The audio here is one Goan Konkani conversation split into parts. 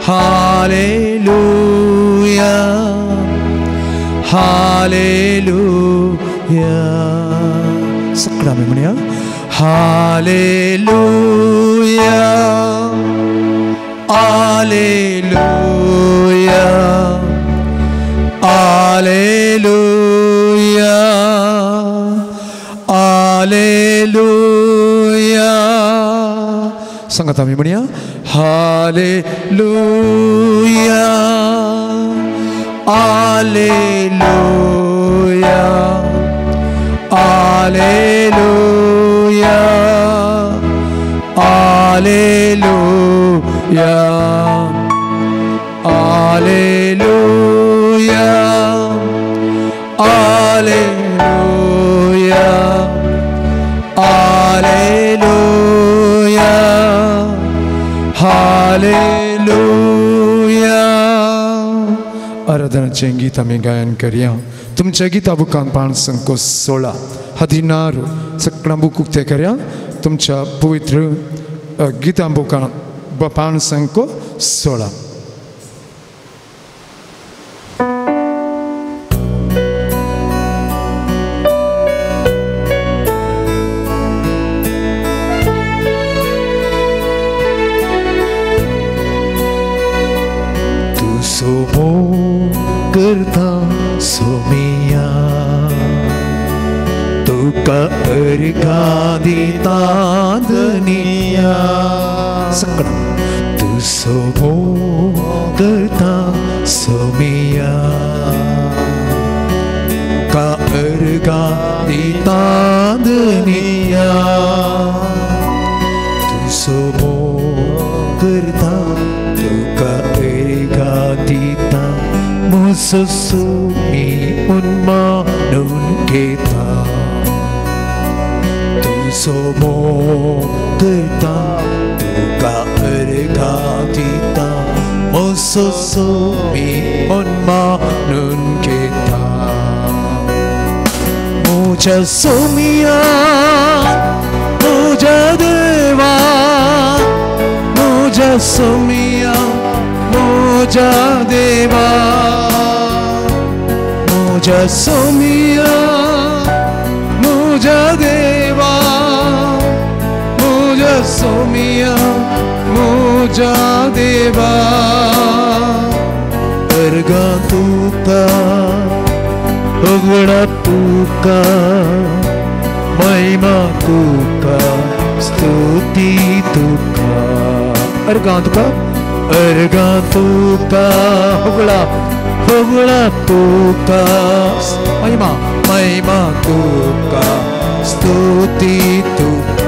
Hallelujah hallelujah. सगळं आमी म्हणया हालेलुया हालेलुया हालेलुया हालेलुया. सांगात आमी म्हणया hallelujah hallelujah hallelujah hallelujah hallelujah hallelujah hallelujah hallelujah. आराधनाचें गीत आमी गायन करया. तुमच्या गीता बुकान 516 हदिनार सगळ्यां बूक उक्ते करया. तुमच्या पवित्र गीता बुकान 516. करता सोमिया तुका अर्घा दिता धनिया. सगळं तूं सोबो करता सोमिया तुका अर्घा दिता धनिया. तूं सोबो करता तुका अर्घा दिता मुसुसुमी उन्मानून घेता. तूं सोबो करता तुका अर्घा दिता मुसुसुमी उन्मानून घेता. मुझ्या सोमिया मुझ्या देवा मुझ्या सोमिया मुझ्या देवा मुझ्या सोमिया मुझ्या देवा मुझ्या सोमिया मुझ्या देवा. अर्घा तुका उगडा तुका महिमा तुका स्तुती तुका. अर्घा तुका अर्घा तुका होगळा होगळा तुका महिमा महिमा तुका स्तुती तुका.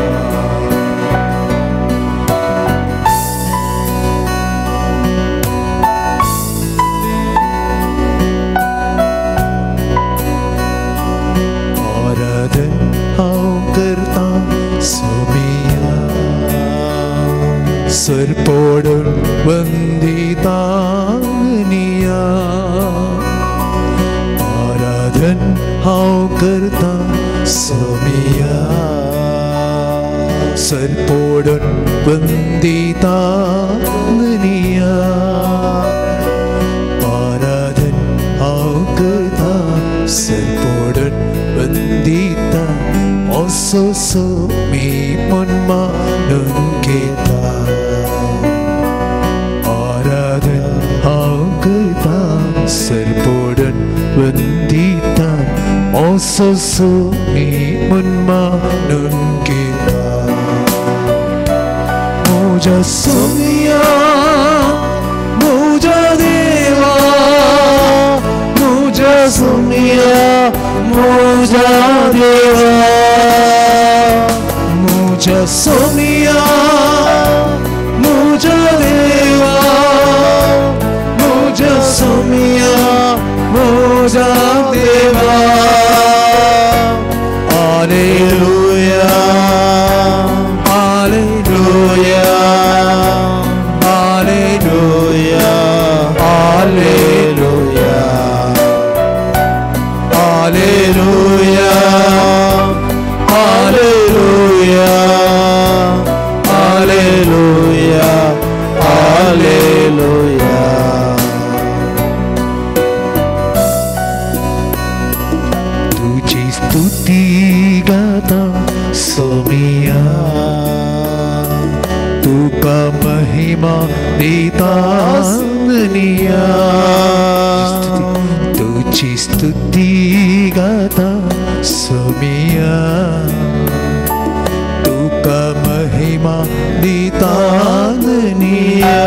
आराधन हांव करता सोमिया सरपोडून वंदिता निया. आराधन हांव करता सोमिया सरपोडून वंदिता निया. आराधन हांव करता सरपोडून वंदिता सोमी मन घेता. आराधन हांव करता सरपोडून वंदिता सोमी मन घेता. मुझ्या सोमिया मुझ्या देवा मुझ्या सोमिया मुझ्या देवा मुझ्या सोमिया मुझ्या देवा मुझ्या सोमिया मुझ्या देवा. Hallelujah hallelujah hallelujah hallelujah hallelujah hallelujah दिता दुनिया तुझी स्तुती गाता सोमिया तुका महिमा दिता दुनिया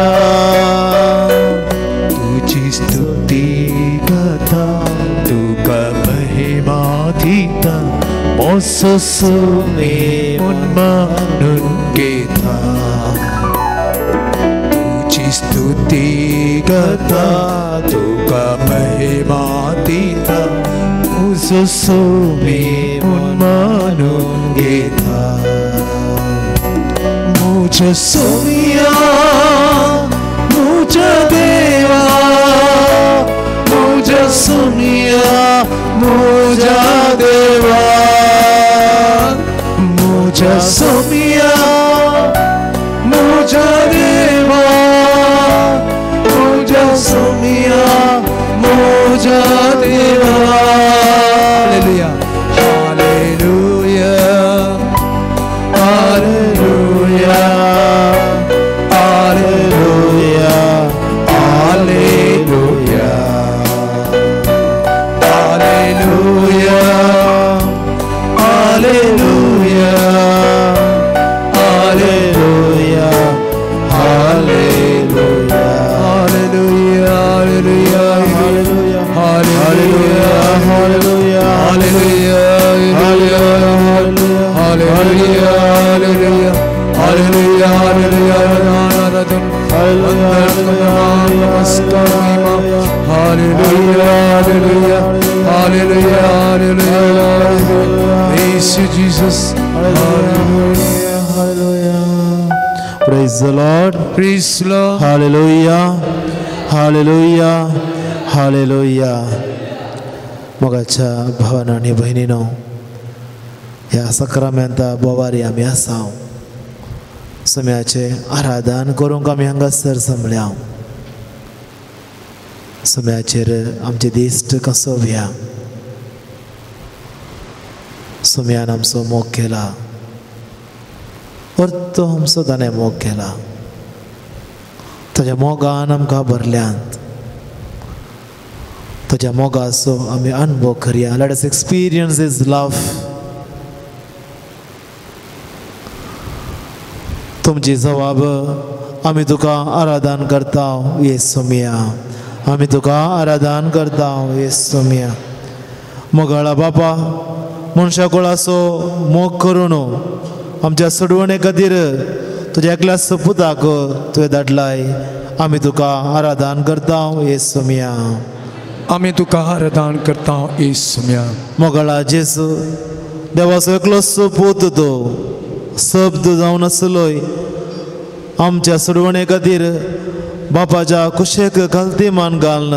तुझी स्तुती गाता तुका महिमा दिता मोसो सुमे मानून घेता तुझी स्तुती गाता तुका महिमा दिता मोसो सुमे मानून घेता मुझ सोमिया मुझ देवा मुझ सोमिया मुझ देवा मुझ सोमिया मुझ देवा मुझ सोमिया मुझ देवा। Hallelujah hallelujah hallelujah hallelujah hallelujah hallelujah hallelujah hallelujah hallelujah hallelujah hallelujah hallelujah hallelujah hallelujah hallelujah hallelujah hallelujah hallelujah नमस्कार महिमा hallelujah hallelujah hallelujah hallelujah Yeshu Jesus hallelujah hallelujah. Praise the Lord. Praise the Lord. Hallelujah hallelujah hallelujah. मोगाच्या भावान आनी भयणीनो ह्या सक्रामेंता बोवारी आमी आसा सम्याचें आराधन करूंक आमी हांगासर जमल्या। सम्याचेर आमचे दिश्ट कसोवया। सम्यान आमचो मोग केला परतो आमचो ताणें मोग केला ताज्या मोगान आमकां भरल्यांत ताज्या मोगाचो आमी अनुभव करया। Let us experience his love. तुमची जवाब आमी तुका आराधन करता येसुमिया आमी तुका आराधन करता येसुमिया। मोगाळा बापा मनशा कोळाचो मोग करून आमच्या सोडवणे खातीर तुज्या एकल्या सपुताक तुवें धाडलाय आमी तुका आराधन करता येसुमिया आमी तुका आराधन करता येसुमिया। मोगाळा जेजू देवाचो एकलो सपूत तो शब्द जावन आसलोय आमच्या सोडवणे खातीर बापाच्या कुशेक घालती मान घालून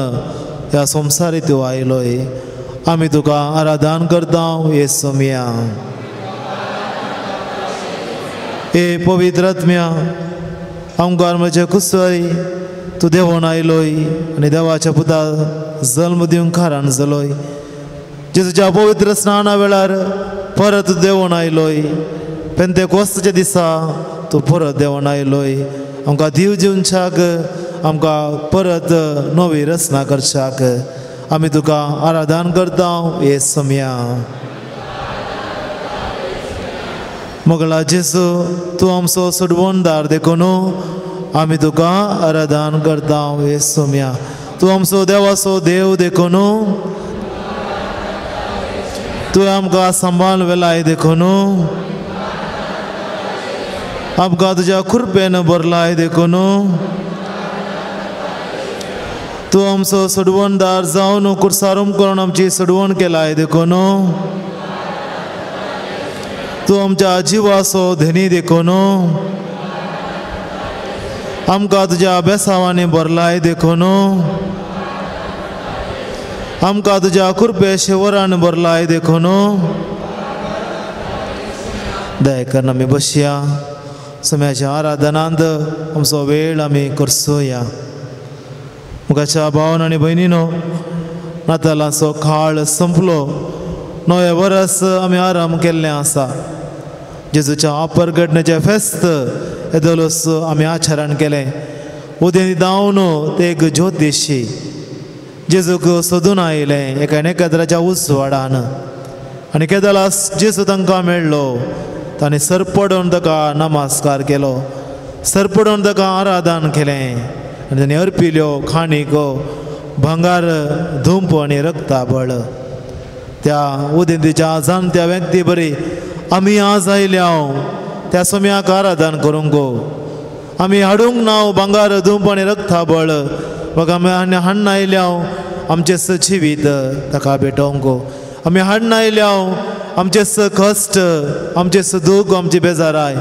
ह्या संवसारी तूं आयलोय आमी तुका आराधन करता येसुमिया। ए पवित्र आत्म्या आमकां म्हज्या कुसय तूं देवोन आयलोय आनी देवाच्या पुता जल्म दिवंक कारण जालोय जेजूच्या पवित्र स्नाना वेळार परत देवोन आयलोय पेंतेकोस्ताच्या दिसा तूं परत देवोन आयलोय आमकां दीव दिवच्याक आमकां परत नवी रचना करच्याक आमी तुका आराधन करता येसुमिया। मोगला जेजू तूं आमचो सोडवणदार देखून आमी तुका आराधन करता येसुमिया। तूं आमचो देवाचो देव देखून तुवें आमकां सांबाळ वेलाय देखून आमकां तुज्या कृपेन भरलाय देखून तूं आमचो सोडवणदार जावन कुर्सारूम करून आमची सोडवण केलाय देखून तूं आमच्या जिवाचो धनी देखून आमकां तुज्या बेसावांनी भरलाय देखून आमकां तुज्या कृपे शेवरान भरलाय देखून दया करून आमी बसया सम्याच्या आराधनांत आमचो वेळ आमी करसोया। मुखाच्या भावन आनी भयणीनो नातालांचो काळ संपलो नवें वरस आमी आराम केल्लें आसा जेजूच्या अपरघटनेचें फेस्त येदोळूच आमी आचरण केलें। उदेंती धांवन ते एक ज्योतिशी जेजूक सोदून आयलें एका नखेत्राच्या उजवाडान आनी केदलास जेजू तांकां मेळ्ळो तांणी सरपडून ताका नमस्कार केलो, सरपडून ताका आराधन केलें आनी तांणी अर्पिल्यो खाणीको भांगार धुंप आनी रक्ताबळ. त्या उदेंतीच्या जाणत्या व्यक्ती बरी आमी आज आयल्या त्या सोम्याक आराधन करूंक आमी हाडूंक नांव भांगार धुंप आनी रक्ताबळ बघ आमी हाडून आयल्या आमचें स जिवीत ताका भेटोवंक आमी हाडून आयल्या आमचें स कश्ट आमचें स दूख आमची बेजाराय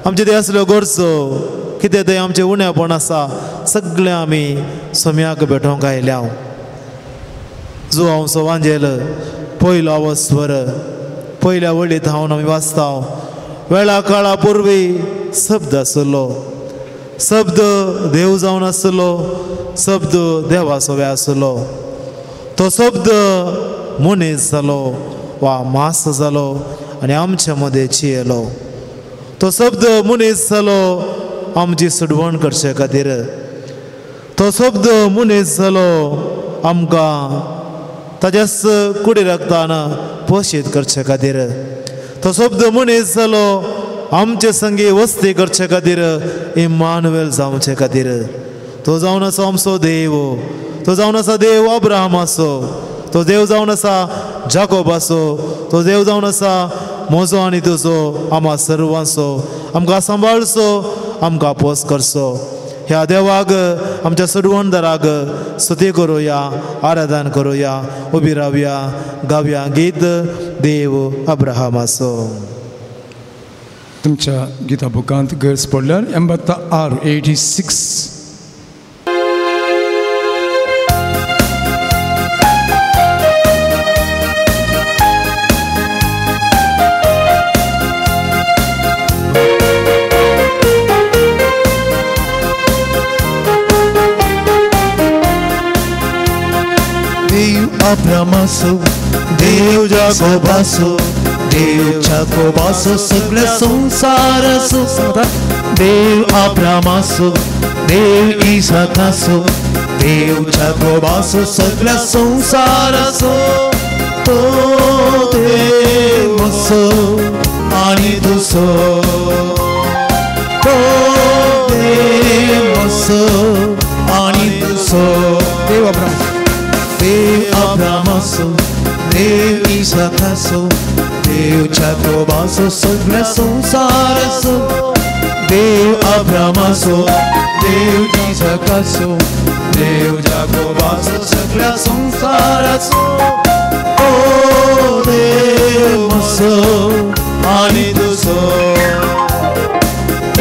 आमचे ते असल्यो गरजो कितें तें आमचें उणेपण आसा सगळें आमी सोम्याक भेटोवंक आयल्या. जो हांव सवांजेल पयलो अवस्वर पयल्या वळींत हांव आमी वाचता वेळा काळा पुर्वी शब्द आसलो, शब्द देव जावन आसलो, शब्द देवा सोवे आसलो, तो शब्द मनीस जालो वा मास जालो आनी आमचे मदें जियेलो. तो शब्द मनीस जालो आमची सुडवण करचे खातीर, तो शब्द मनीस जालो आमकां ताज्याच कुडी रक्तान पोशीत करचे खातीर, तो शब्द मनीस जालो आमचे संगी वस्ती करचे खातीर इमानुएल जावचे खातीर. तो जावन आसा आमचो देव, तो जावन आसा देव अब्राहमाचो, तो देव जावन आसा जाकोबाचो, तो देव जावन आसा म्हजो आनी तुजो आमा सर्वांचो. आमकां सांबाळचो, आमकां पोस करचो. ह्या देवाक आमच्या सुडवणदाराक स्तुती करुया, आराधन करुया, उबी रावया, गावया गीत देव अब्राहमाचो. तुमच्या गीता बुकांत गरज पडल्यार 86 86. अब्रामासो देव जाकोबासो देव जाकोबासो सगळ्या संसारासो देव अब्रामासो देव इसाकासो देव जाकोबासो सगळ्या संसारासो तो देव असो आनी तुसो तो देव असो आनी तुसो देव अब्रामासो देव अब्रामासो देव इसाकासो देव जाकोबासो सगळ्या संसारासो देव अब्रामासो देव इसाकासो देव जाकोबासो सगळ्या संसारासो ओ देव असो आनी तुसो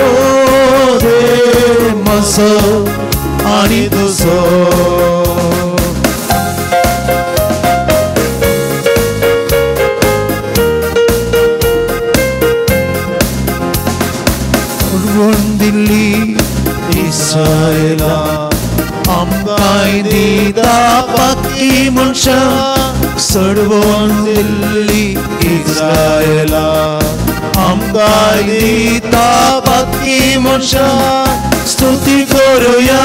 ओ देव असो आनी तुसो. दिल्ली इस्रायला आमकांय दिता पाकी मनशां सडवण दिल्ली इस्रायला आमकांय दिता पाकी मनशां स्तुती करुया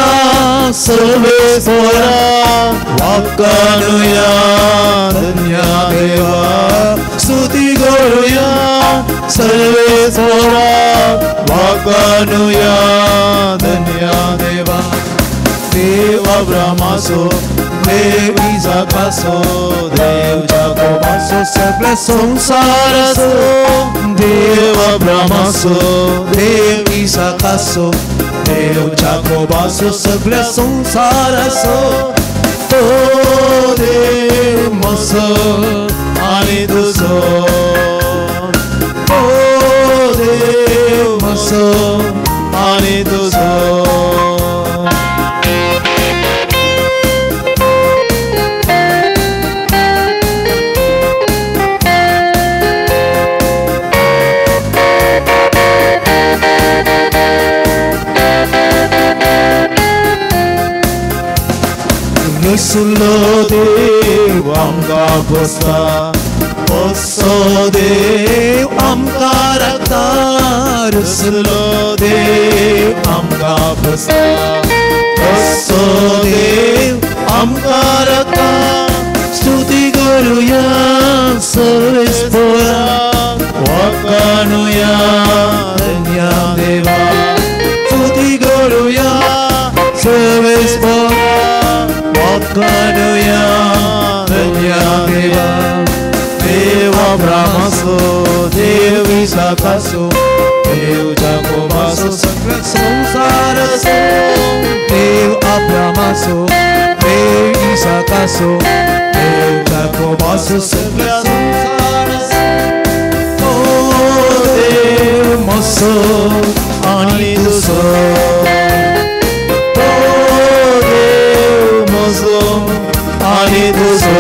सर्वेस्परा वाकानुया धन्य देवा स्तुती करुया सर्वेस्परा वाकानुया धन्य देवा. देव अब्रामासो देव इसाकासो देव जाकोबासो सगळ्या संसारासो देव अब्रामासो देव इसाकासो देव जाकोबासो सगळ्या संसारासो तो देव असो आनी तुसो ओ देव असो आनी तुसो. रसुलो देव आमकां पोसता असो देव आमकां राखता, रुसलो देव आमकां भोसता, असो देव आमकां राखता। स्तुती करुया सर्वेस्पोरा, वाखाणुया धन्या देवा, स्तुती करुया सर्वेस्पोरा, वाखाणुया धन्या देवा। देव अब्रामासो, देव इसाकासो, देव जाकोबासो, सगळ्या संसारासो, देव अब्रामासो, देव इसाकासो, देव जाकोबासो, सगळ्या संसारासो। ओ देव म्हजो आनी तुजो, ओ देव म्हजो आनी तुजो,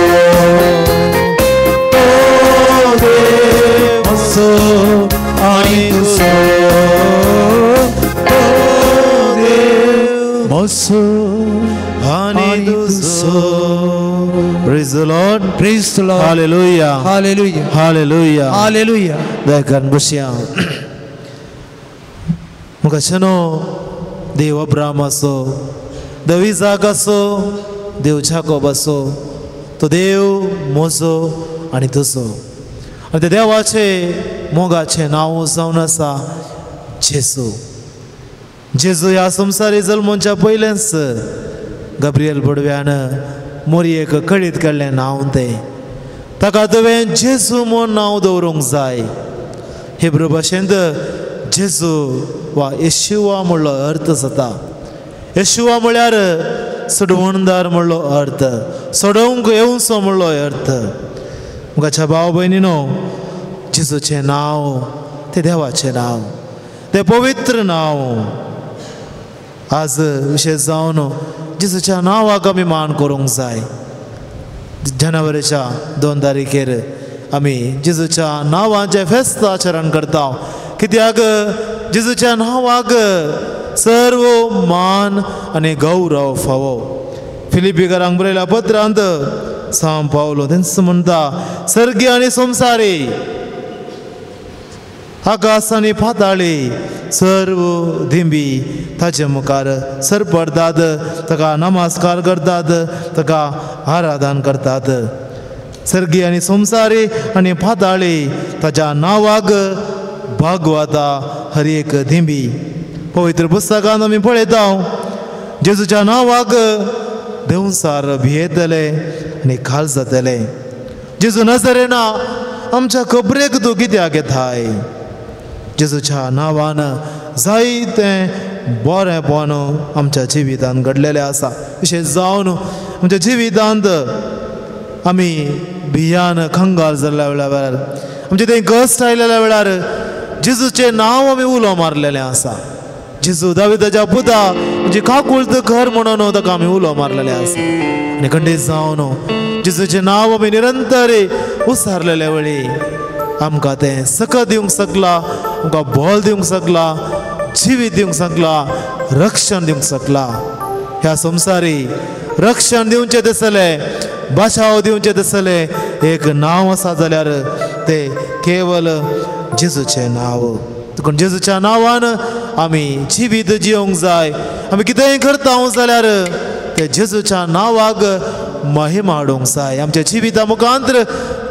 ओ देव म्हजो आनी तुजो, ओ देव म्हजो आनी तुजो। Praise the Lord. Praise the Lord. Hallelujah. Hallelujah. Hallelujah. Hallelujah. दयाकरून बसया। मुखाशेनो देव अब्रामाचो, देव इसाकाचो, देव जाकोबाचो, तो देव म्हजो आनी तुजो। आनी त्या देवाचें मोगाचें नांव जावन आसा जेजू। जेजू ह्या संवसारी जल्मोच्या पयलेंच गब्रियल बडव्यान मोरयेक कळीत काडलें नांव तें, ताका तुवें जेजू म्हूण नांव दवरूंक जाय। हिब्रू भाशेंत जेजू वा येशुआ म्हणलो अर्थ जाता। येशुआ म्हळ्यार सोडवणदार म्हणलो अर्थ, सोडोवंक येवचो म्हणलो अर्थ। मुखाच्या भाव भयणीनो, जेजूचें नांव तें देवाचें नांव, तें पवित्र नांव। आज विशेश जावन जेजूच्या नांवाक आमी मान करूंक जाय। जानेवारीच्या 2 तारखेर आमी जेजूच्या नांवाचें फेस्त आचरण करता, कित्याक जेजूच्या नांवाक सर्व मान आनी गौरव फावो। फिलिपीकरांक बरयल्या पत्रांत सांव पावलो तेंच म्हणटा, सर्गी आनी संवसारी, आकाश आनी पाताळी, सर्व दिंबी ताचे मुखार सरपडटात, ताका नमस्कार करतात, ताका आराधन करतात। सर्गी आनी संवसारी आनी पाताळी ताच्या नांवाक भागवता हर एक दिंबी। पवित्र पुस्तकांत आमी पळयता जेजूच्या नांवाक देंवचार भियेतले आनी खाल जातले। जेजू नजरेना आमच्या खबरेक तूं कित्याक येताय? जेजूच्या नांवान जायतें बरेंपण आमच्या जिवितांत घडलेलें आसा। विशेश जावन आमच्या जिवितांत आमी भियान खंगाल जाल्ल्या वेळार, आमचे तें कश्ट आयलेल्या वेळार जेजूचें नांव आमी उलो मारलेलें आसा। जेजू दाविदाच्या पुता म्हणजे काकुळत कर म्हणून ताका आमी उलो मारलेलें आसा। आनी खंडीत जावन जेजूचें नांव आमी निरंतर उसारलेले वेळी आमकां तें सकत दिवंक शकलां, आमकां बळ दिवंक शकलां, जिवीत दिवंक शकलां, रक्षण दिवंक शकलां। ह्या संवसारी रक्षण दिवचें दिसलें, बचाव दिवचें दिसलें, एक नांव आसा जाल्यार तें केवल जेजूचें नांव। देखून जेजूच्या नांवान आमी जिवीत जिवंक जाय। आमी कितेंय करता जाल्यार तें जेजूच्या नांवाक महिमा हाडूंक जाय। आमच्या जिविता मुखांतर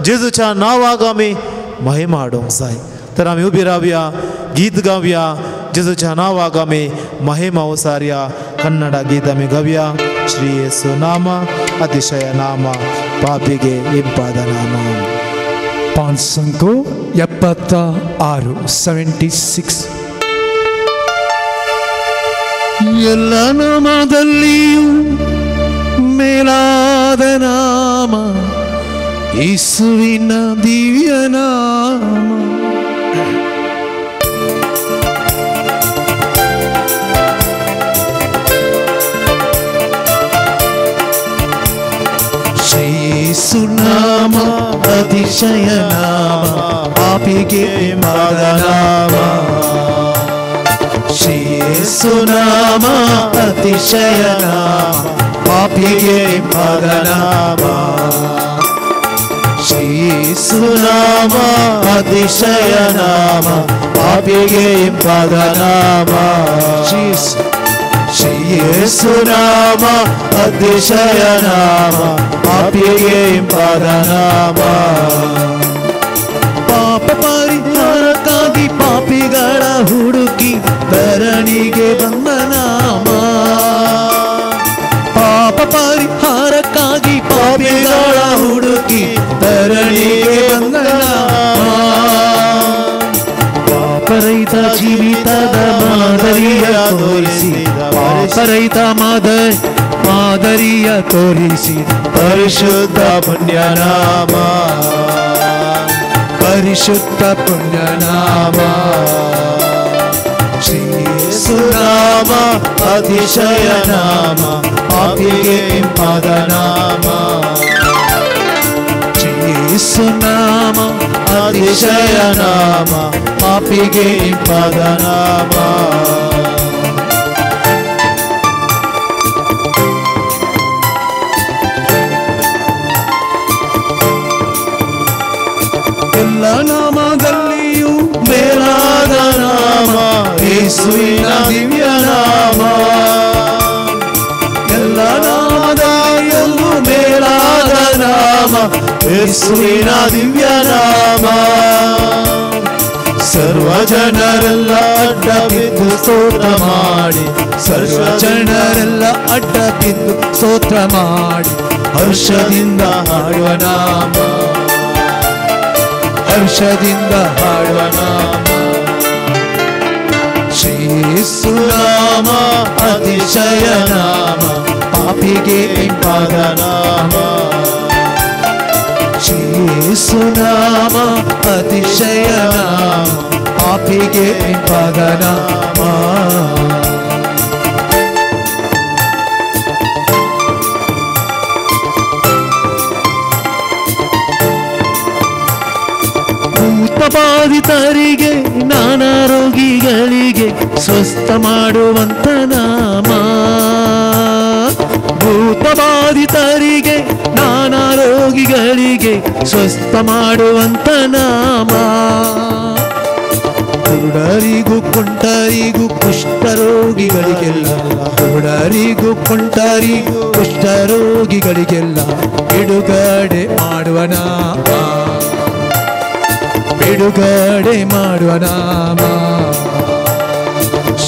जेजूच्या नांवाक आमी महिमा हाडूंक जाय। तर आमी उबी रावया, गीत गावया, जेजूच्या नांवाक आमी महिमा उसारया। कन्नडा गीत आमी गावया। श्री येसू नाम अतिशय नाम, पापिगे इंपाद नाम। 576 76. ಎಲ್ಲ ನಾಮದಲ್ಲಿಯೂ ಮೇಲಾದ ನಾಮ ಯೇಸುವಿನ ದಿವ್ಯ ನಾಮ. ಯೇಸು ನಾಮ ಅತಿಶಯ ನಾಮ, ಪಾಪಿಗೆ ಇಂಪಾದ ನಾಮ. ಯೇಸು ನಾಮ ಅತಿಶಯ ನಾಮ, ಪಾಪಿಗೆ ಇಂಪಾದ ನಾಮ. ಯೇಸು ಯೇಸುನಾಮ ಅತಿಶಯ ನಾಮ, ಪಾಪಿಗೆ ಇಂಪಾದ ನಾಮ. ಶ್ರೀ ಯೇಸುನಾಮ ಅತಿಶಯ ನಾಮ, ಪಾಪಿಗೆ ಇಂಪಾದ ನಾಮ. ಪಾಪ ಪರಿಹಾರಕ್ಕಾಗಿ ಪಾಪಿಗಳ ಹುಡುಕಿ ಧರಣಿಗೆ ಬಂದ ನಾಮ. ಪಾಪ ಪರಿಹಾರಕ್ಕಾಗಿ ಪಾಪಿಗಳ ಹುಡುಕಿ ಧರಣಿಗೆ ಬಂದ ನಾಮ. ಪಾಪರಹಿತ ಜೀವಿತದ ಮಾದರಿಯ ತೋರಿಸಿ, ಪಾಪರಹಿತ ಮಾದರಿಯ ತೋರಿಸಿ ಪರಿಶುದ್ಧ ಪುಣ್ಯನಾಮ, ಪರಿಶುದ್ಧ ಪುಣ್ಯನಾಮ. ಶ್ರೀ ಯೇಸುನಾಮ ಅತಿಶಯ ನಾಮ, ಪಾಪಿಗೆ ಇಂಪಾದ ನಾಮ. ಶ್ರೀ ಯೇಸುನಾಮ ಅತಿಶಯ ನಾಮ, ಪಾಪಿಗೆ ಇಂಪಾದ ನಾಮ. ಎಲ್ಲ ನಾಮದಲ್ಲಿಯೂ ಮೇಲಾದ ನಾಮ ಯೇಸುವಿನ ದಿವ್ಯ ನಾಮ. ಎಲ್ಲ ನಾಮದಲ್ಲಿಯೂ ಮೇಲಾದ ನಾಮ ಯೇಸುವಿನ ದಿವ್ಯ ನಾಮ. ಸರ್ವ ಜನರೆಲ್ಲ ಅಡ್ಡ ಬಿದ್ದು ಸ್ತೋತ್ರ ಮಾಡಿ, ಸರ್ವ ಜನರೆಲ್ಲ ಅಡ್ಡ ಬಿದ್ದು ಸ್ತೋತ್ರ ಮಾಡಿ ಹರ್ಷದಿಂದ ಹಾಡುವ ನಾಮ, ಹರ್ಷದಿಂದ ಹಾಡುವ ನಾಮ. ಶ್ರೀ ಯೇಸುನಾಮ ಅತಿಶಯ ನಾಮ, ಪಾಪಿಗೆ ಇಂಪಾದ ನಾಮ. ಶ್ರೀ ಯೇಸುನಾಮ ಅತಿಶಯ ನಾಮ, ಪಾಪಿಗೆ ಇಂಪಾದ ನಾಮ. ಭೂತಬಾಧಿತರಿಗೆ ನಾನಾ ರೋಗಿಗಳಿಗೆ ಸ್ವಸ್ಥ ಮಾಡುವಂತ ನಾಮ. ಭೂತಬಾಧಿತರಿಗೆ ನಾನಾ ರೋಗಿಗಳಿಗೆ ಸ್ವಸ್ಥ ಮಾಡುವಂತ ನಾಮ. ಕುರುಡರಿಗೂ ಕುಂಟರಿಗೂ ಕುಷ್ಠರೋಗಿಗಳಿಗೆಲ್ಲ, ಕುರುಡರಿಗೂ ಕುಂಟರಿಗೂ ಕುಷ್ಠರೋಗಿಗಳಿಗೆಲ್ಲ ಬಿಡುಗಡೆ ಮಾಡುವ ನಾಮ, ಬಿಡುಗಡೆ ಮಾಡುವ ನಾಮ.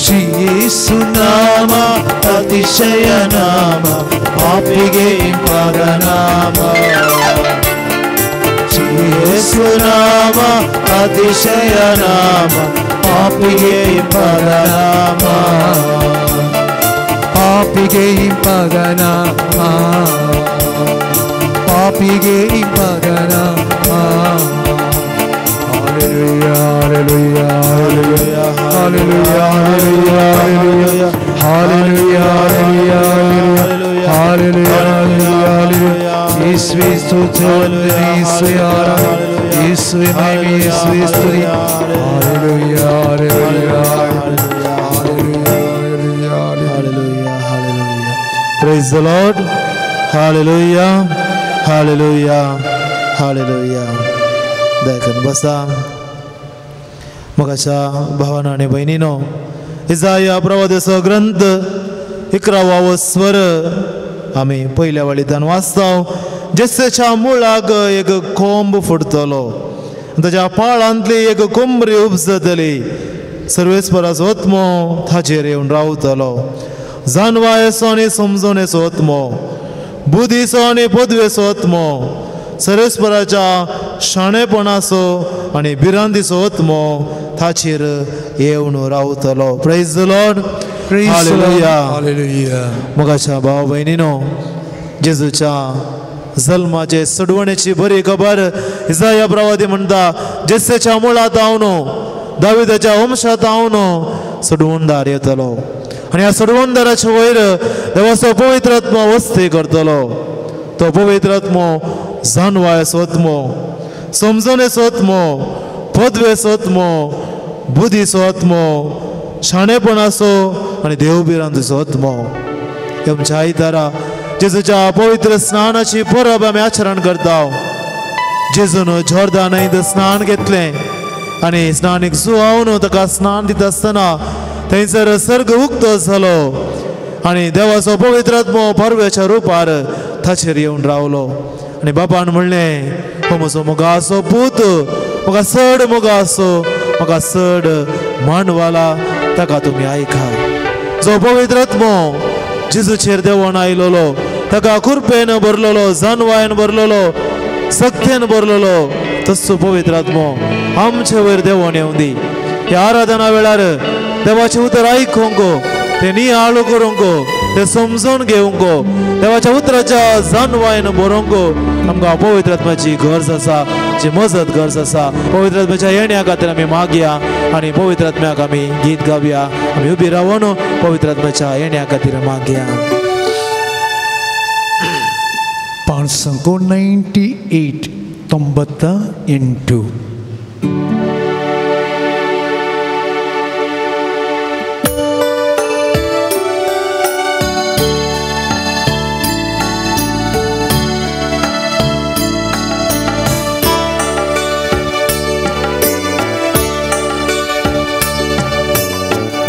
ಶ್ರೀ ಯೇಸುನಾಮ ಅತಿಶಯ ನಾಮ, ಪಾಪಿಗೆ ಇಂಪಾದ ನಾಮ. ಶ್ರೀ ಯೇಸುನಾಮ ಅತಿಶಯ ನಾಮ, ಪಾಪಿಗೆ ಇಂಪಾದ ನಾಮ, ಪಾಪಿಗೆ ಇಂಪಾದ ನಾಮ, ಪಾಪಿಗೆ ಇಂಪಾದ ನಾಮ. Hallelujah, hallelujah, hallelujah, hallelujah, hallelujah, hallelujah, hallelujah, hallelujah. ಯೇಸುವೇ ಸ್ತೋತ್ರ, ಯೇಸುವೇ ಆರಾಧನೆ, ಯೇಸುವೇ ಮಹಿಮೆ, ಯೇಸುವೇ ಸ್ತುತಿ. Hallelujah, hallelujah, hallelujah, hallelujah, hallelujah. Praise the Lord. Hallelujah, hallelujah, hallelujah. दयाकरून बसा. मगाशा भावानो आनी भयणीनो, इजाया प्रवादाचो ग्रंथ 11वो स्वर आमी पयल्या वळींतल्यान वाचता. जेसेच्या मुळाक एक कोंब फुटतलो, ताच्या पाळांतली एक कोंबरी उपजतली. सर्वेस्पराचो आत्मो ताचेर येवन रावतलो. जानवायेचो आनी समजणेचो आत्मो, बुद्धीचो आनी पदवेचो आत्मो, सर्वेस्पराच्या शाणेपणाचो आनी भिरांतीचो आत्मो ताचेर येवन रावतलो. Praise the Lord. Hallelujah, hallelujah. मोगाच्या भाव भयणीनो, जेजूच्या जल्माचे सडवणेची बरी खबर इजाया प्रवादी म्हणटा, जेसेच्या मुळांत हांव दाविदाच्या वंशांत हांव सडवणदार येतलो आनी ह्या सडवणदाराच्या वयर देवाचो पवित्र आत्मो वस्ती करतलो. तो पवित्र आत्मो जानवायेचो आत्मो, समजणेचो आत्मो, पदवेचो आत्मो, बुद्धीचो आत्मो, शाणेपणाचो आनी देवभिरांतीचो आत्मो. आमच्या आयतारा जेजूच्या पवित्र स्नानाची परब आमी आचरण करता. जेजून जॉर्दान न्हंयेंत स्नान घेतलें आनी स्नानीक सुवावन ताका स्नान दिता आसतना थंयसर सर्ग उक्तो जालो आनी देवाचो पवित्र आत्मो पारव्याच्या रुपार ताचेर येवन रावलो. आनी बापान म्हणलें, हो म्हजो मोगाचो पूत, म्हाका चड मोगाचो, म्हाका चड मांडवाला, ताका तुमी आयका. जो पवित्र आत्मो जेजूचेर देवोन आयलोलो, ताका कृपेन भरलेलो, जानवायन भरलेलो, सक्तेन भरलेलो, तसो पवित्र आत्मो आमचे वयर देवोन येवंदी. ह्या आराधना वेळार देवाचें उतर आयकूंक, तें नियाळ करूंक, तें समजून घेवंक, देवाच्या उतराच्या जानवायन बरोवंक आमकां पवित्र आत्म्याची गरज आसा, जी मजत गरज आसा. पवित्र आत्म्याच्या येण्या खातीर आमी मागया आनी पवित्र आत्म्याक आमी गीत गावया. आमी उबी रावन पवित्र आत्म्याच्या येण्या खातीर मागया. 598 98.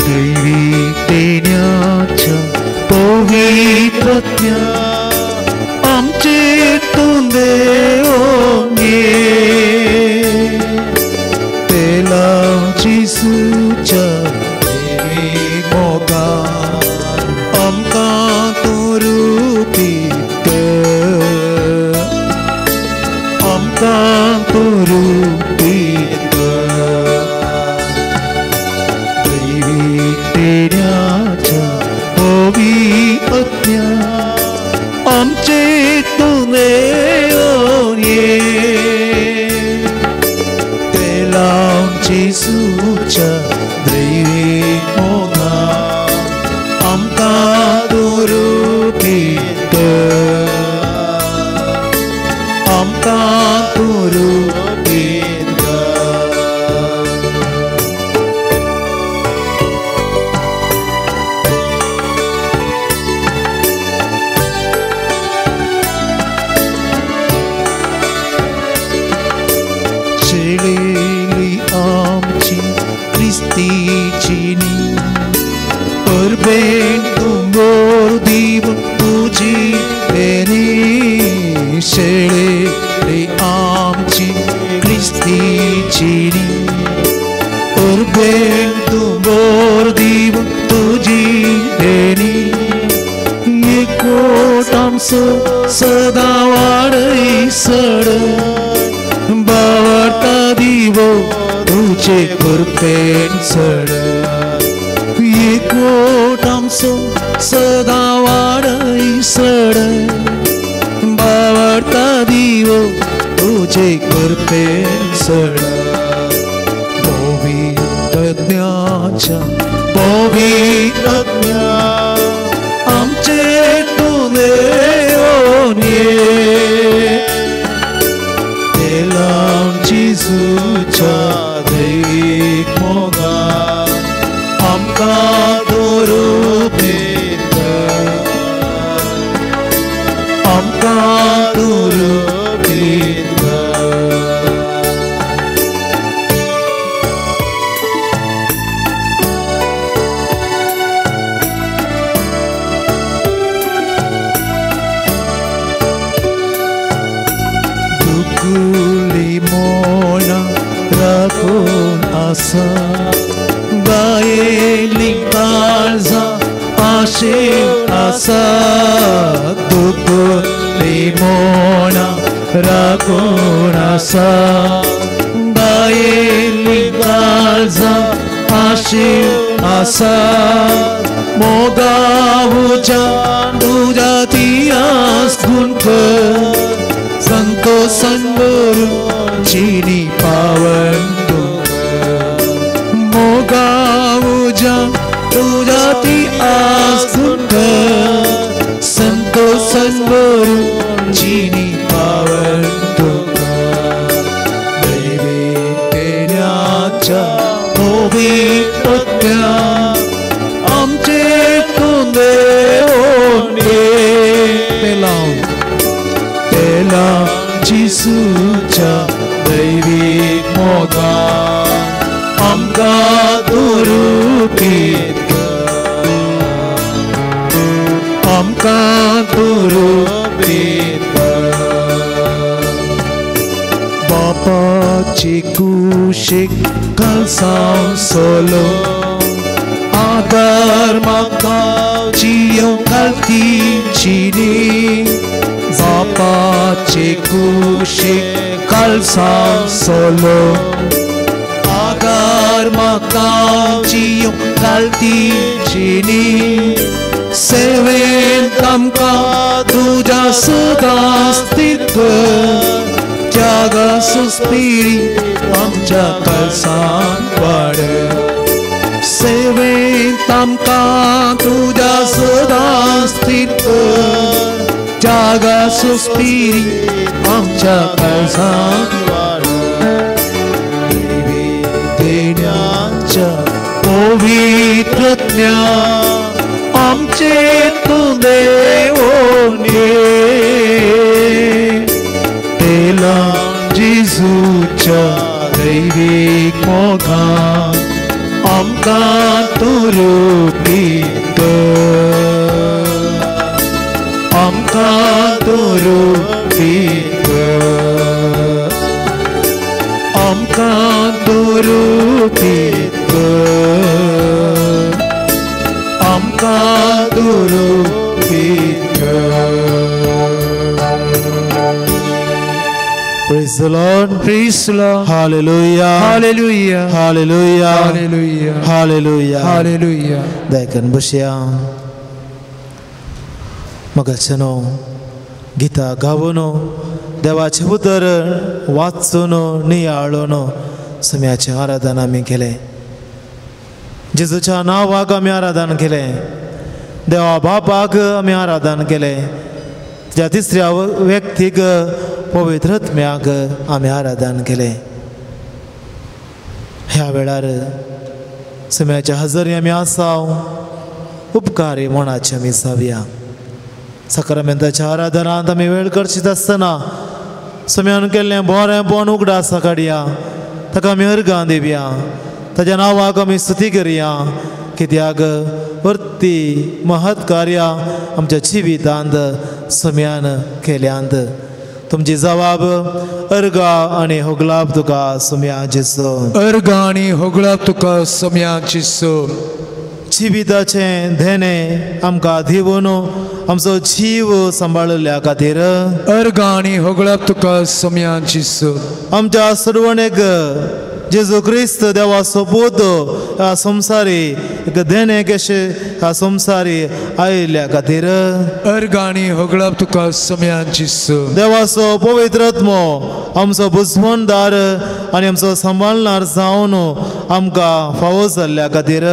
दैवी पवित्र आमचे तूं देव तेलाची सुच्या देवी मोगा आमकां तूं रुपी कर, आमकां तूं रुपी कर. दैवी तेऱ्याच्या पवित्र आमचे तूं देव तेलाची सुच्या दैवी मोगा आमकां तूं रुपी कर, आमकां तूं रुपी कर. शेळेली आमची क्रिस्तीची नी परबेन तुंबोर दिवन तुजी देणी. शेळेली आमची क्रिस्तीची नी परबेन तुंबोर दिवन तुजी देणी. एकवट आमचो सदां वाडय सड बावडता दिवो तुजे कृपेन चड. एकवट आमचो सदां वाडय सड बावडता दिवो तुजे कृपेन चड. पवित्र आत्म्याच्या पवित्र आत्म्या आमचे तूं देव ये तेलाची सुच्या दैवीक मोगा आमकां तूं रुपी कर, आमकां तूं रुपी कर. दुकुली मोना राखून आसा गायेली काळजां आशेन आसा. दुकुली मोना राखून आसा गायेली काळजां आशेन आसा. मोगावच्या तुज्या ती आस गुंत संतोषान भरून चिनी पावन तुका. मोगावच्या तुज्या ती आस गुंत संतोषान भरून चिनी पावन तुका. दैवी तेन्याच्या पवित्र आत्म्या आमचे तूं देव ये. तेलाची जेजूच्या दैवीक मोगान आमकां दुरुपीत कर, आमकां दुरुपीत कर। बापाचे कुशीक कलसांव सोलो आदार म्हाका जियोंक घालतीची न्ही, बापाचे कुशीक कलसांव सोलो आदार म्हाका जियोंक घालतीची न्ही, सेवेंत आमकां तुज्या सदां स्थित कर, त्यागा सुस्पिरी आमच्या कलसान वाड, सेवेंत आमकां तुज्या सदां स्थित कर, त्यागा सुस्पिरी आमच्या कलसान वाड। देण्याच्या पवित्रज्ञा आमचे तूं देवोनी, तेला जेजूच्या दैवीक मोगान आमकां तूं रुपीत कर, आमकां तूं रुपीत कर, आमकां तूं रुपीत कर, आमकां तूं रुपीत कर। Praise the Lord. Praise the Lord. Hallelujah. Hallelujah. Hallelujah. Hallelujah. Hallelujah. Hallelujah. दयाकन बसया मगाच्यानो गीता गावन देवाचें उतर वाचून नियाळून सम्याचें आराधन आमी केलें, जेजूच्या नांवाक आमी आराधन केलें, देवा बापाक आमी आराधन केलें, त्या तिसऱ्या व्यक्तीक पवित्र आत्म्याक आमी आराधन केलें। ह्या वेळार सम्याच्या हजरी आमी आसा, उपकारी मनाचे आमी जावया। साक्रामेंताच्या आराधनांत आमी वेळ करचीत आसतना सम्यान केल्लें बरेंपण उगडासा काडया, ताका आमी अर्गां दिवया, ताज्या नांवाक आमी स्तुती करया, कित्याक वर्ती महत् कार्यां आमच्या जिवितांत सम्यान केल्यांत। तुमची जवाब अर्गा आनी होगलाप तुका सम्या जेजू, अर्गा आनी होगलाप तुका सम्या जेजू। जिविताचें धेणें आमकां दिवन आमचो जीव सांबाळिल्ल्या खातीर अर्गा आनी होगलाप तुका सम्या जेजू। आमच्या सर्वणेक जेजू क्रिस्त देवाचो पूत ह्या संवसारी एक देणें कशें ह्या संवसारी आयिल्ल्या खातीर अर्गा आनी होगलाप तुका सम्या जेजू। देवाचो पवित्र आत्मो आमचो बुजवणदार आनी आमचो सांबाळणार जावन आमकां फावो जाल्ल्या खातीर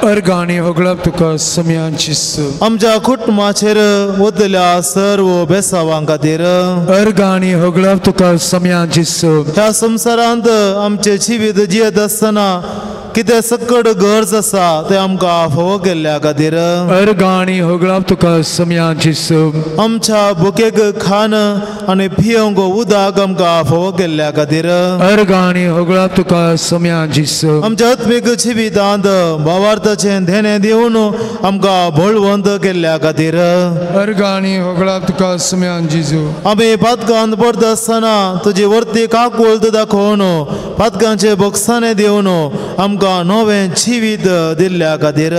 अर्गा आनी होगलाप तुका सम्या जेजू। आमच्या कुटुंबाचेर वतल्या सर्व बेसावां खातीर अर्गा आनी होगलाप तुका सम्या जेजू। ह्या संवसारांत आमचें जिवीत जियेत आसतना कितें सकट गरज आसा तें आमकां फावो केल्ल्या खातीर अर्गा आनी होगलाप तुका सम्या जेजू। आमच्या भुकेक खाण आनी पिवंक उदक आमकां फावो केल्ल्या खातीर अर्गा आनी होगलाप तुका सम्या जेजू। आमच्या आत्मीक जिवितांत भावार्थाचें धेणें दिवन आमकां बळवंत केल्ल्या खातीर अर्गा आनी होगलाप तुका सम्या जेजू। आमी पातकांत पडटा आसतना तुजी वर्ती काकुळट दाखोवन पातकांचे बोगसाणें दिवन आमकां नवें जिवीत दिल्ल्या खातीर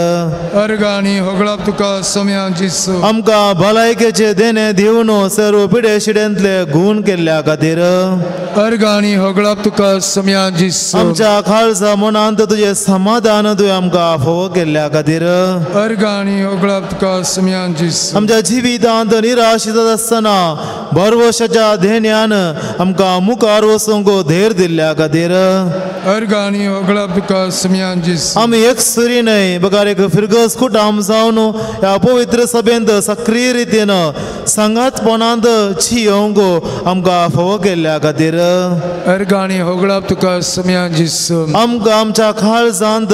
अर्गा आनी होगलाप तुका सम्या जेजू। आमकां भलायकेचें देणें दिवन सर्व पिडे शिड्यांतले गूण केल्ल्या खातीर अर्गा आनी होगलाप तुका सम्या जेजू। आमच्या खालसा मनांत तुजें समाधान तुवें आमकां फावो केल्ल्या खातीर अर्गा आनी होगलाप तुका सम्या जेजू। आमच्या जिवितांत निराश जाता आसतना भरवशाच्या धेण्यान आमकां मुखार वचूंक धैर्य दिल्ल्या खातीर खातीर अर्गांनी होगळप तुका सुम्यान जेजू आमी एक सुरी न्हय बगर एक फिरगस कुटाम जावन ह्या पवित्र सभेंत सक्रीय रितीन सांगातपणांत जियोंक आमकां फावो केल्ल्या खातीर अर्गांनी होगळप तुका सुम्यान जेजू आमकां आमच्या काळजांत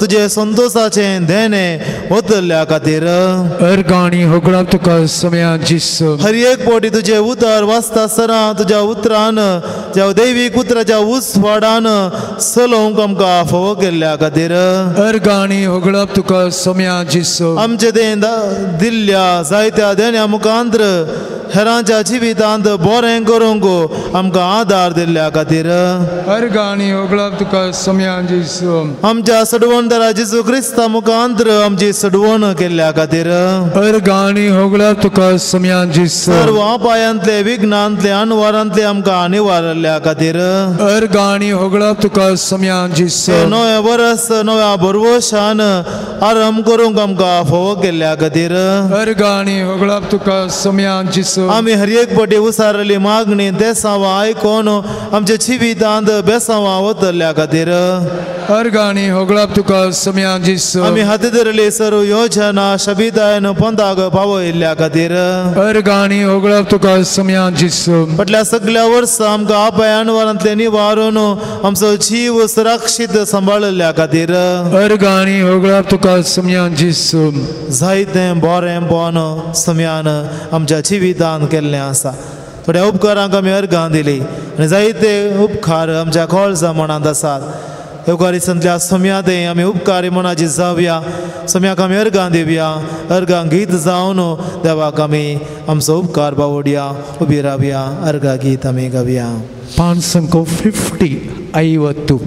तुजे संतोषाचें देणें वतल्या खातीर अर्गांनी होगळप तुका सुम्यान जेजू हर एक पटी तुजें उतर वाचता आसतना तुज्या उतरान ज्या दैवीक उतराच्या उजवाडान चलोवंक आमकां फावो केल्ल्या खातीर अर्गांनी होगळप तुका सुम्यान जेजू आमचे दें दिल्ल्या जायत्या देण्या मुखांत्र हेरांच्या जिवितांत बरें करूंक आमकां आदार दिल्ल्या खातीर अर्गांनी होगळप तुका सुम्यान जेजू आमच्या सडवणदारा जेजू क्रिस्ता मुखांत्र आमची सडवण केल्ल्या खातीर अर्गांनी होगळप तुका सुम्यान जेजू सर्व अपायांतले विघ्नांतले अनवारांतले आमकां निवारल्या खातीर अर्गांनी होगळप तुका सुम्यान जेजू नव्या वरस नव्या भरवशान आरंभ करूंक आमकां फावो केल्ल्या खातीर अर्गांनी होगळप तुका सुम्यान जेजू आमी हर एक पटी उसारली मागणी देसांवां आयकून आमच्या जिवितांत बेसांवां वतल्या खातीर अर्गांनी होगळप तुका सुम्यान जेजू आमी हाती धरली सर्व योजना शबितायन पंदाक पावयल्ल्या खातीर अर्गांनी होगळप तुका सुम्यान जेजू फाटल्या सगळ्या वर्सा आमकां अपायानवारांतले निवारून आमचो जीव सुरक्षीत सांबाळिल्ल्या खातीर अर्गांनी होगळप तुका सुम्यान जेजू जायतें बरेंपण सुम्यान आमच्या जिवितांत केल्लें आसा थोड्या उपकारांक आमी अर्गां दिली आनी जायते उपकार आमच्या काळजा मनांत आसात येवकारिसांतल्या सोम्या ते आमी उपकारी मनाची जावया सोम्याक आमी अर्गां दिवया अर्गां गीत जावन देवाक आमी आमचो उपकार बावडया उबी रावया अर्गां गीत आमी गावया 550 50.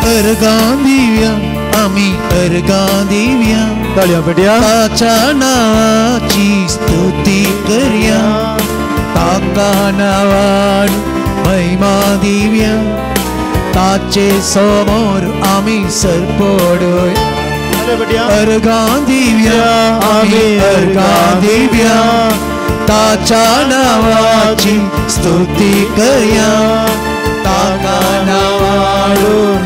अर्गां दिव्या आमी अर्गां दिव्या ताळयां पेटया ताच्या नांवाची स्तुती करया ताका नांवान महिमा दिव्या ताचे समोर आमी सरपडोय अर्गां दिव्या आमी अर्गां दिव्या ताच्या नांवाची स्तुती करया ताका नांवान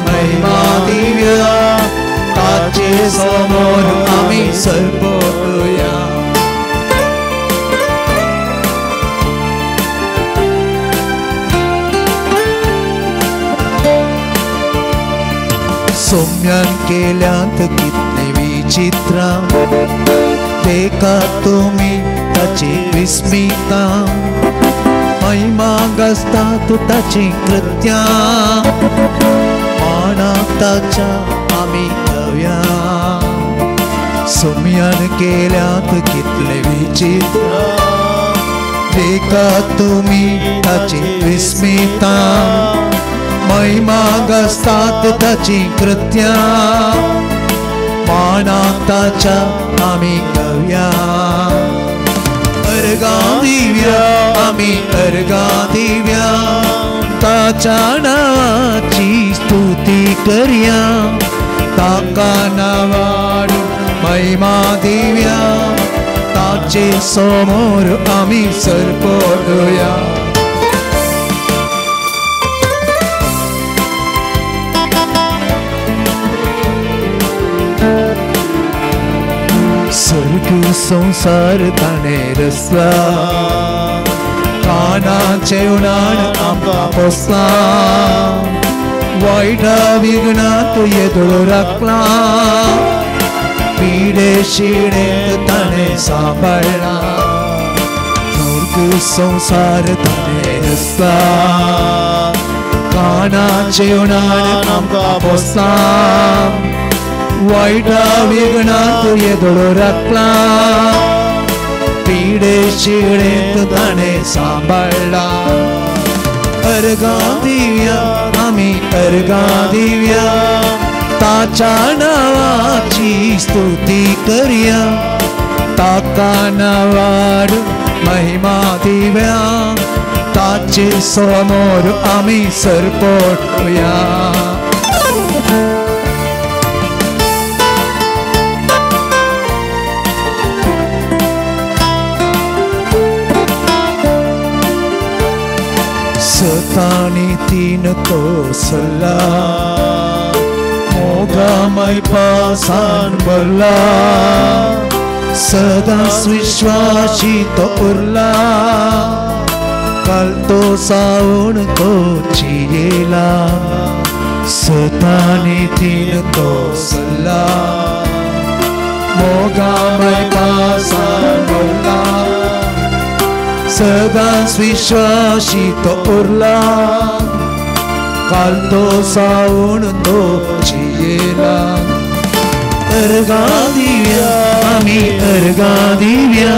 महिमा दिव्या ताचे समोर आमी सरपडुया. सोम्यान केल्यांत कितली विचित्रां तेका तुमी ताची विस्मिता महिमा गाजतात ताची कृत्यां मानाक ताच्या आमी गावया. सोम्यान केल्यांत कितले विचित्रां तेका तुमी ताची विस्मिता महिमा गाजतात ताची कृत्यां मानाक ताच्या आमी गावया. अर्गां दिव्या आमी अर्गां दिव्या ताच्या नांवाची स्तुती करया ताका नांवान महिमा दिव्या ताचे समोर आमी सरपडुया. स्वर्ग संसार ताणें रचला कानाचे उणान आमकां पोसला वायटा विघ्नांत येदोळ राखला पिडे शिणेंत ताणें सांबाळ्ळा. स्वर्ग संसार ताणें रचला कानाचे उणान आमकां पोसला वायटा विघ्नांत येदोळ राखला पिडे शिळेंत ताणें सांबाळ्ळा. अर्गां दिव्या आमी अर्गां दिव्या ताच्या नांवाची स्तुती करया ताका नांवान महिमा दिव्या ताचे समोर आमी सरपडुया. सतानी तीन तो सल्ला मोगामय पासान भरला, सदांच विश्वासी तो उरला, काल तो सावण तो जियेला. सतानी तीन तो सल्ला मोगामय पासान भरला, सदांच विश्वासी तो उरला, काल तो सावण तो जियेला. अर्गां दिव्या आमी अर्गां दिव्या,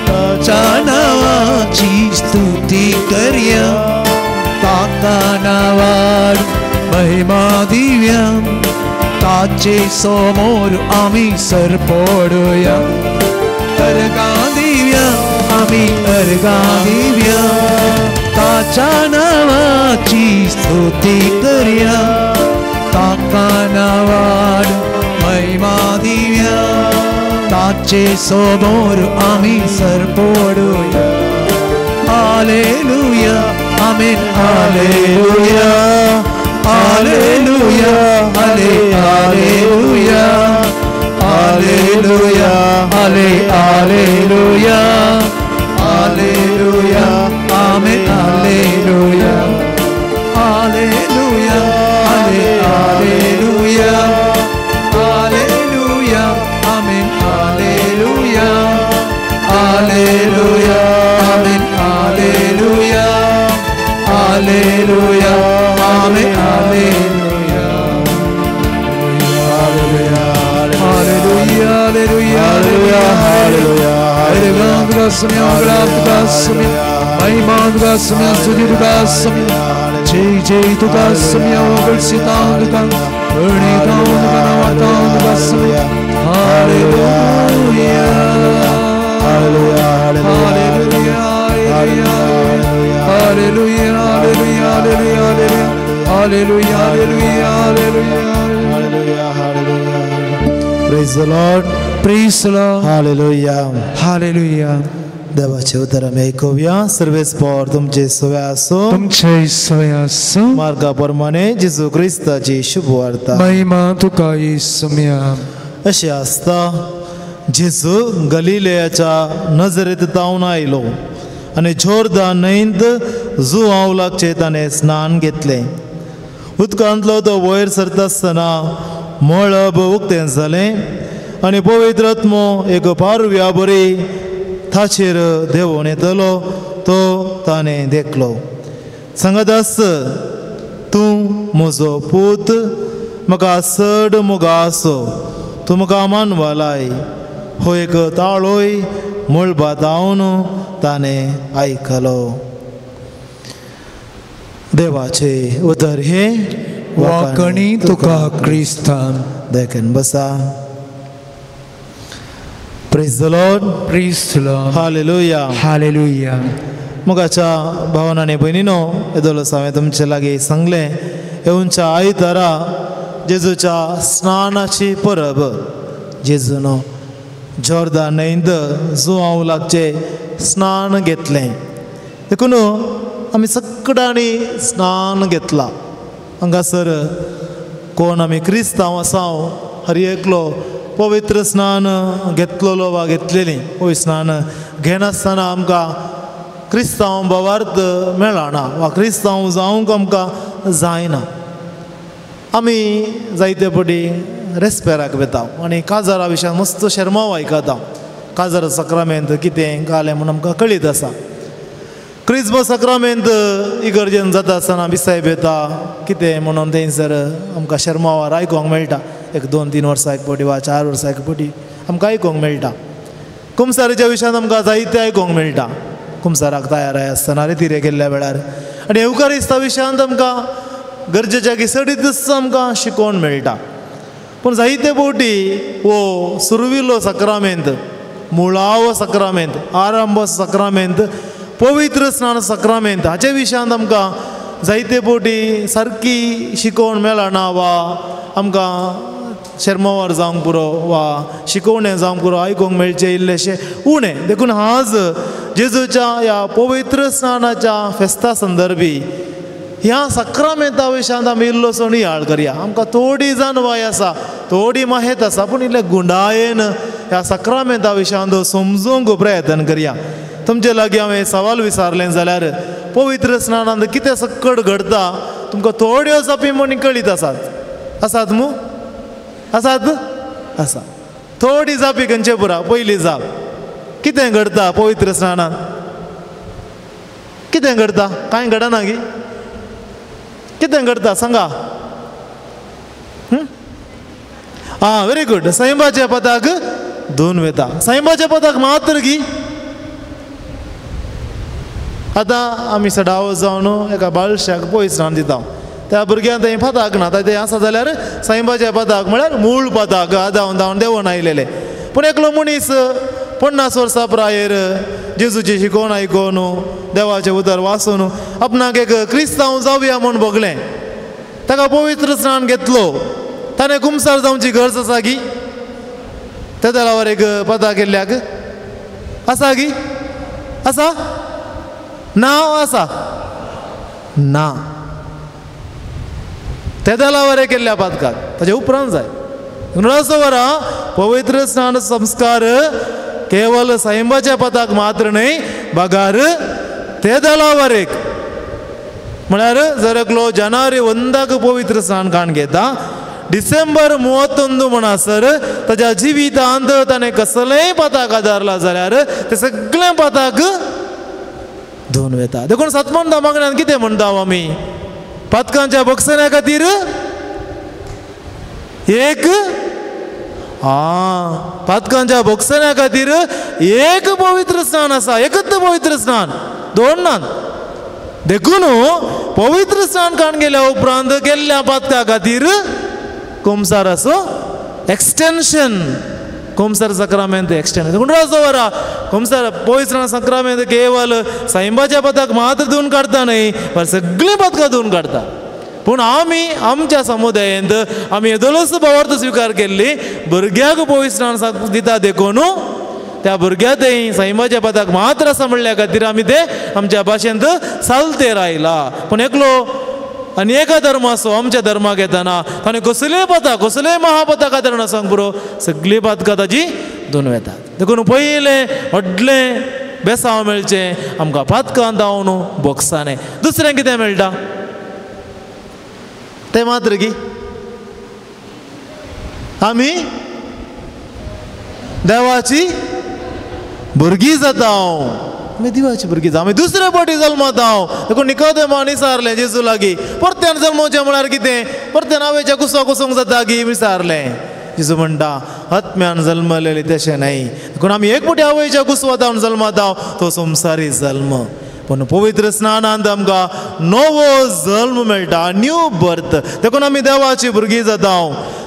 ताच्या नांवाची स्तुती करया, ताका नांवार महिमा दिव्या, ताचे समोर आमी सरपडुया. अर्गां दिव्या आमी अर्गां दिव्या, ताच्या नांवाची स्तुती करया, ताका नांवार महिमा दिव्या, ताचे समोर आमी सरपडुया. हालेलुया, आमेन, हालेलुया, हालेलुया, हाले हालेलुया, हालेलुया, हाले hallelujah, hallelujah, amen, hallelujah, hallelujah, हाले hallelujah, hallelujah, amen, hallelujah, hallelujah, amen, hallelujah, hallelujah, amen, hallelujah. Hallelujah, hallelujah, hallelujah. जय जय तुका सम्या वगळसितां तुका अणितां तुका नावातां तुका सम्या. Hallelujah, hallelujah, hallelujah, hallelujah, hallelujah, hallelujah, hallelujah, hallelujah, hallelujah. Praise the Lord. Praise the Lord. Hallelujah. Hallelujah. देवाचे उतर आमी आयकुया. सर्वेस पोर तुमचे सवे आसूं, तुमचे सवे आसूं. मार्गा प्रमाणे जेजू क्रिस्ताची शुभवार्ता. महिमा तुका येसुम्या. अशें आसता, जेजू गलिलेयाच्या नजरेंत तावन आयलो आनी जोर्दान न्हंयंत जुआंव लागचें ताणें स्नान घेतलें. उदकांतलो तो वयर सरता आसतना मळब उक्तें जालें आनी पवित्र आत्मो एक पारव्या बरी ताचेर देंवोन येतलो तो ताणें देखलो. सांगत आस, तूं म्हजो पूत, म्हाका चड मोगा आसो, तूं म्हाका मानवालाय. हो एक ताळोय मळबांत धांवन ताणें आयकलो. देवाचें उतर हें वाकणी तुका क्रिस्तान. देखून बसा. Praise the Lord. Praise the Lord. Hallelujah. Hallelujah. मोगाच्या भावना आनी भयणीनो, येदोळच हांवें तुमचे लागीं सांगलें, येवच्या आयतारा जेजूच्या स्नानाची परब. जेजून जोर्दान न्हंयंत जुआंव लागचें स्नान घेतलें. देखून आमी सगळ्यांनी स्नान घेतलां. हांगासर कोण आमी क्रिस्तांव आसा, हर एकलो पवित्र स्नान घेतलेलो वा घेतलेली. पवित्र स्नान घेनासतना आमकां क्रिस्तांव भावार्थ मेळना वा क्रिस्तांव जावंक आमकां जायना. आमी जायते फावटी रेस्पेराक वता आनी काजारा विशयान मस्त शेरमांव आयकता. काजार साक्रामेंत कितें घालें म्हूण आमकां कळीत आसा. क्रिस्मस साक्रामेंत इगर्जेन जाता आसतना बिसायब येता कितें म्हणून थंयसर आमकां शेरमांवार आयकूंक मेळटा. एक 2-3 वर्सां एक फावटी वा 4 वर्सां एक फावटी आमकां आयकूंक मेळटा. कुमसारीच्या विशयान आमकां जायतें आयकूंक मेळटा. कुमसाराक तयार आसतना रितीरे केल्ल्या वेळार आनी येवकारिस्ता विशयांत आमकां गरजेच्या चडीतच आमकां शिकोवन मेळटा. पूण जायते फावटी हो सुरविल्लो साक्रामेंत, मुळावो साक्रामेंत, आरंभ साक्रामेंत पवित्र स्नान सक्रामेंत हाचे विशयांत आमकां जायते फावटी सारकी शिकोवण मेळना वा आमकां शेरमावार जावंक पुरो वा शिकोवणें जावंक पुरो आयकूंक मेळचें इल्लेशें उणें. देखून आज जेजूच्या ह्या पवित्र स्नानाच्या फेस्ता संदर्भी ह्या सक्रामेंता विशयांत आमी इल्लोसो नियाळ करया. आमकां थोडी जाणवाय आसा, थोडी माहेत आसा, पूण इल्ले गुंडायेन ह्या सक्रामेंता विशयांत समजूंक प्रयत्न करया. तुमचे लागीं हांवें सवाल विचारलें जाल्यार पवित्र स्नानांत कितें सक्कड घडता तुमकां थोड्यो जापी म्हूण कळीत आसात. आसात मू? आसात? आसा. थोडी जापी खंयचे पुरा. पयली जाप, कितें घडता पवित्र स्नानांत? कितें घडता? कांय घडना गी? कितें घडता सांगा? आं, व्हेरी गुड. सैंबाच्या पदाक दोन वेता. सैंबाच्या पदाक मात्र गी आतां आमी सडाव जावन एका बाळशाक पयस स्नान दिता, त्या भुरग्यान थंय पदाक ना, तें आसा जाल्यार सैंबाच्या पदाक म्हळ्यार मूळ पदाक धांवन धांवन देंवन आयलेले. पूण एकलो मनीस 50 वर्सां प्रायेर जेजूची शिकोवन आयकून देवाचें उतर वाचून आपणाक एक क्रिस्तांव जावया म्हूण भोगलें, ताका पवित्र स्नान घेतलो, ताणें कुमसार जावची गरज आसा गी? त्या दलावर एक पदाक केल्ल्याक आसा गी? आसा ना? आसा ना. ते दलावर केल्ल्या पातकाक ताचे उपरांत जाय. वरा पवित्र स्नान संस्कार केवल सैंबाच्या पदाक मात्र न्हय, बगार ते दलावर एक म्हळ्यार जर एकलो जानेवारी 1 पवित्र स्नान काण घेता, डिसेंबर 31 म्हणसर ताच्या जिवितांत ताणें कसलेंय पताक आदारला जाल्यार ते सगळें पताक धुवन वेता. देखून सतमंता मागण्यान कितें म्हणटा आमी? पातकांच्या बक्षण्या खातीर एक पातकांच्या बक्षण्या खातीर एक पवित्र स्नान आसा, एकच पवित्र स्नान, दोन ना. देखून पवित्र स्नान काण गेल्या उपरांत केल्ल्या पातका खातीर कुमसार असो एक्सटेंशन, कुमसार सक्रामेंत एक्सटेंशन. देखून वरा कुमसार पवित्र सक्रामेंत केवल सैंबाच्या पदाक मात्र धुवन काडटा न्हय, पण सगळीं पदकां धुवन काडटा. पूण आमी आमच्या समुदायेंत आमी येदोळच भावार्थ स्विकार केल्ली भुरग्याक पवित्र स्नान दिता, देखून त्या भुरग्या थंय सैमाच्या पदाक मात्र आसा म्हणल्या खातीर आमी ते आमच्या भाशेंत सालतेर आयला. पूण एकलो आनी एका धर्माचो आमच्या धर्माक येताना ताणें कसलेय पताक कसलेय महापताक आदारण सांग पुरो, सगळीं पातकां ताजी धुवन वेतात. देखून पयलें व्हडलें बेसांव मेळचें आमकां पातकां धांवन बोगसाणें. दुसरें कितें मेळटा तें मात्र की आमी देवाची भुरगीं जाता, आमी देवाची भुरगीं जाता, आमी दुसरे फावटी जल्मता. देखून निकोदेमान विचारलें जेजू लागीं, परत्यान जल्मोवचें म्हळ्यार कितें? परत्यान आवयच्या कुसो कुसूंक जाता की विचारलें. जेजू म्हणटा आत्म्यान जल्मलेलें तशें न्हय. देखून आमी एक फावटी आवयच्या कुसवातावन जल्मता तो संवसारी जल्म, पूण पवित्र स्नानांत आमकां नवो जल्म मेळटा, न्यू बर्थ. देखून आमी देवाची भुरगीं जाता.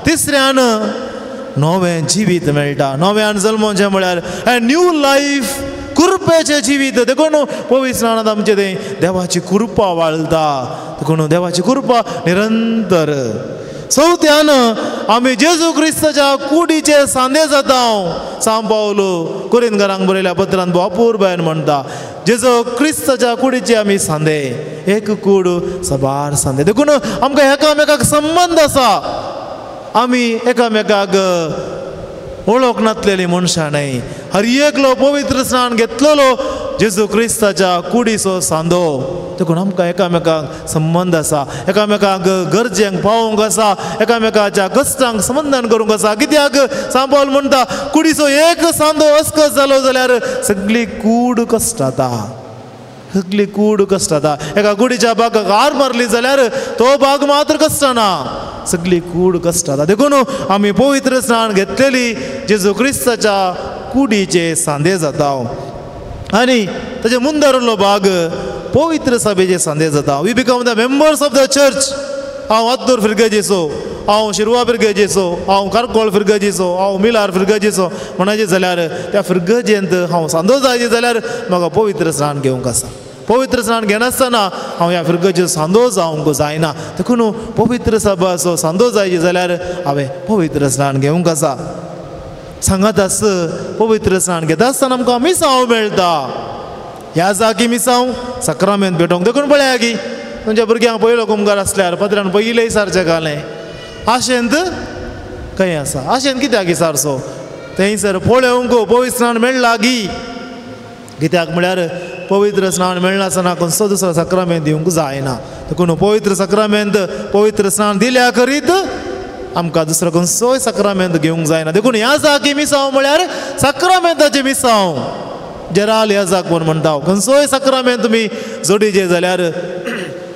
तिसऱ्यान नवें जिवीत मेळटा. नव्यान जल्मोवचें म्हळ्यार न्यू लायफ, कृपेचें जिवीत. देखून पवित्र स्नानांत आमचें तें देवाची कृपा वाळटा. देखून देवाची कृपा निरंतर. चवथ्यान आमी जेजू क्रिस्ताच्या कुडीचे सांदे जाता. सांव पावलो कोरिंदकारांक बरयल्या पत्रांत अपुरबायेन म्हणटा, जेजू क्रिस्ताच्या कुडीचे आमी सांदे, एक कूड सबार सांदे. देखून आमकां एकामेकाक संबंद आसा. आमी एकामेकाक ओळख नासलेली मनशां न्हय. हर एकलो पवित्र स्नान घेतलेलो जेजू क्रिस्ताच्या कुडीचो सांदो. देखून आमकां एकामेकांक संबंद आसा, एकामेकांक गरजेंक पावोवंक आसा, एकामेकाच्या कश्टांक समाधान करूंक आसा. कित्याक सांव पावल म्हणटा कुडीचो एक सांदो अस्कस जालो जाल्यार सगळी कूड कश्टाता, सगळी कूड कश्टाता. एका कुडीच्या भागाक हार मारली जाल्यार तो भाग मात्र कश्टना, सगळी कूड कश्टाता. देखून आमी पवित्र स्नान घेतलेली जेजू क्रिस्ताच्या कुडीचे सांदे जाता आनी ताचे मुंदारलो भाग पवित्र सभेचे सांदे जाता. We become the members of the church. हांव अत्तूर फिरगजेचो, हांव शिरवा फिरगजेचो, हांव कारकोळ फिरगजेचो, हांव मिलार फिरगजेचो म्हणचे जाल्यार त्या फिरगजेंत हांव सांदो जायचे जाल्यार म्हाका पवित्र स्नान घेवंक आसा. पवित्र स्नान घेनासतना हांव ह्या फिरगजेचो सांदो जावंक जायना. देखून पवित्र सभाचो सांदो जायचे जाल्यार हांवें पवित्र स्नान घेवंक आसा. सांगात आस पवित्र स्नान घेता आसतना आमकां मिसांव मेळटा. ह्या जागी मिसांव सक्रामेंत भेटोवंक. देखून पळया की तुमच्या भुरग्यांक पयलो कुमगार आसल्यार पत्रान पयलें सारचें घालें. आशेंत खंय आसा? आशेंत कित्याक सारसो? थंयसर पळोवंक पवित्र स्नान मेळ्ळा गी. कित्याक म्हळ्यार पवित्र स्नान मेळनासतना खंयचो दुसरो सक्रामेंत दिवंक जायना. देखून पवित्र सक्रामेंत पवित्र स्नान दिल्या करीत आमकां दुसरो खंयचोय सक्रामेंत घेवंक जायना. देखून ह्या जागी मिसांव म्हळ्यार सक्रामेंताचें मिसांव जेराल ह्या जाग म्हूण म्हणटा. खंयचोय सक्रामेंत तुमी जोडीचे जाल्यार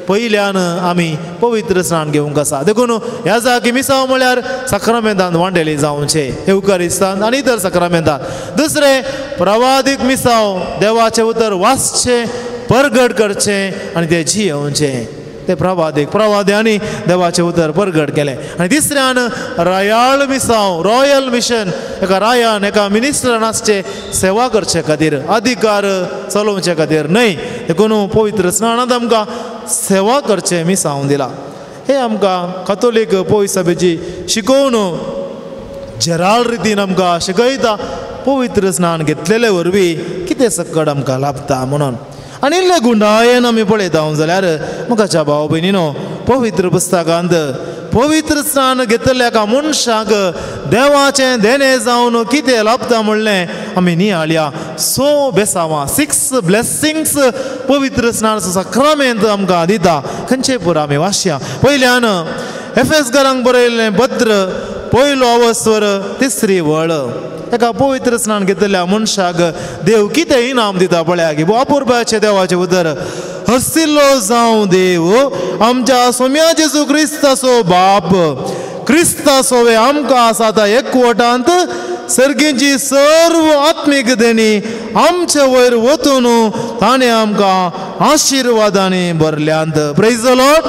पयल्यान आमी पवित्र स्नान घेवंक आसा. देखून ह्या जागी मिसांव म्हळ्यार सक्रामेंतान वांटेली जावचें, येवकारिस्तान आनी इतर सक्रामेंतान. दुसरें प्रवादीक मिसांव, देवाचें उतर वाचचें, परगट करचें आनी तें जियेवचें. ते प्रवादीक प्रवाद्यांनी देवाचें उतर परगट केलें. आनी तिसऱ्यान रायाळ मिसांव, रॉयल मिशन, एका रायान एका मिनिस्टरान आसचें सेवा करचे खातीर, अधिकार चलोवचे खातीर न्हय. देखून पवित्र स्नानांत आमकां सेवा करचें मिसांव दिलां. हें आमकां कातोलीक पवित्र सभेची शिकोवन जेराल रितीन आमकां शिकयता पवित्र स्नान घेतलेले वरवीं कितें सकट आमकां लाभता म्हणून. आनी इल्ले गुंडायेन आमी पळयता जाल्यार मुखाच्या भाव भयणीनो पवित्र पुस्तकांत पवित्र स्नान घेतल्या एका मनशाक देवाचें देणें जावन कितें लाभता म्हणलें आमी नियाळया. 6 बेसावां, 6 ब्लेसिंग्स पवित्र स्नान सक्रामेंत आमकां दिता. खंयचे पुरा आमी वाचया. पयल्यान एफेसकारांक बरयल्लें पत्र पयलो अवस्वर 3री वळ. एका पवित्र स्नान घेतल्या मनशाक देव कितें इनाम दिता पळया की अपुरबायेचें देवाचें उतर. हरसिल्लो जावं देव आमच्या सोम्या जेजू क्रिस्ताचो बाप, क्रिस्तासोवे आमकां आसा त्या एकवटांत सर्गींची सर्व आत्मीक देणी आमचे वयर वतून ताणें आमकां आशिर्वादांनी भरल्यांत. Praise the Lord,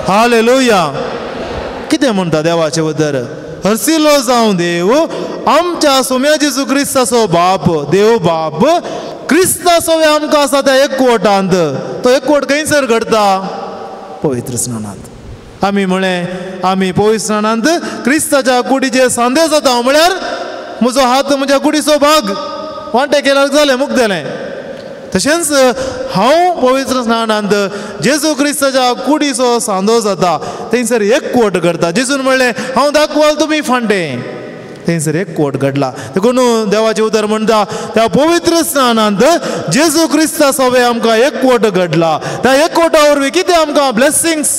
hallelujah. कितें म्हणटा देवाचें उतर? हरसिल्लो जावं देव आमच्या सोम्या जेजू क्रिस्ताचो बाप, देव बाप क्रिस्तासोवे आमकां आसा त्या एकवटांत. तो एकवट खंयसर घडता? पवित्र स्नानांत. आमी म्हळें आमी पवित्र स्नानांत क्रिस्ताच्या कुडीचे सांदे जाता. म्हळ्यार म्हजो हात म्हज्या कुडीचो भाग वांटे केल्यार जालें, मुक्तेलें. तशेंच हांव पवित्र स्नानांत जेजू क्रिस्ताच्या कुडीचो सांदो जाता. थंयसर एकवट करता. जेजून म्हणलें हांव दाखवाल तुमी फांटे. थंयसर एकवट घडला. देखून देवाचें उतर म्हणटा त्या पवित्र स्नानांत जेजू क्रिस्ता सवे आमकां एकवट घडला. त्या एकवटा वरवीं कितें आमकां ब्लेसिंग्स?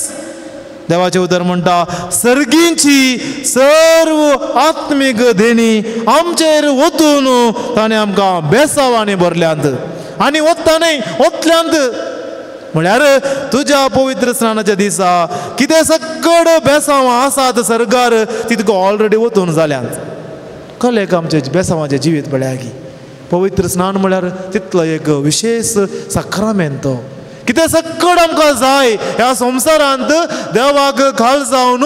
देवाचें उतर म्हणटा सर्गींची सर्व आत्मीक देणी आमचेर वतून ताणें आमकां बेसावांनी भरल्यांत. आनी वता न्हय, वतल्यांत. म्हळ्यार तुज्या पवित्र स्नानाच्या दिसा कितें सकड बेसांवां आसात सर्गार ती तुका ऑलरेडी वतून जाल्यांत. कलेक आमचें बेसांवाचें जिवीत पळया की पवित्र स्नान म्हळ्यार तितलो एक विशेश सक्रामेंत. तो कितें सकड आमकां जाय ह्या संवसारांत देवाक खाल जावन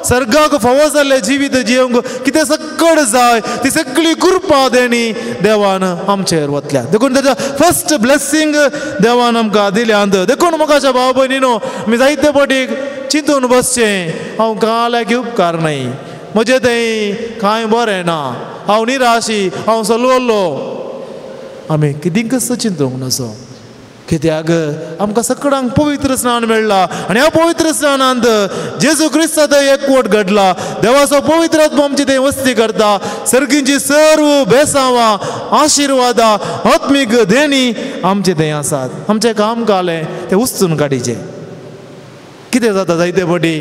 सर्गाक फावो जाल्लें जिवीत जियोंक कितें सकड जाय ती सगळी कृपा देणी देवान आमचेर वतल्या. देखून तेच्या फर्स्ट ब्लेसिंग देवान आमकां दिल्यांत. देखून मुखाच्या भाव भयणीनो आमी जायते फावटी चिंतून बसचें हांव काल्याक उपकार न्हय, म्हजें थंय कांय बरें ना, हांव निराशी, हांव सलवल्लो. आमी कितेंकच चिंतूंक नजो. कित्याक आमकां सगळ्यांक पवित्र स्नान मेळ्ळा आनी ह्या पवित्र स्नानांत जेजू क्रिस्ता थंय एकवट घडला. देवाचो पवित्र आत्मो आमची थंय वस्ती करता. सर्गींची सर्व बेसांवां, आशिर्वादां, आत्मीक देणी आमचे थंय आसात. आमचें काम कालें तें उस्तून काडीचें. कितें जाता जायते फावटी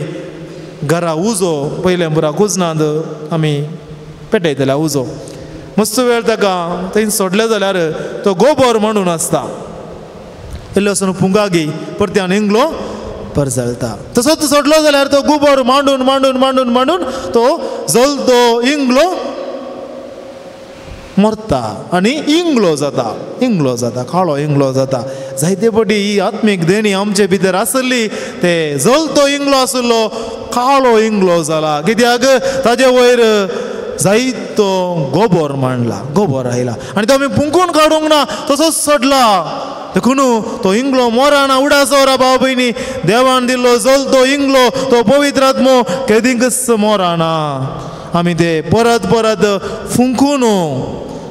घरा उजो पयलें पुरा कुजनांत आमी पेटयतले उजो. मस्त वेळ ताका थंय सोडलें जाल्यार तो गोबर म्हणून आसता. इल्लो वचून पुंगागी परत्यान इंगलो परजळता. तसोच सोडलो जाल्यार तो गोबर मांडून मांडून मांडून मांडून तो जलतो इंगलो मरता आनी इंगलो जाता, इंगलो जाता, काळो इंगलो जाता. जायते फावटी ही आत्मीक देणी आमचे भितर आसली, ते जलतो इंगलो आसलो काळो इंगलो जाला. कित्याक ताजे वयर जायतो गोबोर मांडला, गोबोर आयला आनी तो आमी पुंकून काडूंक ना, तसोच सोडला. देखून तो इंगलो मोराना उडासो रा भाव भयणी, देवान दिल्लो जलतो इंगलो तो पवित्र आत्मो केदींकच मोराना. आमी ते परत परत फुंकून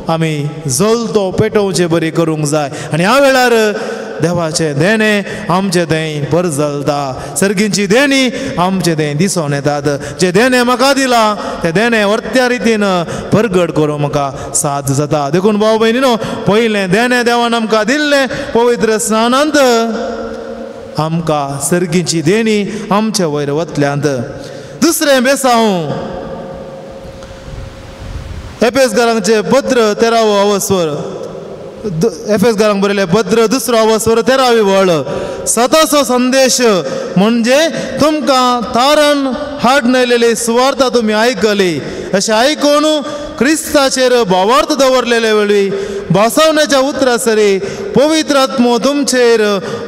आमी जलतो पेटोवचे बरी करूंक जाय. आनी ह्या वेळार देवाचें देणें आमचें थंय परजलता, सर्गींची देणी आमचें थंय दिसोन येतात. जें देणें म्हाका दिलां तें देणें वर्त्या रितीन परगट करूंक म्हाका साथ जाता. देखून भाव भयणीनो, पयलें देणें देवान आमकां दिल्लें पवित्र स्नानांत आमकां सर्गींची देणी आमचे वयर वतल्यांत. दुसरें बेसांव एफेसकारांचें पत्र 13वो अवस्वर, एफेसकारांक बरयलें पत्र 2रो अवस्वर 13वी वळ. सताचो संदेश म्हणजे तुमकां तारण हाडून आयलेली सुवार्ता तुमी आयकली, अशें आयकून क्रिस्ताचेर भावार्थ दवरलेले वेळी भासावण्याच्या उतरासरी पवित्र आत्मो तुमचेर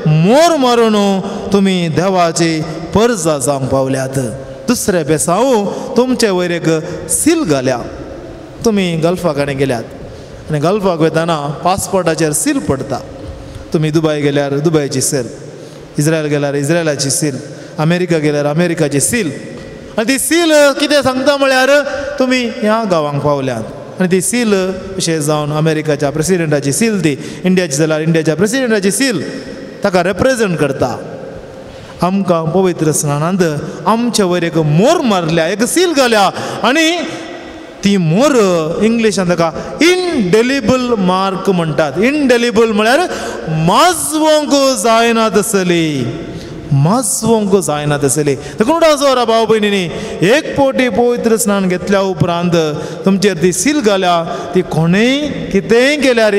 मोर मारून तुमी देवाची परजा जावंक पावल्यात. दुसरें बेसांव तुमचे वयर एक सील घाल्या. तुमी गल्फा कडेन गेल्यात आनी गल्फाक वतना पासपोर्टाचेर सील पडटा. तुमी दुबय गेल्यार दुबयची सील, इस्रायल गेल्यार इस्रायलाची सील, अमेरिका गेल्यार अमेरिकाची सील. आनी ती सील कितें सांगता म्हळ्यार तुमी ह्या गांवांक पावल्यात. आनी ती सील अशें जावन अमेरिकाच्या प्रेसिडेंटाची सील, ती इंडियाची जाल्यार इंडियाच्या प्रेसिडेंटाची सील ताका रेप्रेजेंट करता. आमकां पवित्र स्नानांत आमचे वयर एक मोर मारल्या, एक सील घाल्या आनी ती मोर इंग्लिशान ताका इनडेलिबल मार्क म्हणटात. इनडेलिबल म्हळ्यार माजवंक जायना तसली, माजवंक जायना तसली. देखून आसो भाव भयणींनी, एक फावटी पवित्र स्नान घेतल्या उपरांत तुमचेर ती सील घाल्या, ती कोणेय कितेंय केल्यार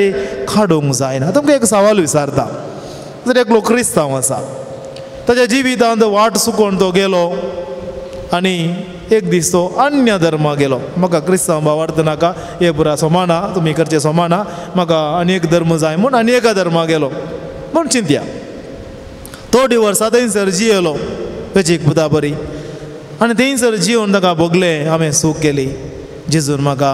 काडूंक जायना. तुमकां एक सवाल विचारता, जर एकलो क्रिस्तांव आसा, ताच्या जिवितांत वाट चुकोवन तो गेलो आनी एक दीस तो अन्य धर्मा गेलो. म्हाका क्रिस्तांव भावार्थ नाका, हे पुरा सोमाना, तुमी करचें सोमाना, म्हाका आनी एक धर्म जाय म्हूण आनी एका धर्मा गेलो म्हूण चिंतया. थोडी वर्सां थंयसर जियेलो वेचीक पुता बरी, आनी थंयसर जियोन ताका भोगलें हांवें सूख केली, जेजून म्हाका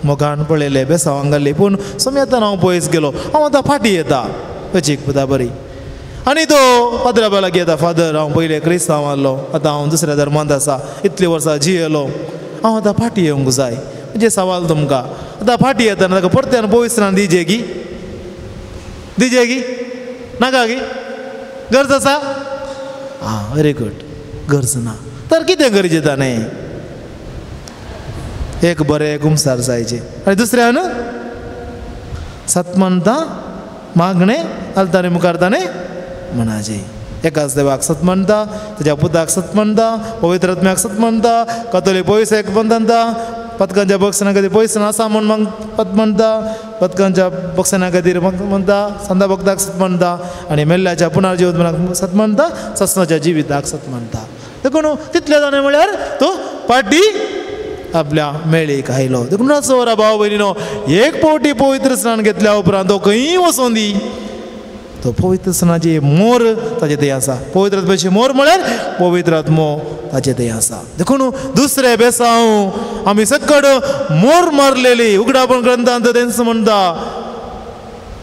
मोगान पळयलें, बेसांवांक घाली, पूण सोमी आतां हांव पयस गेलो, हांव आतां फाटीं येता वेचीक पुता बरी. आनी तो पाद्रा लागीं येता, फादर हांव पयलें क्रिस्तांव आहलो, आतां हांव दुसऱ्या धर्मांत आसा, इतलीं वर्सां जियेलो, हांव आतां फाटीं येवंक जाय. म्हणजे सवाल तुमकां, आतां फाटीं येतना ताका परत्यान पवित्र दिजेगी दिजेगी नाका गी गरज आसा? आं, व्हेरी गुड, गरज ना. तर कितें गरजें ताणें? एक बरें कुमसार जायचें आनी दुसऱ्यान सतमनता मागणें आलतारे मुखार ताणें म्हणाचें. एकाच देवाक सत म्हणटा, ताच्या पुताक सत म्हणटा, पवित्र आत्म्याक सत म्हणटा, कातोलीक पयस म्हणटा, पदकांच्या बक्षणा खातीर पयस आसा म्हूण मग पद म्हणटा, पदकांच्या बक्षणा खातीर म्हणटा, संदा भक्ताक सत म्हणटा आनी मेल्ल्याच्या पुनर्जिवतपणाक सत म्हणटा, ससनाच्या जिविताक सत म्हणटा. देखून तितले जाणें म्हळ्यार तो पाटी आपल्या मेळीक आयलो. देखून असो भाव भयणीनो, एक फावटी पवित्र स्नान घेतल्या उपरांत तो खंयी वचों दी, तो पवित्र स्नानाची मोर ताजे थंय आसा. पवित्र आत्म्याची मोर म्हळ्यार पवित्र आत्मो ताजे थंय आसा. देखून दुसरें बेसांव आमी सकड मोर मारलेली. उगडापण ग्रंथांत तेंच म्हणटा,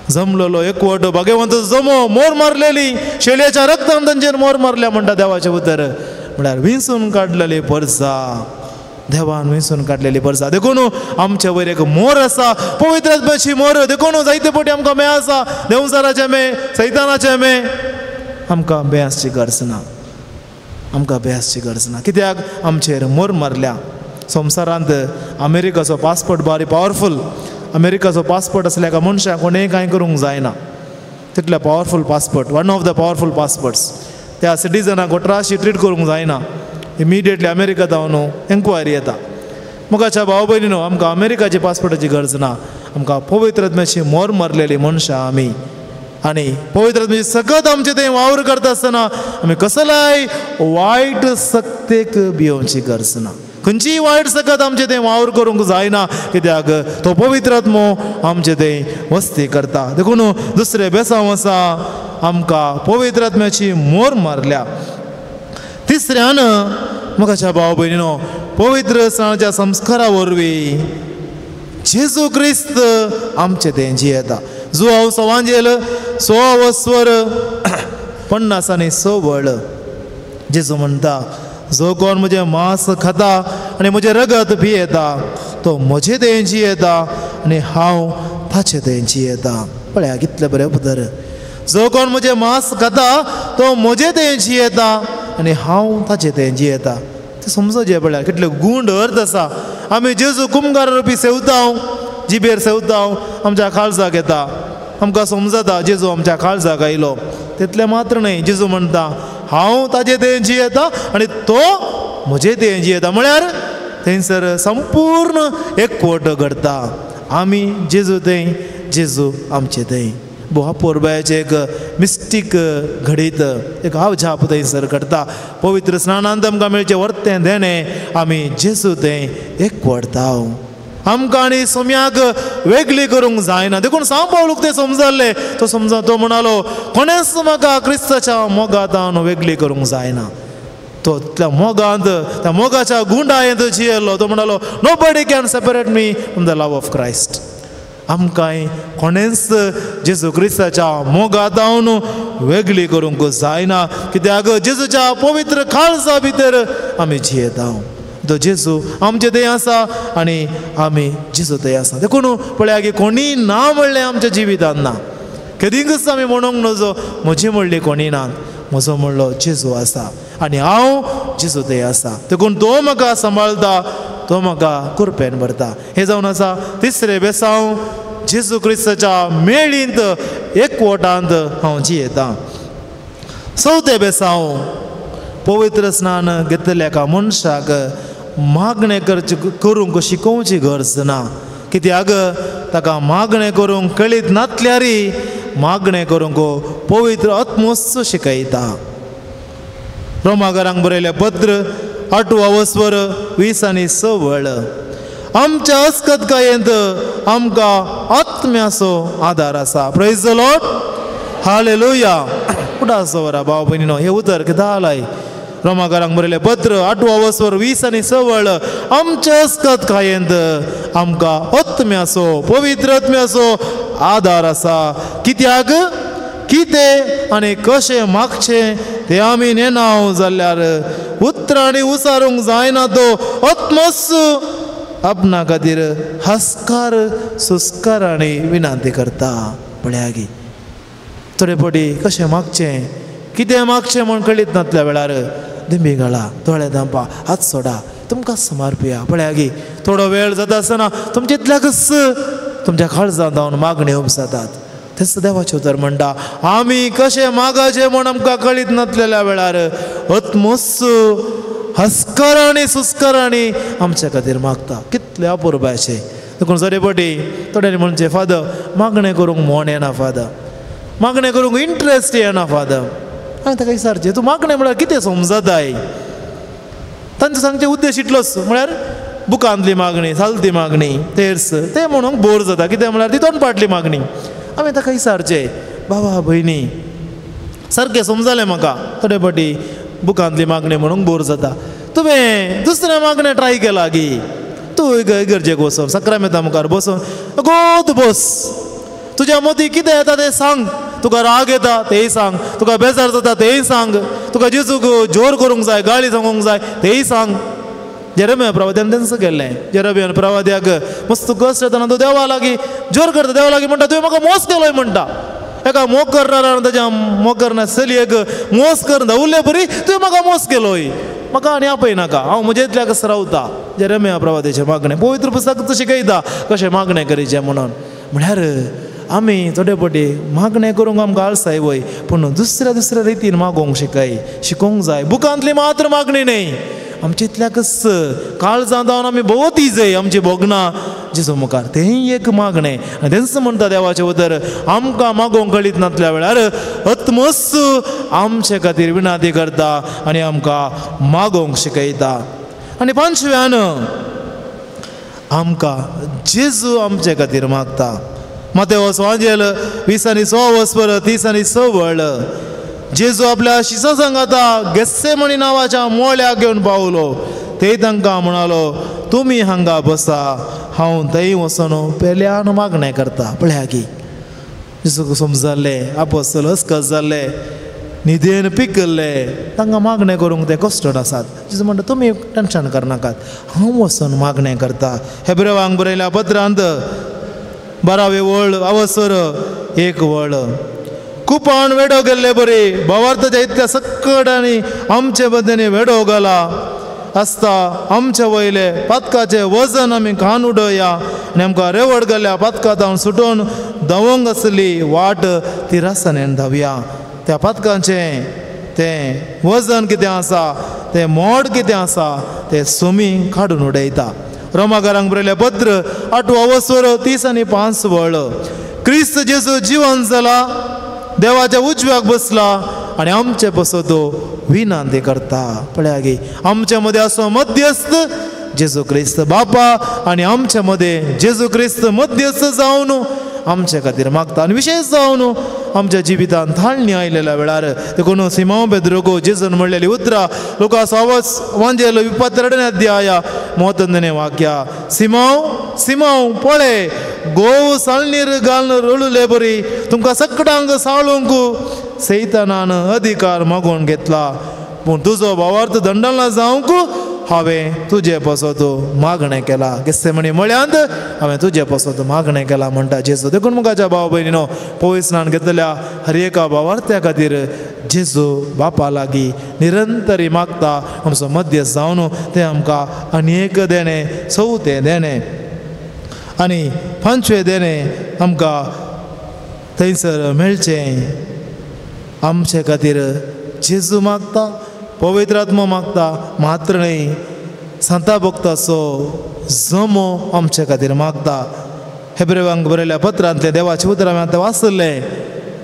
जमलेलो एकवट भाग्यवंत जमो मोर मारलेली, शेळयेच्या रक्तान तांचेर मोर मारल्या म्हणटा देवाचें उतर. म्हळ्यार विंचून काडलेली परसा, देवान विंचून काडलेली परसा. देखून आमचे वयर एक मोर आसा, पवित्र आत्म्याची मोर. देखून जायते फावटी आमकां मे आसा, देंवचाराचें मे, सैतानाचें मे, आमकां बेयासची गरज ना, आमकां बेयासची गरज ना. कित्याक आमचेर मोर मारल्या. संवसारांत अमेरिकाचो पासपोर्ट बारी पावरफूल. अमेरिकाचो पासपोर्ट आसल्या एका मनशाक कोणेय कांय करूंक जायना, तितले powerful passport, one of the powerful passports. त्या सिटीजनाक त्राशी ट्रीट करूंक जायना, इमिडिएटली अमेरिका जावन एन्क्वायरी येता. मुखाच्या भाव भयणीनो, आमकां अमेरिकाची पासपोर्टाची गरज ना, आमकां पवित्र आत्म्याची मोर मारलेली मनशां आमी. आनी पवित्र आत्म्याची सगळत आमचे थंय वावर करता आसतना आमी कसल्याय वायट सक्तेक भियोवची गरज ना. खंयचीय वायट सकत आमचें तें वावर करूंक जायना, कित्याक तो पवित्र आत्मो आमचें तें वस्ती करता. देखून दुसरें बेसांव आसा आमकां पवित्र आत्म्याची मोर मारल्या. तिसऱ्यान म्हज्या भाव भयणीनो, पवित्र स्नानाच्या संस्कारा वरवीं जेजू क्रिस्त आमचें तें जियेता. जुआव सवांजेल 16 स्वर 50 आनी 6 वळ जेजू म्हणटा, जो कोण म्हजें मांस खाता आनी म्हजें रगत पियेता तो म्हजे थंय जियेता आनी हांव ताचे थंय जियेता. पळया कितलें बरें उतर, जो कोण म्हजें मांस खाता तो म्हजे थंय जियेता आनी हांव ताचे थंय जियेता. तें समजोचें पळया कितले गूंड अर्थ आसा. आमी जेजू कुमगार रुपी सेवता, जिबेर सेवता, आमच्या काळजाक येता, आमकां समजता जेजू आमच्या काळजाक आयलो. तितलें मात्र न्हय, जेजू म्हणटा हांव ताजे थंय जियेता आनी तो म्हजे थंय जियेता. म्हळ्यार थंयसर संपूर्ण एकवट घडता. आमी जेजू थंय, जेजू आमचे थंय. भोव पोरबायाचें एक मिस्टीक घडीत एक आवजाप थंयसर घडता. पवित्र स्नानांत आमकां मेळचें वर्तें देणें आमी जेजू थंय एकवटता. आमकां आनी सोम्याक वेगळी करूंक जायना. देखून सांव पावलूक तें समजल्लें. तो समज तो म्हणालो कोणेंच म्हाका क्रिस्ताच्या मोगांत वेगळी करूंक जायना. तो त्या मोगांत, त्या मोगाच्या गुंडायेंत जियेलो. तो म्हणालो nobody can separate me from the love of Christ. आमकांय कोणेंच जेजू क्रिस्ताच्या मोगांत वेगळी करूंक जायना, कित्याक जेजूच्या पवित्र काळजा भितर आमी जियेता. तो जेजू आमचे थंय आसा आनी आमी जेजू थंय आसा. देखून पळया की कोणी ना म्हणलें आमच्या जिवितांत ना. केदींकच आमी म्हणूंक नजो म्हजी म्हणली कोणी ना, म्हजो म्हणलो जेजू आसा आनी हांव जेजू थंय आसा. देखून तो म्हाका सांबाळता, तो म्हाका कुरपेन भरता. हें जावन आसा तिसरें बेसांव, जेजू क्रिस्ताच्या मेळींत एकवटांत हांव जियेतां. चवथें बेसांव, पवित्र स्नान घेतल्या एका मनशाक मागणें करचें करूंक शिकोवची गरज ना, कित्याक ताका मागणें करूंक कळीत नातल्यारी मागणें करूंक पवित्र आत्मोच शिकयता. रोमागरांक बरयलें पत्र 8 वस्वर 20 आनी 6 वळ, आमच्या अस्कतकायेंत आमकां आत्म्याचो आदार आसा. Praise the Lord, hallelujah. उडास दवरा भाव भयणीनो, हें उतर कितें आलाय. रोमाकारांक बरयलें पत्र 8 वस्वर 20 आनी 6 वळ, आमच्या अस्कतकायेंत आमकां आत्म्याचो पवित्र आत्म्याचो आदार आसा. कित्याक कितें आनी कशें मागचें तें आमी नेणाव जाल्यार उतरांनी उसारूंक जायना. तो आत्मोच आपणा खातीर हस्कार सुस्कार आनी विनंती करता. पळया की थोडे फावटी कशें मागचें कितें मागचें म्हूण कळीत नातल्या वेळार दिंबी घाला, दोळे धांपा, हात सोडा, तुमकां समर्पया. पळया की थोडो वेळ जाता आसतना तुमचे इतल्याकच तुमच्या काळजांत जावन मागण्यो उपजातात. तेच देवाचें उतर म्हणटा आमी कशें मागाचें म्हूण आमकां कळीत नातलेल्या वेळार आत्मोच हस्कर आनी सुस्कर आनी आमच्या खातीर मागता. कितले अपुरबायचें. देखून जरे फावटी थोड्यांनी म्हणचें फादर मागणें करूंक मोन येना, फादर मागणें करूंक इंट्रस्ट येना फादर. हांवें ताका विचारचें तूं मागणें म्हळ्यार कितें समजताय? तांचो सांगचें उद्देश इतलोच म्हळ्यार बुकांतली मागणी, सालती मागणी, तेर्स तें म्हणूंक बोर जाता. कितें म्हळ्यार ती तोंडपाटली मागणी. हांवें ताका विचारचें बाबा भयणी सारकें समजलें म्हाका, थोडे फावटी बुकांतली मागणी म्हणूंक बोर जाता, तुवें दुसरें मागणें ट्राय केलां गी? तूं इगर्जेक वचोन सक्रामेंता मुखार बसून गोत बस, तुज्या मदीं कितें येता तें सांग, तुका राग येता तेंय सांग, तुका बेजार जाता तेंय सांग, तुका जेजूक जोर करूंक जाय, गाळी सांगूंक जाय तेंय सांग. जेरमिया प्रवाद्यान तेंच केल्लें. जेरमियान प्रवाद्याक मस्त कश्ट येतना तो देवा लागीं जोर करता, देवा लागीं म्हणटा तुवें म्हाका मोस केलोय म्हणटा. एका मोग करणारान ताच्या मोग करना चलयेक मोस करून दवरले बरी तुवें म्हाका मोस केलोय, म्हाका आनी आपय नाका, हांव म्हजे इतल्याकच रावता. जेरमिया प्रवाद्याचें मागणें पवित्र पुस्तक शिकयता कशें मागणें करीचें म्हणून. म्हळ्यार आमी थोडे फावटी मागणें करूंक आमकां आळसाय वय, पूण दुसऱ्या दुसऱ्या रितीन मागोवंक शिकय, शिकोवंक जाय. बुकांतली मात्र मागणी न्हय, आमचे इतल्याकच काळजांत जावन आमी भोवती जाय आमची भोगणां जेजू मुखार, तेंय एक मागणें. आनी तेंच म्हणटा देवाचें उतर आमकां मागोवंक कळीत नातल्या वेळार आत्मोच आमचे खातीर विनंती करता आनी आमकां मागोवंक शिकयता. आनी पांचव्यान आमकां जेजू आमचे खातीर मागता. मातेवस वांजेल 20 आनी 6 वस्पर 30 आनी 6 वळ जेजू आपल्या शिसा सांगाता गेस्सेमणी नांवाच्या मोळ्याक घेवन पावलो. ते तांकां म्हणालो तुमी हांगा बसा, हांव थंय वचून पेल्यान मागणें करता. पळया की जेजूक समजल्लें आपोस्तल अस्कत जाल्ले न्हिदेन पिकल्ले, तांकां मागणें करूंक ते कश्टड आसात. जेजू म्हणटा तुमी टेंशन करनाकात, हांव वचून मागणें करता. हेब्रेवांक बरयल्या पत्रांत 12वे वळ अवसर 1 वळ कुपान वेडो गेल्ले बरी भावार्थाच्या इतल्या सक्कड आनी आमचे बद्दनी वेडो घाला आसता आमचे वयले पातकाचें वजन आमी खान उडोवया आनी आमकां रेवड गेल्ल्या पातकां सुटोवन धांवंक आसली वाट ती रासानेन धांवया. त्या पातकांचें तें वजन कितें आसा, तें मोड कितें आसा तें सुमी काडून उडयता. रोमाकारांक बरयलें पत्र 8वो अवसर 30 आनी 5 वळ क्रिस्त जेजू जिवन जाला, देवाच्या उजव्याक बसला आनी आमचे पासत विनंती करता. पळया गी आमचे मदें असो मध्यस्थ जेजू क्रिस्त बापा आनी आमचे मदें जेजू क्रिस्त मध्यस्थ जावन आमचे खातीर मागता. आनी विशेश जावन आमच्या जिवितांत थाळणी आयलेल्या वेळार देखून सिमांव पेद्रोको जेजून म्हणलेली उतरां लोकां सावस वांजेल 22 अध्याय मोतंदने वाक्या सिमांव सिमांव पळय गोव साळणीर घालून रडुले बरी तुमकां सकडांक साळूंक सैतानान अधिकार मागून घेतला, पूण तुजो भावार्थ दंडना जावंक हांवें तुजे पासत मागणें केलां. गेस्सेमणी म्हळ्यांत हांवें तुजे पासत मागणें केलां म्हणटा जेजू. देखून मुखाच्या भाव भयणीनो पवित्र स्नान घेतल्या हर एका भावार्थ्या खातीर जेजू बापा लागीं निरंतरी मागता. आमचो मध्यस्थ जावन तें आमकां आनी एक देणें, चवथें देणें आनी पांचवें देणें आमकां थंयसर मेळचें. आमचे खातीर जेजू मागता, पवित्र आत्मो मागता, मात्र न्हय सांता भक्ताचो जमो आमचे खातीर मागता. हेब्रेवांक बरयल्या पत्रांतलें देवाचें उतर आमी आतां वाचलें.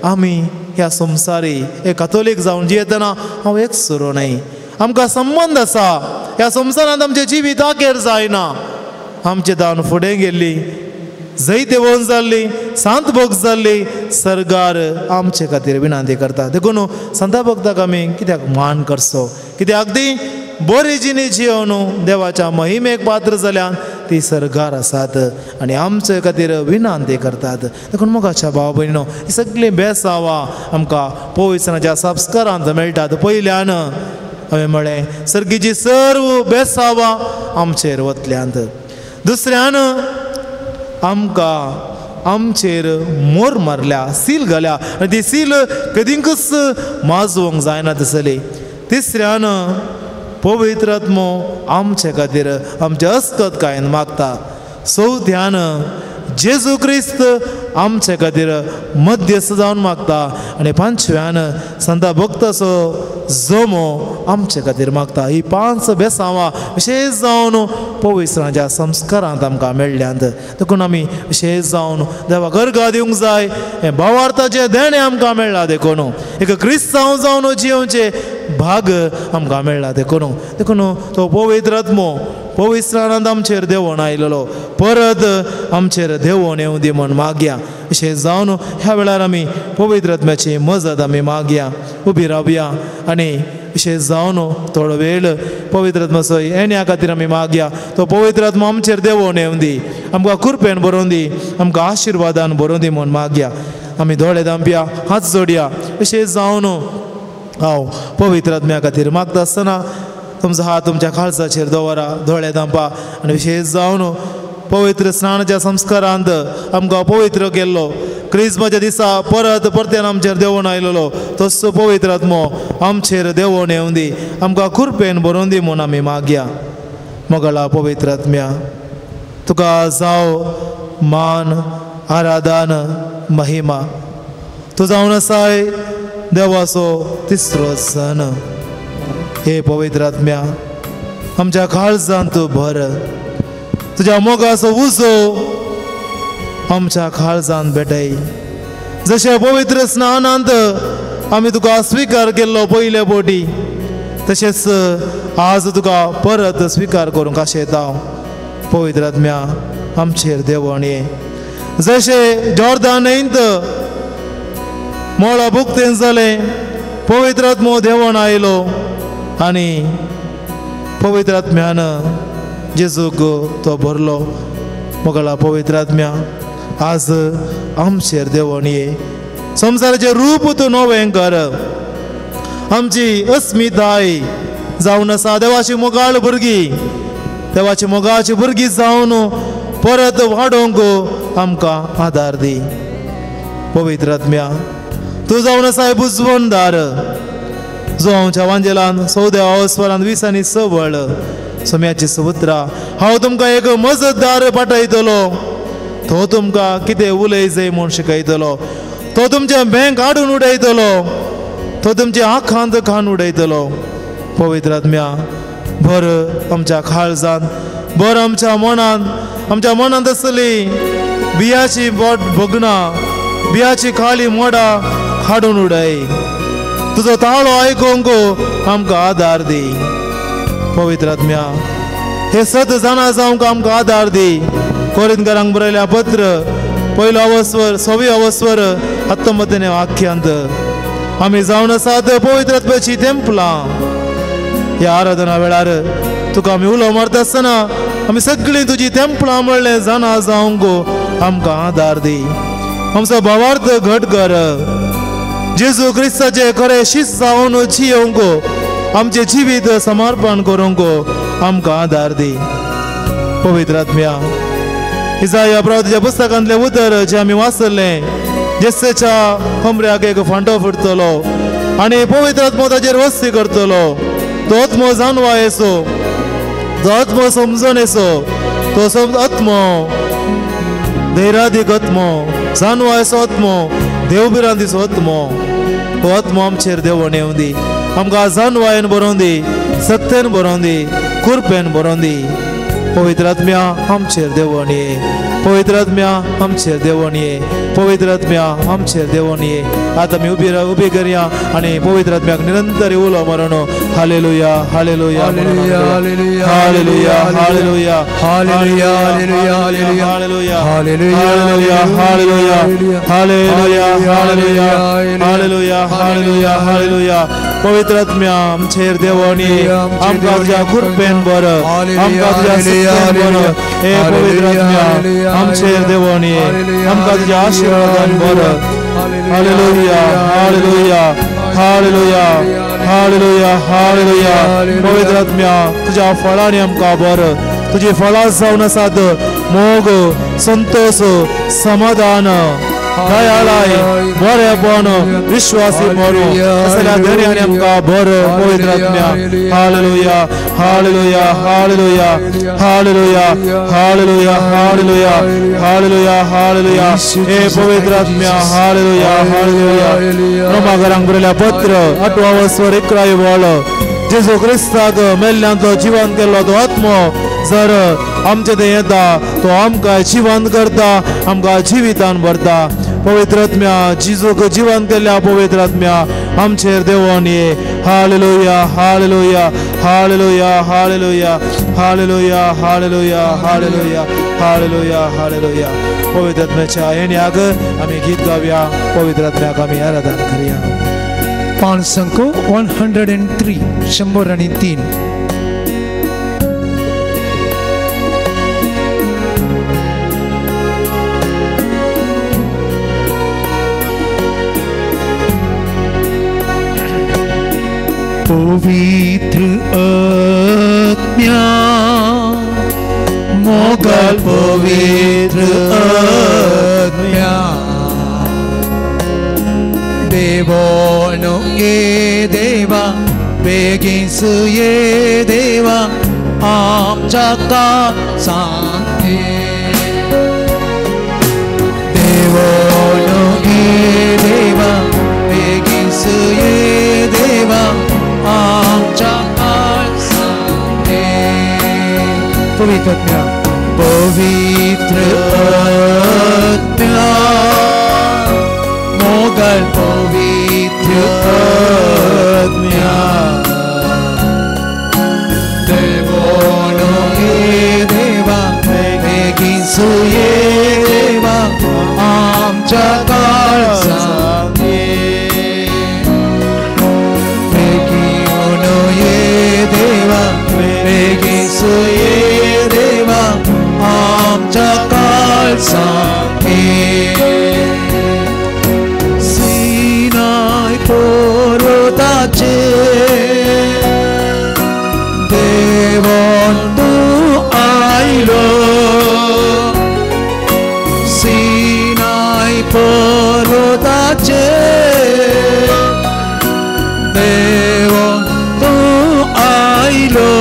आमी ह्या संवसारी एक कातोलीक जावन जियेतना हांव एक सुरो न्हय, आमकां संबंद आसा. ह्या संवसारांत आमचें जिवीत आखेर जायना. आमचें दान फुडें गेल्ली, जैतेवंत जाल्ली, सांत भक्त जाल्ली सरकार आमचे खातीर विनंती करता. देखून सांता भक्ताक आमी कित्याक मान करचो, कित्याक ती बरी जिणी जियोवन देवाच्या महिमेक पात्र जाल्यान ती सरकार आसात आनी आमचे खातीर विनंती करतात. देखून मोगाच्या भाव भयणीनो ही सगळीं बेसावां आमकां पवित्रपणाच्या संस्कारांत मेळटात. पयल्यान हांवें म्हळें सर्गीची सर्व बेसावां आमचेर वतल्यांत. दुसऱ्यान आमकां आमचेर मोर मारल्या, सील घाल्या आनी ती सील कदींकच माजोवंक जायना तसली. तिसऱ्यान पवित्र आत्मो आमचे खातीर आमचे अस्कत कायन मागता. चवथ्यान जेजू क्रिस्त आमचे खातीर मध्यस्थ जावन मागता आनी पांचव्यान सांता भक्ताचो जमो आमचे खातीर मागता. ही 5 बेसांवां विशेश जावन पवित्रपणाच्या संस्कारांत आमकां मेळ्ळ्यांत. देखून आमी विशेश जावन देवाक अर्घां दिवंक जाय. हें भावार्थाचें देणें आमकां मेळ्ळां. देखून एक क्रिस्तांव जावन जियोवचें भाग आमकां मेळ्ळां. देखून देखून तो पवित्र आत्मो पवित्रपणांत आमचेर देवोन आयलेलो परत आमचेर देवोन येवं दी म्हूण मागया. विशेश जावन ह्या वेळार आमी पवित्र आत्म्याची मजत आमी मागया, उबी रावया आनी विशेश जावन थोडो वेळ पवित्र आत्म्याचो येण्या खातीर आमी मागया. तो पवित्र आत्मो आमचेर देवोन येवं दी, आमकां कृपेन बरोवन दी, आमकां आशिर्वादान बरोवन दी म्हूण मागया. आमी दोळे धांपया, हात जोडया. विशेश जावन हांव पवित्र आत्म्या खातीर मागता आसतना तुमचो हात तुमच्या काळजाचेर दवरा, दोळे धांपा आनी विशेश जावन पवित्र स्नानाच्या संस्कारांत आमकां पवित्र केल्लो क्रिस्माच्या दिसा परत परत्यान आमचेर देवोन आयलेलो तसो पवित्र आत्मो आमचेर देवोन येवं दी, आमकां कृपेन बरोवन दी म्हूण आमी मागया. मोगाळा पवित्र आत्म्या तुका जावं मान, आराधन, महिमा. तूं जावन आसाय देवाचो तिसरो जन. हे पवित्र आत्म्या आमच्या काळजांत तूं भर, तुज्या मोगाचो उजो आमच्या काळजांत भेटय. जशें पवित्र स्नानांत आमी तुका स्विकार केल्लो पयले बोटी, तशेंच आज तुका परत स्विकार करूंक आशेता. पवित्र आत्म्या आमचेर देवण ये. जशें जॉर्दान न्हंयत मळब उक्तें जालें, पवित्र आत्मो देवण आयलो आनी पवित्र आत्म्यान जेजूक तो भरलो. मोगळा पवित्र आत्म्या आज आमचेर देवण ये. संवसाराचें रूप तूं नवें कर. आमची अस्मिताय जावन आसा देवाची मोगाळ भुरगीं, देवाची मोगाची भुरगीं जावन परत वाडोवंक आमकां आदार दी. पवित्र आत्म्या तूं जावन आसा बुजवणदार, जो आमच्या वांजेलान 14 अवस्वरान 20 आनी 6 वळ सोम्याची सुपुत्रा हांव तुमकां एक मजतदार पाठयतलो, तो तुमकां कितें उलय जाय म्हूण शिकयतलो, तो तुमचें बँक हाडून उडयतलो, तो तुमचे आखांत खान उडयतलो. पवित्र आत्म्या भर आमच्या काळजान, भर आमच्या मनान. आमच्या मनांत आसली बियाची बोट भोगना, बियाची काळी मोडा काडून उडय. तुजो ताळो आयकूंक आमकां आदार दी. पवित्र आत्म्या हे सत जाणा जावंक आमकां आदार दी. कोरिंतकारांक बरयल्या पत्र 1 अवस्वर 6 अवस्वर 19 वाक्यांत आमी जावन आसात पवित्र आत्म्याची तेंपलां. ह्या आराधना वेळार तुका आमी उलो मारता आसतना आमी सगळीं तुजी तेंपलां म्हणलें जाणा जावंक आमकां आदार दी. आमचो भावार्थ घट कर. जेजू क्रिस्ताचे खरें शिस्त जावन जियोवंक, आमचें जिवीत समर्पण करूंक आमकां आदार दी. पवित्र आत्म्या इजाया प्रवादाच्या पुस्तकांतलें उतर जें आमी वाचलें, जेस्सेच्या कमऱ्याक एक फांटो फुटतलो आनी पवित्र आत्मो ताचेर वस्ती करतलो. तो आत्मो जाणवा येसो, तो आत्मो समजून येसो, तो आत्मो धैर्यादीक आत्मो, जाणवा येसो आत्मो, देवभिरांतीचो आत्मो. हो आत्मो आमचेर देवण येवं दी. आमकां जाणवायेन बरोवन दी, सत्तेन बरोवन दी, कृपेन बरोवन दी. पवित्र आत्म्या आमचेर देवण ये. पवित्र आत्म्या आमचेर देवण ये. पवित्र आत्म्या आमचेर देवण ये. आतां आमी उबी करया आनी पवित्र आत्म्याक निरंतर उलो मारून hallelujah hallelujah hallelujah hallelujah hallelujah hallelujah hallelujah hallelujah hallelujah hallelujah hallelujah hallelujah hallelujah. पवित्र आत्म्या आमचेर देवण ये. आमकां तुज्या कृपेन बर, आमकां तुज्या सत्तेन बर. हे पवित्र आत्म्या आमचेर देवण ये. आमकां तुज्या आशिर्वादान बर. Hallelujah hallelujah hallelujah hallelujah hallelujah. पवित्र आत्म्या तुज्या फळांनी आमकां बर. तुजी फळां जावन आसात मोग, संतोष, समाधान, दयाळाय, बरेपण, विश्वासी मरू असल्या धैर्याने आमकां बर. पवित्र आत्म्या hallelujah hallelujah hallelujah hallelujah hallelujah hallelujah hallelujah hallelujah. हे पवित्र आत्म्या हालेलुया हालेलुया. रोमाकरांक बरयल्या पत्र 8 अवस्वर 11 वळ जेजू क्रिस्ताक मेल्ल्यांचो जिवंत केल्लो तो आत्मो जर आमचे थंय येता तो आमकां जिवंत करता, आमकां जिवितान भरता. पवित्र आत्म्या जेजूक जिवंत केल्ल्या पवित्र आत्म्या आमचेर देवण ये. Hallelujah hallelujah hallelujah hallelujah hallelujah hallelujah hallelujah hallelujah hallelujah. पवित्र आत्म्याच्या येण्याक आमी गीत गावया. पवित्र आत्म्याक आमी आराधन करया. 5 103 103. पवित्र आत्म्या मोगल पवित्र आत्म्या देवोनो ये देवा बेगीन ये देवा आमच्या सांगे. देवोनो ये देवा बेगीन ये देवा आमच्या सांगे. पवित्र आत्म्या पवित्र आत्म्या मोगल पवित्र आत्म्या सुये देवा आमच्या काळजांत ये, बेगीन ये देवा, बेगीन सुये देवा आमच्या काळजांत ये. सिनाय पर्वताचेर देवान तूं आयलो, सिनाय पर्वताचेर देवान तूं आयलो,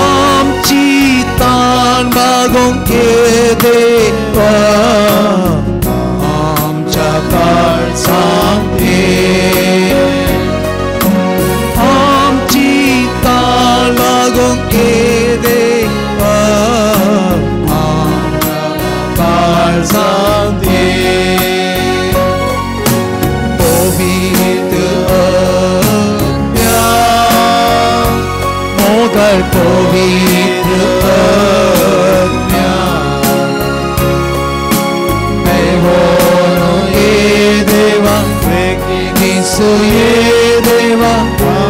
आमची तान भागोवंक ये देवा आमच्या काळजांत ये, आमची तान भागोवंक ये देवा आमच्या काळजांत ये. पवित्र आत्म्या, मोगाळ पवित्र आत्म्या, देवोनो ये देवा, बेगीन सुये देवा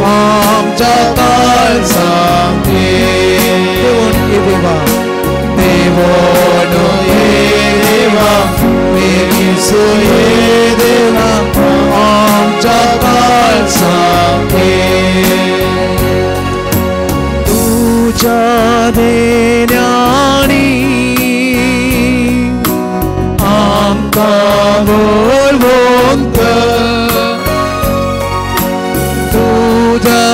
आमच्या काळजांत ये. देवोन ये देवा, देवोनो ये देवा, बेगीन सुये देवा आमच्या काळजांत ये. तुझ्या देण्यानी आमकां बोलवंत, तुझ्या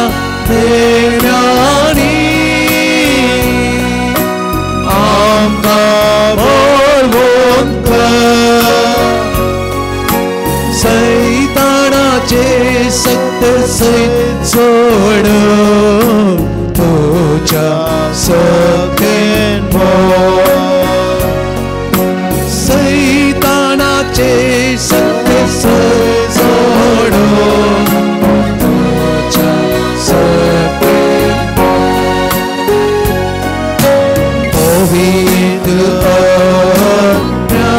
देण्यानी आमकां बोलवंत, सैतानाचे सक्त सैत सोड तुझ्या सत्तेन भर, सैतानाचे सक्त सैत सोड तुझ्या सत्तेन भर. पवित्र आत्म्या,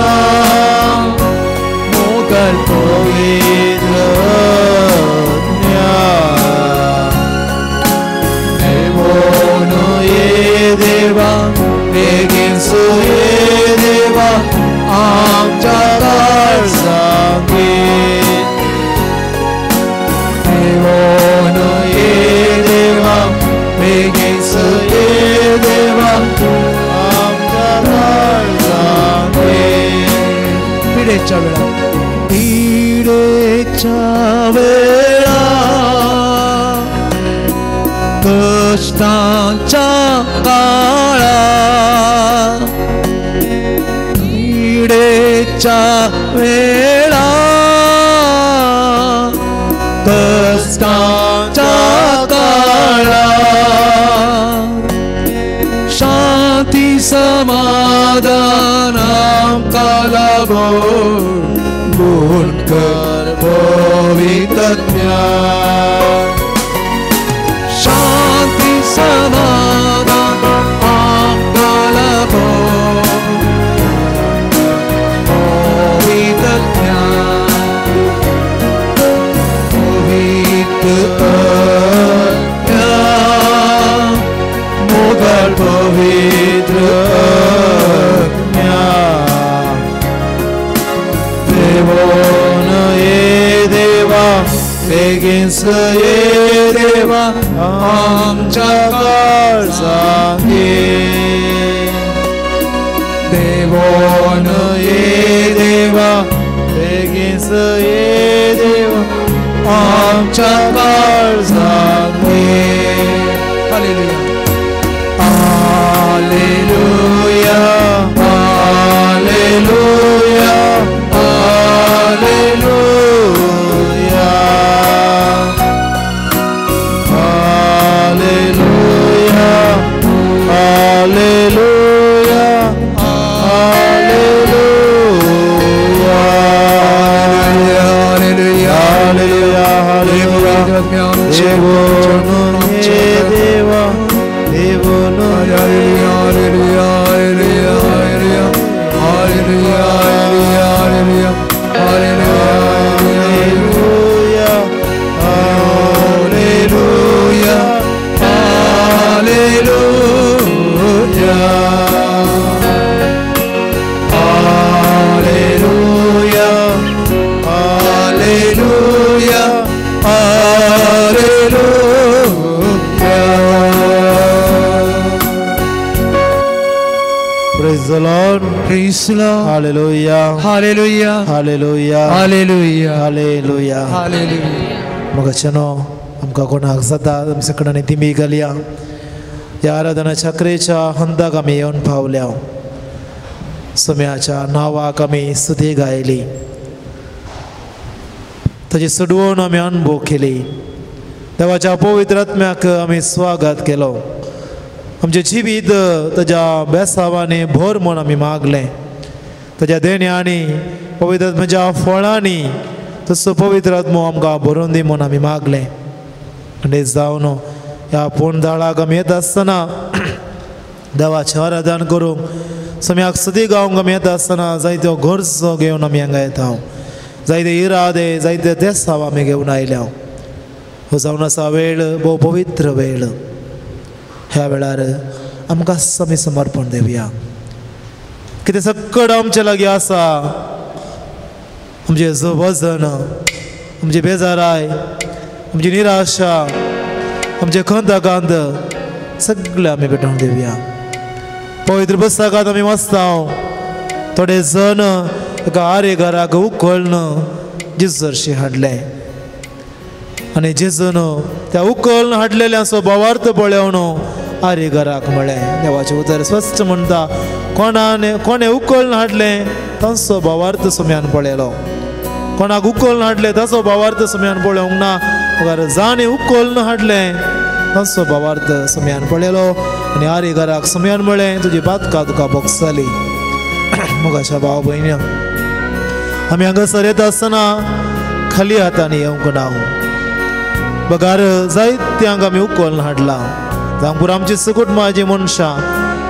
मोगाळ पवित्र आत्म्या, देवोनो ये देवा, बेगीन सुये देवा आमच्या काळजांत ये. देवोनो ये देवा, बेगीन सुये देवा आमच्या काळजांत ये. पिडेच्या वेळा, पिडेच्या वेळा, कष्टांच्या काळा, पिडेच्या वेळा, कष्टांच्या काळा, शांती समाधान आमकां लाभो, गुण कर पवित्र आत्म्या, शांती समाधान आमकां लाभो, पवित्र आत्म्या, पवित्र आत्म्या, मोगाळ पवित्र आत्म्या, देवोन ये देवा, बेगीन सुये देवा आमच्या काळजांत ये. देवोन ये देवा, बेगीन सुये देवा आमच्या काळजांत ये. Hallelujah, hallelujah, hallelujah, hallelujah, hallelujah, hallelujah, hallelujah, hallelujah, hallelujah, hallelujah. देवोनो ये देवा, देवोनो ये Praise the Lord. Hallelujah. Hallelujah. Hallelujah. Hallelujah. Hallelujah. Hallelujah. मोगाच्यानो आमकां कोणाक जाता आमचे कडेन दिमी घालया. ह्या आराधना चक्रेच्या हंदाक आमी येवन पावल्या. सोम्याच्या नांवाक आमी स्तुती गायली, ताची सोडवण आमी अनुभव केली. देवाच्या पवित्र आत्म्याक आमी स्वागत केलो. आमचें जिवीत ताज्या बेसावांनी भर म्हूण आमी मागलें. ताज्या देण्यांनी पवित्र आत्म्याच्या फळांनी तसो पवित्र आत्मो आमकां भरून दी म्हूण आमी मागलें. आनी जावन ह्या पोंदाळाक आमी येता आसतना देवाचें आराधन करूंक सम्याक स्तुती गावंक आमी येता आसतना जायत्यो गरजो घेवन आमी हांगा येता. जायते इरादे जायते देसाव आमी घेवन आयल्या. हो जावन आसा वेळ भोव पवित्र वेळ. ह्या वेळार आमकां आमी समर्पण दिवया. कितें सकड आमचे लागीं आसा, आमचें वजन, आमची बेजाराय, आमची निराशा, आमचे खंत सगळें आमी पेटोवन दिवया. पवित्र पुस्तकांत आमी वाचता थोडे जण एका आरे घराक उखळन जेजू हाडलें आनी जेजून त्या उखळन हाडलेल्यांचो भावार्थ पळोवन आरे घराक म्हळें. देवाचें उतर स्पश्ट म्हणटा, कोणाने कोणें उखळन हाडलें तांचो भावार्थ सुम्यान पळयलो. कोणाक उखळन हाडलें ताचो भावार्थ सुम्यान पळोवंक ना, मगर जाणें उखळन हाडलें तांचो भावार्थ सुम्यान पळयलो. आनी आरे घराक सुम्यान म्हळें, तुजी पातकां तुका भोगसली. मोगाच्या भाव भयणी, आमी हांगासर येता आसतना खाली हातांनी येवंक ना, बगार जायत्यांक आमी उखलून हाडला. जावं आमची सुकुटमाची मनशां,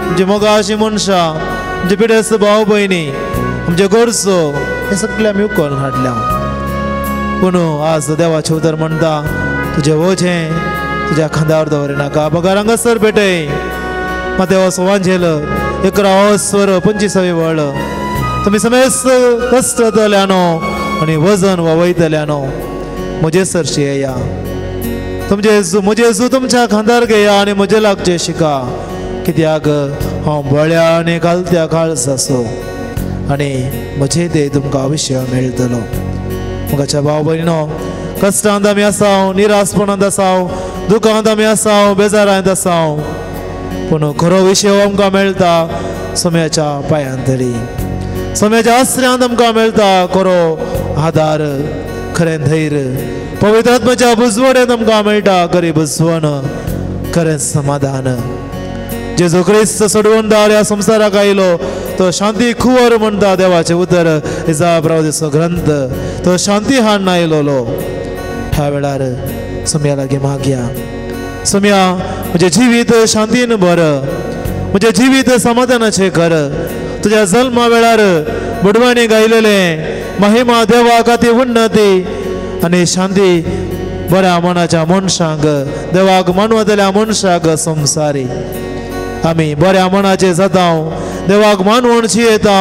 आमची मोगाची मनशां, आमचे पिडेस्त भाव भयणी, आमचे गरजो, हे सगळे आमी उखलून हाडल्या. पूण आज देवाचें उतर म्हणटा, तुजें वजें तुज्या खांदार दवरिनाका, बगार हांगासर पेटय. मातेवस वांझेल 11:25 वळ, तुमी समेस्त कश्ट जातल्यानो आनी वजन वयतल्यानो म्हजे सरशी येया. तुमचे म्हजे जू तुमच्या खांदार घेया आनी म्हजे लागचे शिका, कित्याक हांव बळ्या आनी घालत्या काळज आसो आनी म्हजे ते तुमकां विशय मेळटलो. मोगाच्या भाव भयणीनो, कश्टांत आमी आसाव, निरासपणांत आसाव, दुखांत आमी आसाव, बेजारांत आसाव, पूण खरो विशय आमकां मेळटा सोम्याच्या पांयांत तरी, सोम्याच्या आसऱ्यांत आमकां मेळटा खरो आदार, खरें धैर्य. पवित्र आत्म्याच्या बुजवणेंत आमकां मेळटा खरी बुजवण, खरें समाधान. जेजू क्रिस्त सोडवणदार ह्या संवसाराक आयलो तो शांती कुंवर म्हणटा देवाचें उतर, इजा प्रवादिचो ग्रंथ, तो शांती हाडून आयलोलो. ह्या वेळार सोम्या लागीं मागया, सोम्या म्हजें जिवीत शांतीन भर, म्हजें जिवीत समाधानाचें कर. तुज्या जल्मा वेळार बुडवाणी गायलेलें महिमा देवाक ती उन्नती आनी शांती बऱ्या मनाच्या मनशांक, देवाक मानवतल्या मनशाक संवसारी. आमी बऱ्या मनाचे जाता, देवाक मानवण येता,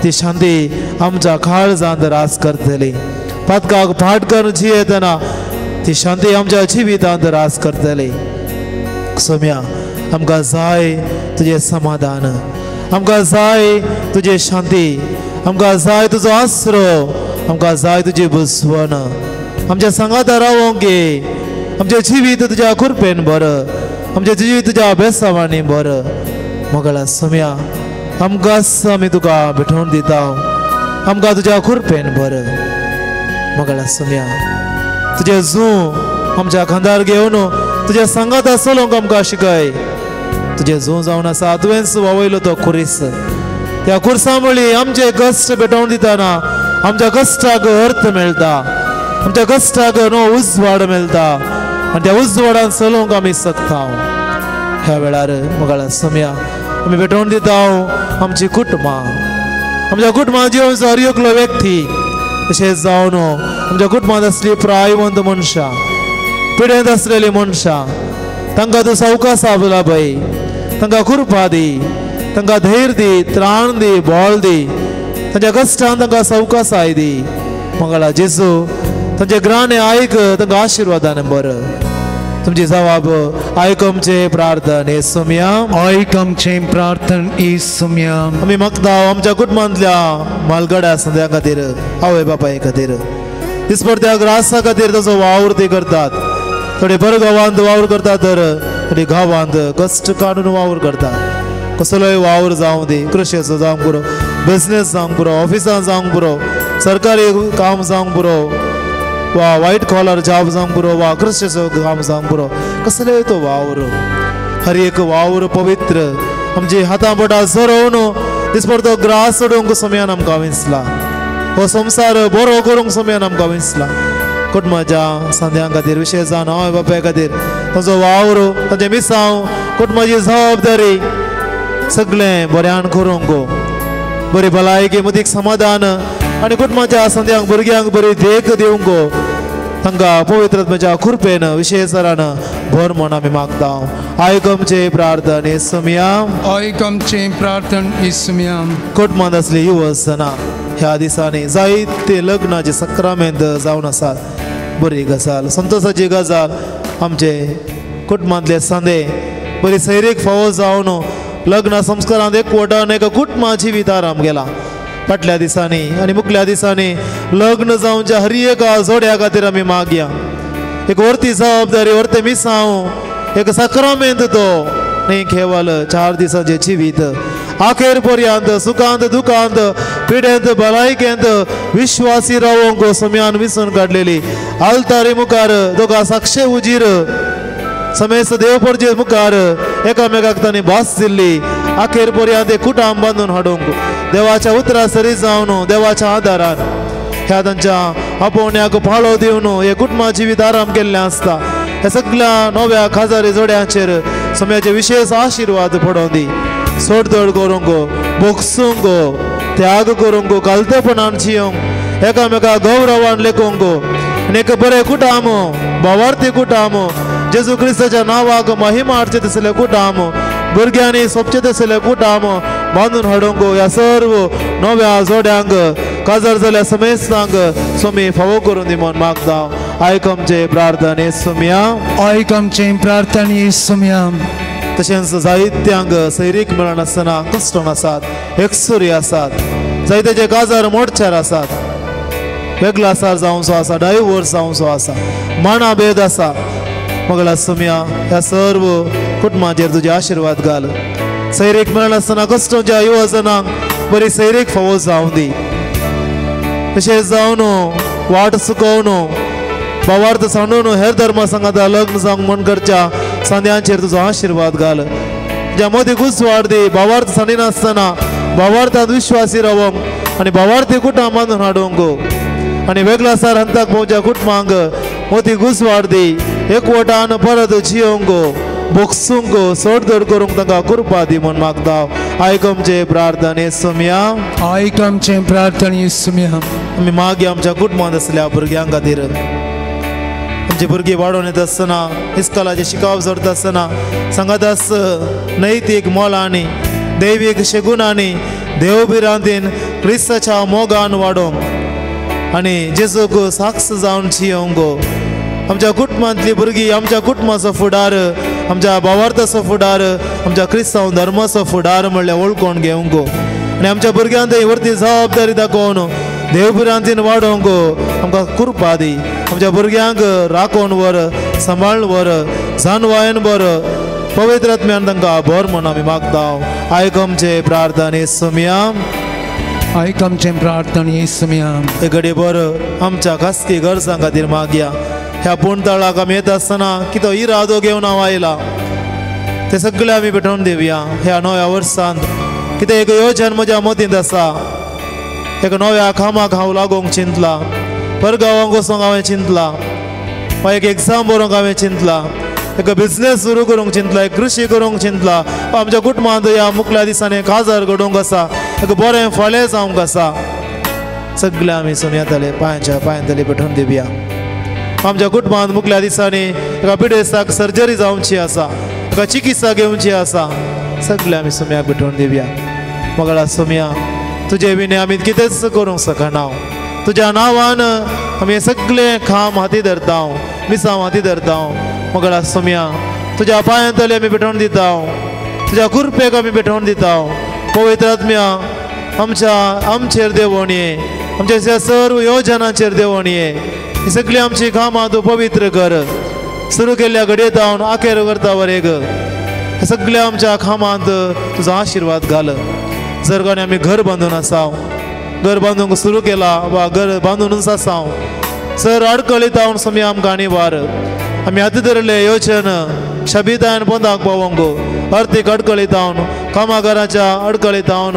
ती शांती आमच्या काळजांत रास करतली. पातकाक फाट करून जियेतना ती शांती आमच्या जिवितांत रास करतली. सोम्या आमकां जाय तुजें समाधान, आमकां जाय तुजें शांती, आमकां जाय तुजो आसरो, आमकां जाय तुजी बुजवण. आमच्या सांगाता रावोंक गे, आमचें जिवीत तुज्या कृपेन भर, आमचें जिवीत तुज्या बेसावांनी भर. मोगळा सोम्या आमकां आमी तुका भेटोवन दिता, आमकां तुज्या कृपेन भर. मोगळा सोम्या तुजें जू आमच्या खांदार घेवन तुज्या सांगाता चलोवंक आमकां शिकय. तुजें जू जावन आसा तुवेंच वावयलो तो खुरीस, त्या खुर्सा मुळी आमचे कश्ट भेटोवन दितना आमच्या कश्टाक अर्थ मेळटा, आमच्या कश्टाक नो उजवाड मेळटा आनी त्या उजवाडान चलोवंक आमी शकता. ह्या वेळार मोगाळा सोम्या आमी भेटोवन दिता आमची कुटुंबां, आमच्या कुटुंबां जिवन हर एकलो व्यक्ती, तशेंच जावन आमच्या कुटुंबांत आसली प्रायवंत मनशां, पिडेंत आसलेली मनशां, तांकां तूं सवकास लाभय, तांकां कृपा दी, तांकां धैर्य दी, त्राण दी, बळ दी, तांच्या कश्टान तांकां सवकासाय दी. मंगळा जेजू तांचे ग्राणे आयक, तांकां आशिर्वादान बर. तुमची जवाब आयक आमचे प्रार्थन येसुम्या. आयक आमचे प्रार्थन येसुम्या. आमी मागता आमच्या कुटुंबांतल्या मालगड्या संद्या खातीर, आवय बापाय खातीर, दिसपडत्या ग्रासा खातीर ताचो वावर ते करतात. थोडे बरो गांवांत वावर करतात तर थोडे गांवांत कश्ट काडून वावर करतात. कसलोय वावर जावं दी, कृशेचो जावंक पुरो, बिजनेस जावंक पुरो, ऑफिसान जावंक पुरो, सरकारी काम जावंक पुरो, वा व्हायट कॉलर जॉब जावंक पुरो, वा कृशेचो काम जावंक पुरो, कसलोय तो वावर, हर एक वावर पवित्र आमची हातां बोटां झरोवन दिसपडतो ग्रास सोडूंक समयान आमकां विंचला. हो संवसार बरो करूंक समयान आमकां विंचला. कुटुंबाच्या संद्यां खातीर, विशेश जावन आवय बापाय खातीर तांचो वावर, तांचें मिसांव, कुटुंबाची जबाबदारी सगळें बऱ्यान करूंक, बरी भलायकी, मदीक समाधान आनी कुटुंबाच्या संद्यांक भुरग्यांक बरी देख दिवंक तांकां पवित्र आत्म्याच्या कृपेन विशेष भर म्हूण आमी मागता. आयक आमचे प्रार्थन येसुम्या. आयक आमचे प्रार्थन येसुम्या. कुटुंबांत आसली युवजना ह्या दिसांनी जायते लग्नाचे सक्रामेंत जावन आसात. बरी गजाल, संतोषाची गजाल. आमचे कुटुंबांतले संदे बरी सैरीक फावो जावन लग्न संस्कारांत एकवटान एका कुटुंबा जिवीत आराम गेला. फाटल्या दिसांनी आनी मुखल्या दिसांनी लग्न जावच्या हर एका जोड्या खातीर आमी मागया. एक व्हरती जबाबदारी, व्हरते मिसांव, एक सक्रामेंत तो न्ही केवल 4 दिसांचें जिवीत आखेर पर्यंत सुखांत दुखांत पिडेंत भलायकेंत विश्वासी रावोंक सम्यान विसून काडलेली आल्तारी मुखार दोगा साक्षे उजीर समेस्त देवपरजे मुखार एकामेकाक तांणी भास दिल्ली. आखेर पर्यंत कुटाम बांदून हाडूंक देवाच्या उतरा सरी जावन देवाच्या आदारान ह्या तांच्या आपोवण्याक पाळो दिवन हे कुटुंबा जिवीत आराम केल्लें आसता. ह्या सगळ्या नव्या खाजारी जोड्यांचेर सम्याचे विशेष आशिर्वाद पडोवन दी. सोडतोड करूंक, बोगसूंक, त्याग करूंक, कालतेपणान जियोंक, एकामेका गौरवान लेखूंक आनी एक बरें कुटाम, भावार्थी कुटाम, जेजू क्रिस्ताच्या नांवाक महिमा हाडचें तसलें कुटाम, भुरग्यांनी सोबचें तसलें कुटाम बांदून हाडूंक ह्या सर्व नव्या जोड्यांक काजार जाल्या समेस्तांक स्वामी फावो करून दी म्हूण मागता. आयक आमचे प्रार्थन येसुम्या. आयक आमचे प्रार्थन येसुम्या. तशेंच जायत्यांक सैरीक मेळनासतना कश्टम आसात, एकसुरी आसात, जायत्याचे काजार मोडचार आसात, वेगळो आसार जावंचो आसा, डायवोर्स जावंचो आसा, माणाभेद आसा. मगळा सुम्या ह्या सर्व कुटुंबाचेर तुजे आशिर्वाद घाल. सैरीक मेळनासतना कश्टमच्या युवजनांक बरी सैरीक फावो जावं दी. तशेंच जावन वाट चुकोवन भावार्थ सांडून हेर धर्मा सांगाता लग्न जावंक म्हण करच्या सांद्यांचेर तुजो आशिर्वाद घाल. ज्या मदीं घुसवाड दी भावार्थ सांडिनासतना भावार्थांत विश्वासी रावंक आनी भावार्थी कुटां बांदून हाडूंक आनी वेगळ्या सार हंताक पावच्या कुटुंबांक मोती घुसवाड दी. एकवटान परत जियोंक, बोगसूंक, सोडधड करूंक तांकां कृपा दी म्हूण मागता. आयक आमचे प्रार्थन येसुम्या. आयक आमचे प्रार्थन येसुम्या. आमी मागीर आमच्या कुटुंबांत आसल्या भुरग्यां खातीर, आमची भुरगीं वाडोवन येता आसतना, इस्कोलाचें शिकोवप जोडटा आसतना सांगातास नैतीक मोलांनी, दैवीक शेगुणांनी, देवभिरांतीन क्रिस्ताच्या मोगान वाडोवंक आनी जेजूक साक्ष जावन जियोंक. आमच्या कुटुंबांतली भुरगीं आमच्या कुटुंबाचो फुडार, आमच्या भावार्थाचो फुडार, आमच्या क्रिस्तांव धर्माचो फुडार म्हणल्यार वळखून घेवंक आनी आमच्या भुरग्यांक वरती जबाबदारी दाखोवन देवभिरांतीन वाडोवंक आमकां कृपा दी. आमच्या भुरग्यांक राखोवन व्हर, सांबाळून व्हर, जानवायन व्हर, पवित्र आत्म्यान तांकां भर म्हूण आमी मागता. आयक आमचे प्रार्थन येसुम्या. आयक आमचे प्रार्थन येसुम्या. एक घडये भर आमच्या खासगी गरजां खातीर मागया. ह्या पूणतळाक आमी येता आसतना कितो इरादो घेवन हांव आयला ते सगळे आमी पेटोवन दिवया. ह्या नव्या वर्सांत कितें एक योजन म्हज्या मतींत आसा, एका नव्या कामाक हांव लागूंक चिंतला, परगांवांक वचोंक हांवें चिंतला, वा एक एग्जाम बरोवंक हांवें चिंतला, एक बिजनेस सुरू करूंक चिंतला, एक कृशी करूंक चिंतला, आमच्या कुटुंबांत ह्या मुखल्या दिसांनी काजार घडोवंक आसा, एक बरें फालें जावंक आसा. सगळे आमी सुमयातले पांयाच्या पांयांतले पेटोवन दिवया. आमच्या कुटुंबांत मुखल्या दिसांनी एका पिडेस्ताक सर्जरी जावची आसा, एका चिकित्सा घेवची आसा, सगळे आमी सुमयाक पेटोवन दिवया. मगळा सुमया, तुजे विणे आमी कितेंच करूंक शकना. तुज्या नांवान आमी सगळें काम हाती धरता. मिसांव हाती धरता. मगळा सोम्या तुज्या पांयांतले आमी भेटवण दिता, तुज्या कृपेक आमी भेटवण दिता. पवित्र आत्म्या आमच्या आमचेर देवण ये, आमच्या सर्व योजनांचेर देवण ये. ही सगळी आमची कामां तूं पवित्र कर. सुरू केल्ल्या घडये जावन आखेर करता वरेग सगळ्या आमच्या कामांत तुजो आशिर्वाद घाल. जर कोणी आमी घर बांदून आसा, घर बांदूंक सुरू केला वा घर बांदूनच आसा, सर अडकळीत जावन स्वामी आमकां आनी वार. आमी हाती धरले योजन शबितायन पोंदाक पावोंक, अर्थीक अडकळीत जावन, कामागाराच्या अडकळीत जावन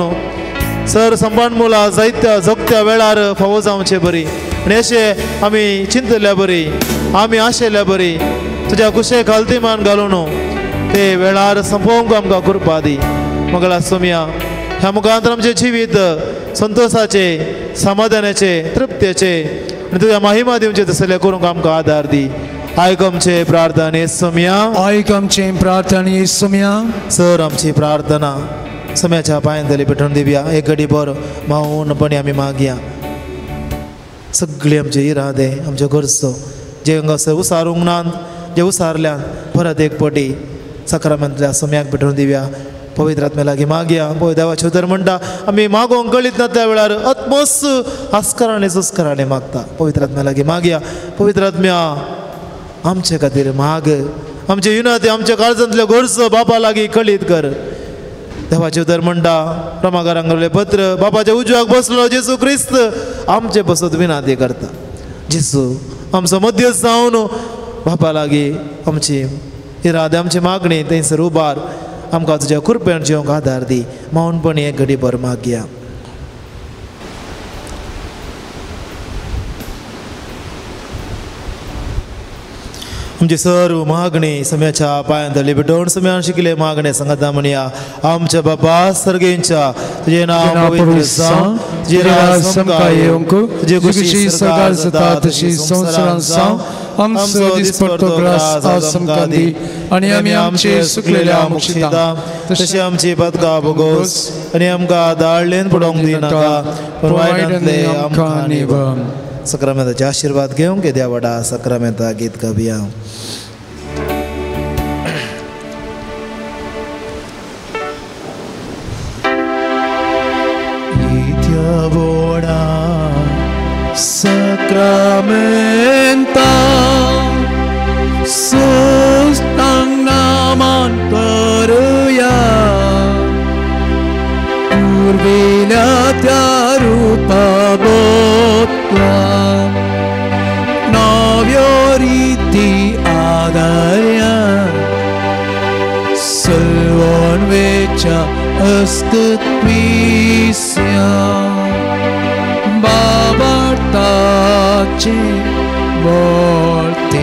सर संपाण मुलां जायत्या जोगत्या वेळार फावो जावचे बरी आनी अशें आमी चिंतल्या बरी, आमी आशेल्या बरी तुज्या कुशे खालती मान घालून ते वेळार संपोवंक आमकां कृपा दी. मंगळा सोम्या ह्या मुखांतर आमचें जिवीत संतोषाचें, समाधानाचें, तृप्तेचें आनी तुज्या महिमा दिवचें तसलें करूंक आमकां आदार दी. आयक आमचे प्रार्थने सोम्या, आयक आमचे प्रार्थने सोम्या. सर आमची प्रार्थना सम्याच्या पांयांतली पेटोवन दिवया. एक घडी बरो मौनपणी आमी मागया. सगळी आमचे इरादे, आमच्यो गरजो जे हांगासर उसारूंक नात, जे उसारल्यान परत एक पटी सकारामांतल्या सम्याक पेटोवन दिवया. पवित्र आत्म्या लागीं मागया. पळय देवाचें उतर म्हणटा आमी मागोंक कळीत ना त्या वेळार आत्मोस आस्करांनी सुस्करांनी मागता. पवित्र आत्म्या लागीं मागया. पवित्र आत्म्या आमचे खातीर माग, आमचे युनाती आमच्या काळजांतल्यो गरजो बापा लागीं कळीत कर. देवाचें उतर म्हणटा रमाकारांक पत्र बापाच्या उजव्याक बसलो जेजू क्रिस्त आमचे बसत विनाती करता. जेजू आमचो मध्यस्थ जावन बापा लागीं आमची इरादे, आमची मागणी थंयसर उबार. आमकां तुज्या कृपेन जिवंक आदार दी. मौनपणी एक घडी भर मागया. आमची सर्व मागणी सम्याच्या पायांतली भेटवण सम्यान शिकले मागणे सांगता म्हणया. आमच्या बापा सर्गेंच्या तुझे नाव पवित्र जावं, तुझे राज आमकां येवंक, तुजी खुशी स्वर्गार जाता तशी संवसारांत जावं. आमचो दिसपट्टो ग्रास आज आमकां दी आनी आमी आमचे सुकलेल्या मुक्षिता तशी आमची पदकां भोगोस आनी आमकां दाळलेन पडोवंक दिनाका, पूण वायटांतले आमकां निवळ. सक्रामेंताचे आशिर्वाद घेवंक येद्या व्हडा सक्रामेंता गीत गावया. येद्या व्हडा सक्रामेंता सुस्तांग नामान करुया, पुर्विल्या त्या रुपा बोतला नव्यो रिती आदार्या, सलवण वेच्या अस्तित्विस्या बाबार्ताचे मोर्तेव्या.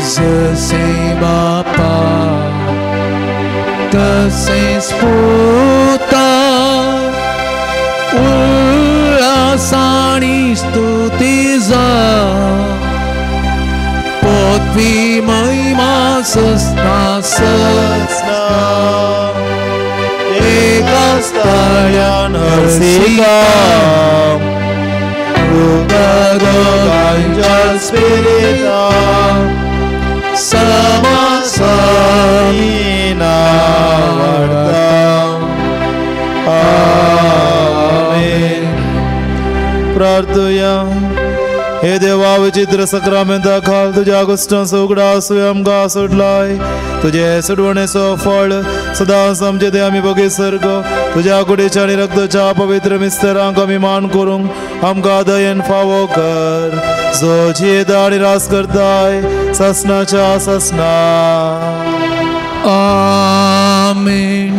जसे बापा तसेच पुता उल्हास आनी स्तुती जावं, पृथ्वी महिमा सस्ना सस्ना एका स्थळ्यान हर्षिका दोगांच्या स्पिरिता समासानी नावडता. आमेन. प्रार्थुया. हे देवा विचित्र सक्रामेंता खाल तुज्या गुश्टांचो उगडास आमकां सोडलाय. तुजे सुडवणेचो फळ सदांच आमचे ते आमी बगे सर्ग तुज्या कुडीच्या आनी रक्ताच्या पवित्र मिस्तरांक आमी मान करूंक आमकां दयेन फावो कर, जो जियेता आनी रास करताय ससनाच्या ससना. आमेन.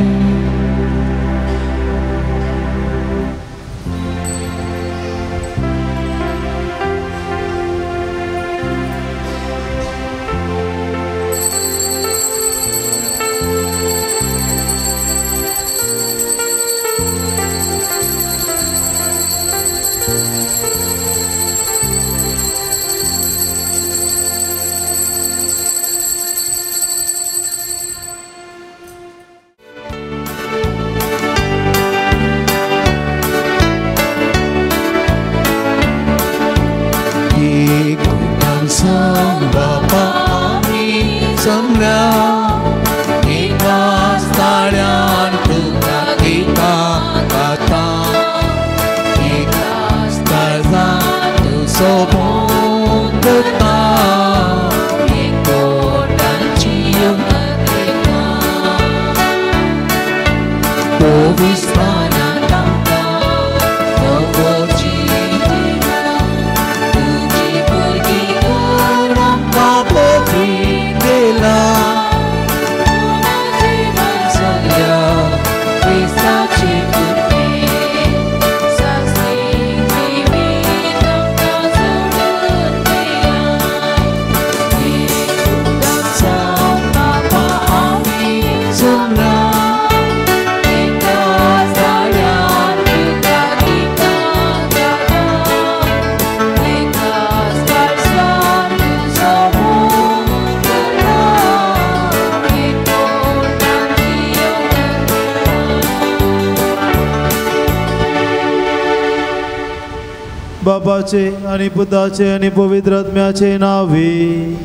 बापाचे आनी पुताचे आनी पवित्र आत्म्याचे नांवी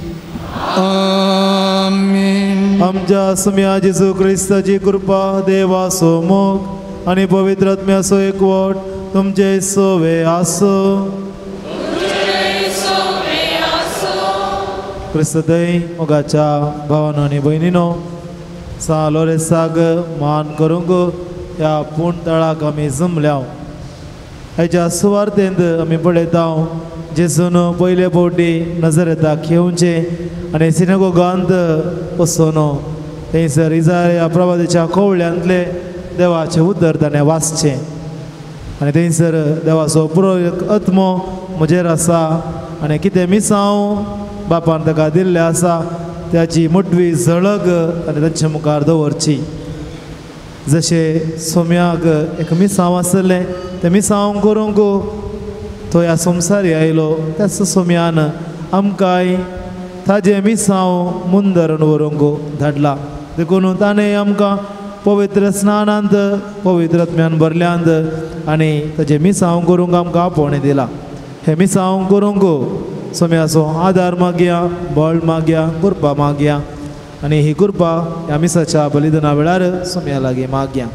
आमेन। आमच्या सुम्या जेजू क्रिस्ताची कृपा, देवाचो मोग आनी पवित्र आत्म्याचो एकवट तुमचे सोवे आसूं। क्रिस्तदय मोगाच्या भावानो आनी भयणीनो, सा लोरेसाक मान करूंक ह्या पूण तळाक आमी जमल्या। हेच्या सुवार्थेंत आमी पळयता जेजून पयले फावटी नजरेताक येवचें आनी सिनेगोगांत वचून थंयसर इजाया प्रवादाच्या कोवळ्यांतले देवाचें उतर ताणें वाचचें आनी थंयसर देवाचो पुरो आत्मो म्हजेर आसा आनी कितें मिसांव बापान ताका दिल्लें आसा त्याची मोटवी झळक आनी तांचे मुखार दवरची। जशें सोम्याक एक मिसांव आसलें तें मिसांव करूंक तो ह्या संवसारी आयलो, त्याच सोम्यान आमकांय ताजें मिसांव मुंदरून व्हरूंक धाडला। देखून ताणें आमकां पवित्र स्नानांत पवित्र आत्म्यान भरल्यांत आनी ताजें मिसांव करूंक आमकां आपोवणें दिलां। हें मिसांव करूंक सोम्याचो आदार मागया, बळ मागया, कृपा मागया आनी ही कृपा ह्या मिसाच्या बलिदाना वेळार सोम्या लागीं मागया।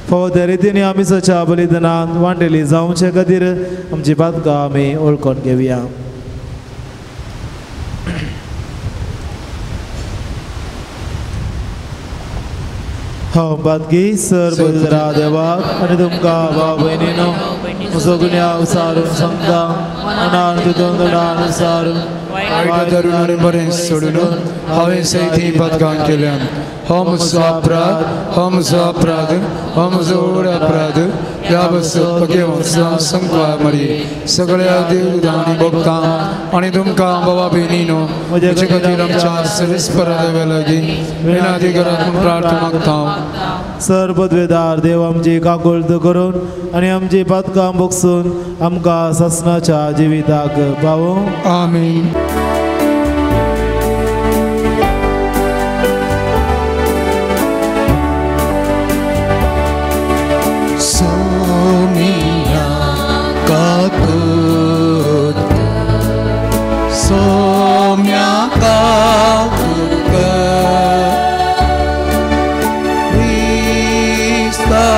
फावो त्या रितीन ह्या मिसाच्या बलिदानांत वांटेली जावचे खातीर आमची पातकां आमी वळखून घेवया। हांव पातकी सर पवित्र देवाक आनी तुमकां भाव भयणीनो म्हजो गुन्यांव सारून सांगता, मनान तुजो तोंडान सारून वायट धरून आनी बरें सोडून हांवें सयती पदकां केल्यान। हो म्हजो अपराध, हो म्हजो अपराध, हो म्हजो व्हड अपराध। ह्या बसत पगेवंसा संकवा मरी सगळ्या देवदानी भोगता आनी तुमकां बाबा भयणीनो म्हजे खातीर आमच्या सरेस्परा देवा लागीं विनादी करात म्हूण प्रार्थना मागता। सर पदवेदार देव आमची काकुळट करून आनी आमची पातकां भोगसून आमकां सासणाच्या जिविताक पावोवं। आमेन। सोमिया काकुत, सोम्या काकुत, क्रिस्ता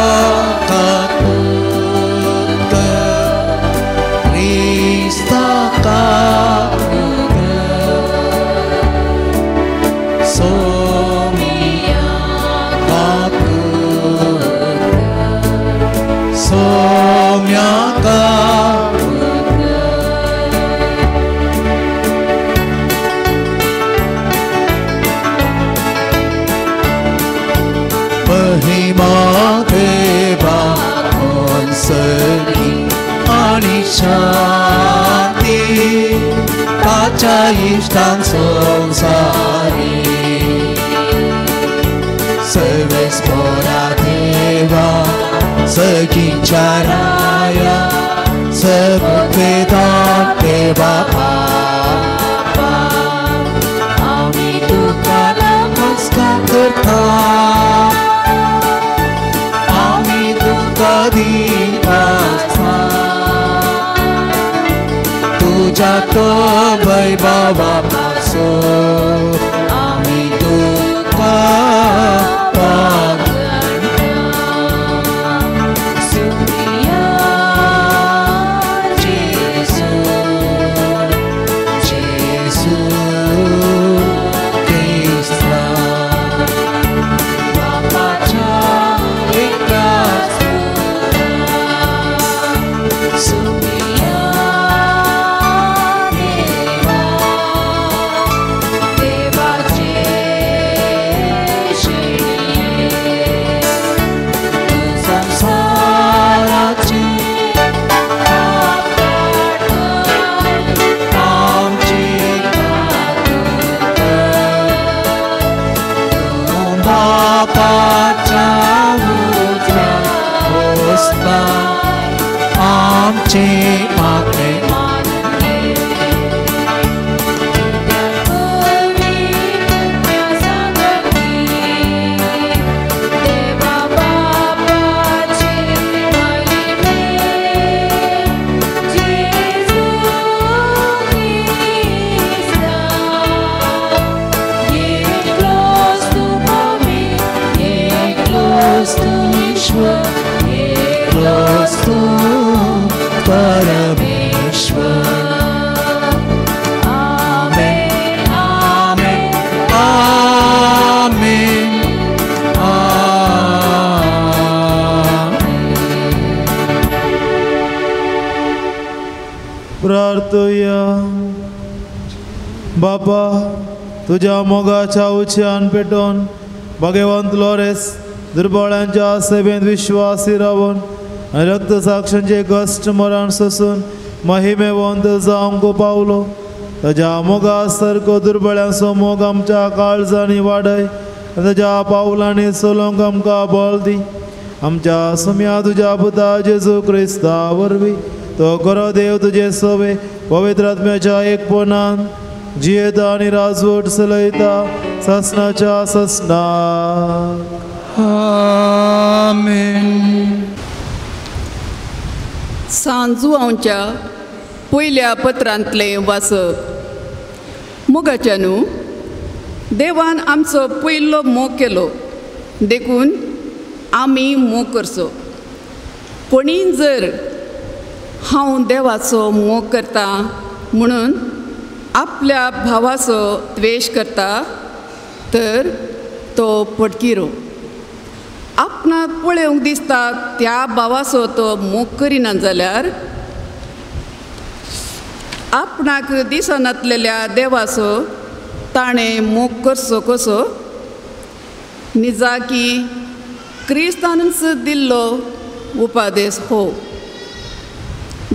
काकुत, क्रिस्ता काकुत, सोमिया काकुत, सोम्या काकुत। महिमा देवा सगी आनी शांती ताच्या इश्टान संवसारी। सर्वेस्पोरा देवा सगींच्या राया सर्ववेदान देवा बापा आमी तुका नमस्कार करता, आमी तुका दिता तुज्या तो वैभवा पासून आमी तुका देवा बापाचे महिमे। परमेश्वर. आमेन आमेन आमेन आमेन. प्रार्थया. बापा तुझ्या मोगाच्या उच्यान पेटोवन भाग्यवंत लॉरेस दुर्बळांच्या सेवेंत विश्वासी रावन आनी रक्तसाक्षांचे कश्ट मरण सोसून महिमेवंत जावंक पावलो. ताज्या मोगा सारको दुर्बळ्यांचो मोग आमच्या काळजांनी वाडय आनी ताज्या पावलांनी चलोवंक आमकां बळ दी. आमच्या सुम्या तुज्या पुता जेजू क्रिस्ता वरवीं तो खरो देव तुजे सवे पवित्र आत्म्याच्या एकपणान जियेता आनी राजवट चलयता ससनाच्या ससनाक. आमेन. सांजुआंवच्या पयल्या पत्रांतलें वाचप. मोगाच्यानू, देवान आमचो पयलो मोग केलो देखून आमी मोग करचो. कोणी जर हांव देवाचो मोग करता म्हणून आपल्या भावाचो द्वेश करता तर तो पटकिरो. आपणाक पळोवंक दिसता त्या भावाचो तो मोग करिना जाल्यार आपणाक दिसनातलेल्या देवाचो ताणें मोग करचो कसो? निजाकी क्रिस्तानूच दिल्लो उपादेश हो,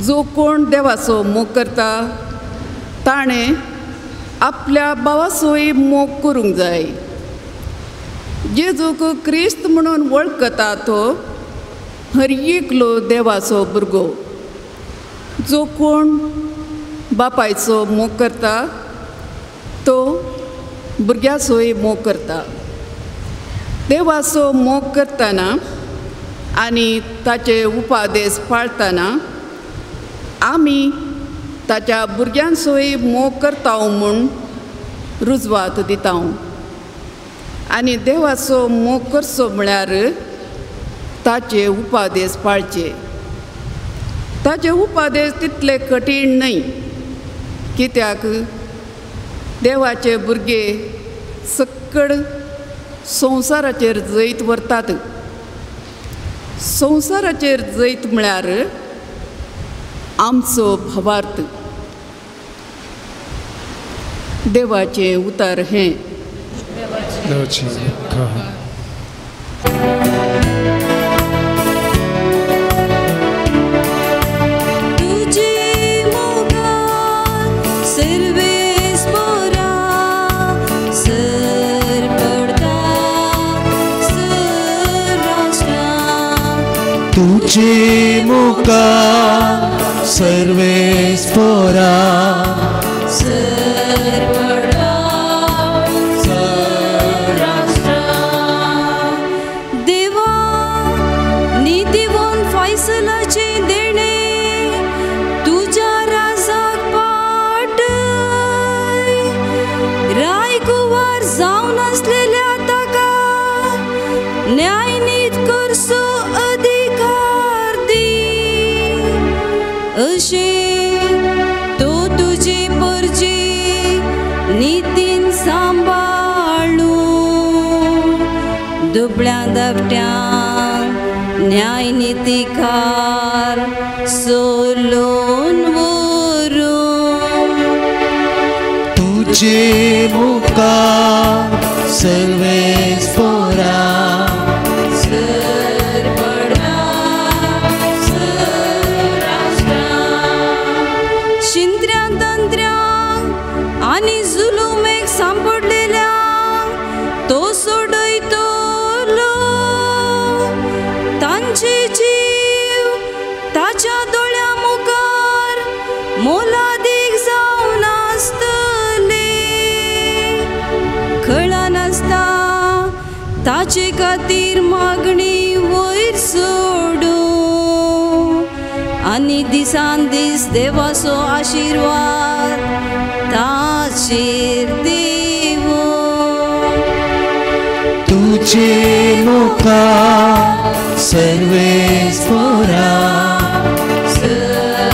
जो कोण देवाचो मोग करता ताणें आपल्या भावाचोय मोग करूंक जाय. जेजूक क्रिस्त म्हणून वळखता तो हर एकलो देवाचो भुरगो. जो कोण बापायचो मोग करता तो भुरग्याचोय मोग करता. देवाचो मोग करतना आनी ताचे उपादेश पाळतना आमी ताच्या भुरग्यांचोय मोग करता म्हूण रुजवात दिता. आनी देवाचो मोग करचो म्हळ्यार ताचे उपादेश पाळचे. ताचे उपादेश तितले कठीण न्हय, कित्याक देवाचे भुरगे सक्कड संवसाराचेर जैत व्हरतात. संवसाराचेर जैत म्हळ्यार आमचो भावार्थ. देवाचें उतर हें. तुझे मोगान सर्वेस पोरा सर पडता सर राष्ट्रां. तुझे मुखार सर्वेस पोरा सर पडता सर राष्ट्रां. देवा नितीवंत फैसलाचें देणें तुज्या राजाक पाटय. रायकुवार जावन आसलेल्या ताका न्यायनीत करचो अधिकार दी. अशें तो तुजी परजी नितीन सांबाळूं दुबळ्या धाकट्यांक न्यायनितीकार सोलोवन व्हरूं. तुझे मुखार सर्वेस पोरा सर पडता सर राष्ट्रां. शिंत्र्या तंत्र्यांक आनी जुलुमेक सांपडलेल्यांक तो सोडयतलो. तांचे जीव ताच्या दोळ्या मुखार मोलादीक जावन आसतले. कळनासता ताचे खातीर मागणी वयर सोडूं आनी दिसान दीस देवाचो आशिर्वाद ताचेर दिवूं. तुझे मुखार सर्वेस पोरा सर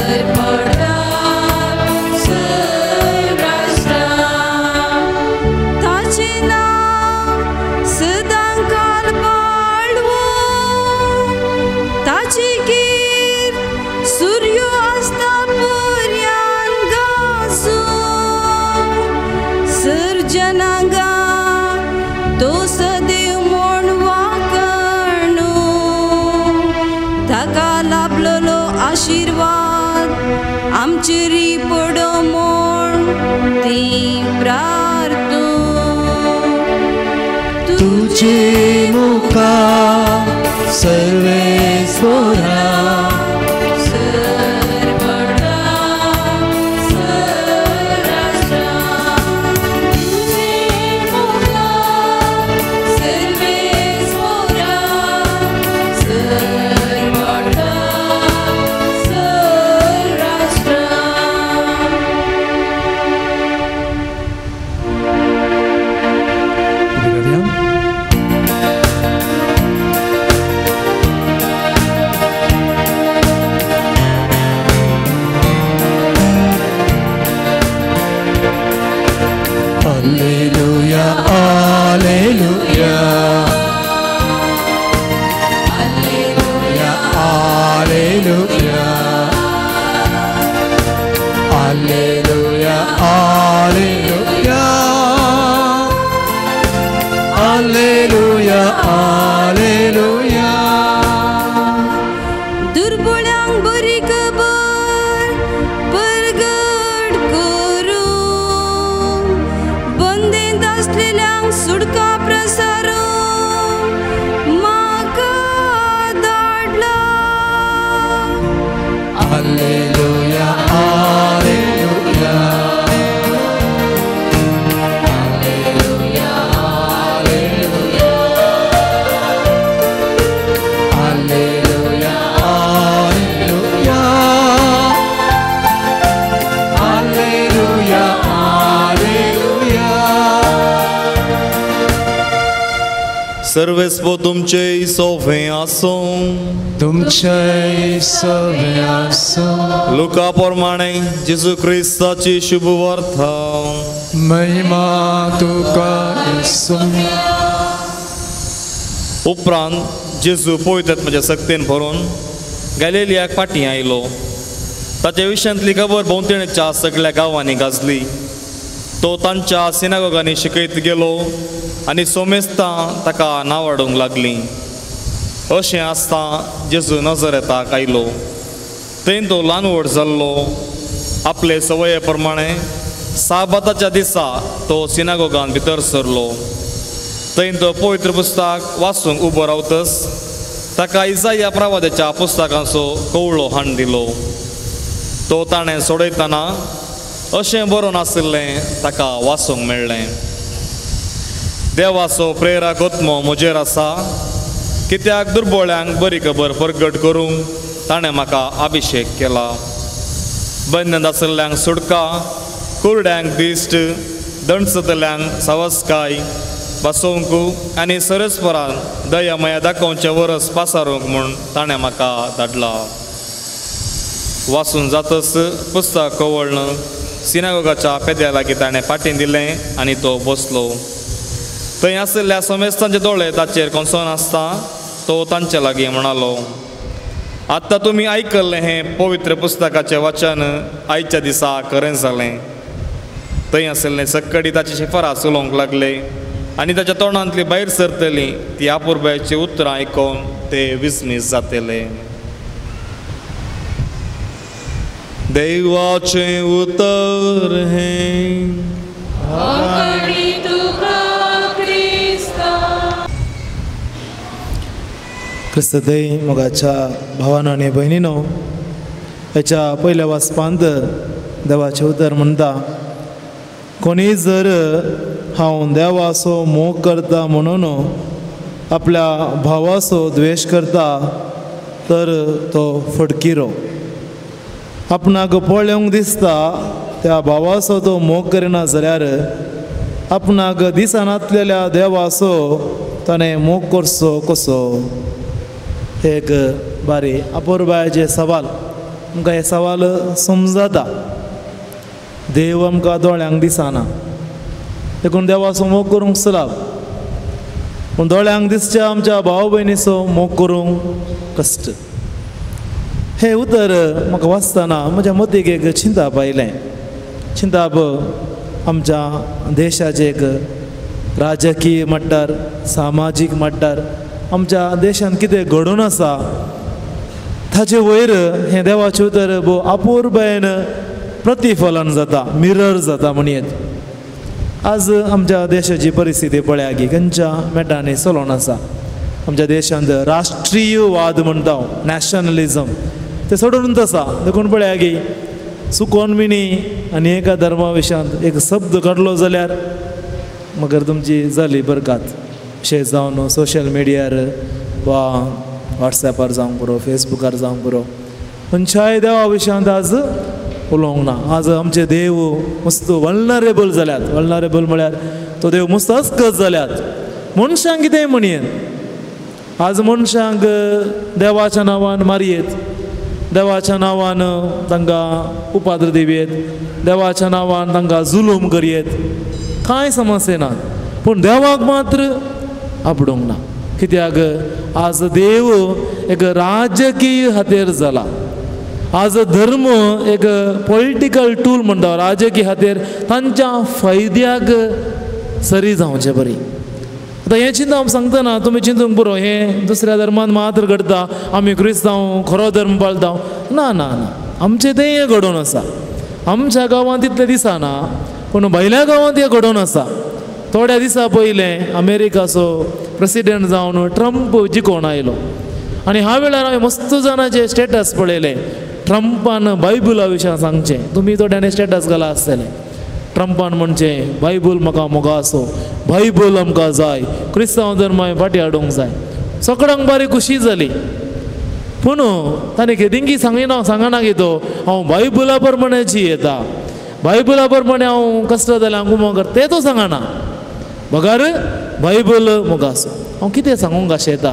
आशिर्वाद आमचेरी पडो म्हूण ती प्रार्थू. तुझे मुखा सर्वेस्वरा सर्वेस्पो तुमचे सोफे आसूं, तुमचे सोफे आसूं. लुका प्रमाणे जेजू क्रिस्ताची शुभ वार्ता. महिमा तुका येसू. उपरांत जेजू पवित्र शक्तीन भरून गॅलिलियाक फाटीं आयलो. ताच्या विशयांतली खबर भोंवतणच्या सगळ्या गांवांनी गाजली. तो तांच्या सिनागोगांनी शिकयत गेलो आनी सोमेस्तां ताका नावाडूंक लागलीं. अशें आसता जेजू नजरेताक आयलो. थंय तो ल्हान व्हड जाल्लो. आपले सवये प्रमाणे साबाताच्या दिसा तो सिनागोगान भितर सरलो. थंय तो पवित्र पुस्तक वाचूंक उबो रावतच ताका इजाया प्रवादाच्या पुस्तकांचो कवळो हाण दिलो. तो ताणें सोडयतना अशें बरोवन आशिल्लें ताका वाचूंक मेळ्ळें. देवाचो प्रेरक आत्मो म्हजेर आसा, कित्याक दुर्बोळ्यांक बरी खबर परगट करूंक ताणें म्हाका अभिशेक केला. बंधन आशिल्ल्यांक सुटका, कुरड्यांक दिश्ट, दणसतल्यांक सावसकाय बसोवंक आनी सरस्परान दया मया दाखोवचें वरस पासारूंक म्हूण ताणें म्हाका धाडला. वाचून जातच पुस्तक कवळ्ळें. सिनागोगाच्या पेद्या लागीं ताणें पाटीं दिलें आनी तो बसलो. थंय आशिल्ल्या समेस्तांचे दोळे ताचेर कोसोन आसता तो तांचे लागीं म्हणालो, आत्तां तुमी आयकल्लें हें पवित्र पुस्तकाचें वाचन आयच्या दिसा खरें जालें. थंय आशिल्ले सक्कडी ताची शिफारस उलोवंक लागले आनी ताच्या तोंडांतली भायर सरतली ती आपुरबायेची उतरां आयकून ते विस्मीत जातले. देवाचें उतर हें. क्रिस्तदय मोगाच्या भावानो आनी भयणीनो, हेच्या पयल्या वाचपांत देवाचें उतर म्हणटा, कोणी जर हांव देवाचो मोग करता म्हणून आपल्या भावाचो द्वेश करता तर तो फटकिरो. आपणाक पळोवंक दिसता त्या भावाचो तो मोग करिना जाल्यार आपणाक दिसनातलेल्या देवाचो ताणें मोग करचो कसो? एक बारी अपुरबायेचें सवाल. आमकां हें सवाल समजता. देव आमकां दोळ्यांक दिसना देखून देवाचो मोग करूंक सुलाभ, पूण दोळ्यांक दिसच्या आमच्या भाव भयणीचो मोग करूंक कश्ट. हें उतर म्हाका वाचतना म्हज्या मतीक एक चिंताप आयलें. चिंताप आमच्या देशाचें एक राजकीय मट्टार, सामाजीक मट्टार आमच्या देशांत कितें घडून आसा ताचे वयर हें देवाचें उतर भोव अपुरबायेन प्रतिफलन जाता, मिरर जाता म्हणयेत। आज आमच्या देशाची परिस्थिती पळया की खंयच्या मेटांनी चलोवन आसा। आमच्या देशांत राष्ट्रीयवाद म्हणटा, नॅशनलिजम, ते सोडूनच आसा। देखून पळया की सुकोन मिनी आनी एका धर्मा विशयांत एक शब्द काडलो जाल्यार मगर तुमची जाली बरकात। अशें जावन सोशल मिडियार वा वॉट्सॅपार जावंक पुरो, फेसबुकार जावंक पुरो, खंयच्याय देवा विशयांत आज उलोवंक ना। आज आमचे देव मस्त वल्नरेबल जाल्यात। वल्नरेबल म्हळ्यार तो देव मस्त अस्कत जाल्यात। मनशांक कितेंय म्हणयेत, आज मनशांक देवाच्या नांवान मारयेत, देवाच्या नांवान तांकां उपाद्र दिवयेत, देवाच्या नांवान तांकां जुलूम करयेत, कांय समस्या ना। पूण देवाक मात्र आपडूंक ना। कित्याक आज देव एक राजकीय हातेर जाला। आज धर्म एक पॉलिटिकल टूल म्हणटा, राजकीय हातेर तांच्या फायद्याक सरी जावचें बरी। आतां हें चिंतून हांव सांगतना तुमी चिंतूंक पुरो हें दुसऱ्या धर्मान मात्र घडटा, आमी क्रिस्तांव खरो धर्म पाळटा। ना ना ना, आमचें तें हें घडोवन आसा। आमच्या गांवांत तितलें दिसना, पूण भायल्या गांवांत हें घडोवन आसा। थोड्या दिसां पयलें अमेरिकाचो प्रेसिडेंट जावन ट्रंप जिखोवन आयलो आनी ह्या वेळार हांवें मस्त जाणांचे स्टेटस पळयलें। ट्रंपान बायबला विशयान सांगचें, तुमी थोड्यांनी स्टेटस घाला आसतलें। ट्रंपान म्हणचें बायबल म्हाका मोगा आसो, बायबल आमकां जाय, क्रिस्तांव धर्म हांवें फाटीं हाडूंक जाय। सगळ्यांक बारी खुशी जाली, पूण ताणें केदिंकी सांगिना, सांगना की तो हांव बायबला प्रमाणे जियेता, बायबला प्रमाणे हांव कश्ट जाल्यार हांव गुमो करता, तें तो सांगना। बगर बायबल मोगा आसो। हांव कितें सांगूंक आशेता,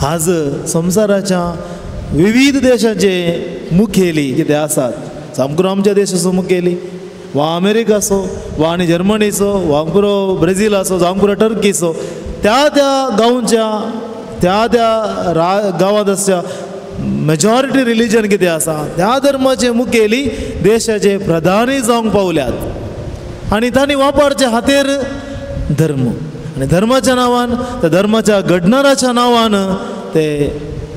आज संवसाराच्या विविध देशाचे मुखेली कितें आसात, सामको आमच्या देशाचो मुखेली वा अमेरिकाचो वा आनी जर्मनीचो वा पुरो ब्राझिलाचो जावं पुरो टर्कीचो, त्या त्या गांवच्या त्या त्या गांवांत आसच्या मेजॉरिटी रिलीजन कितें आसा त्या धर्माचे मुखेली देशाचे प्रधानी जावंक पावल्यात आनी तांणी वापरचे हातेर धर्म आनी धर्माच्या नांवान, त्या धर्माच्या घडणाराच्या नांवान ते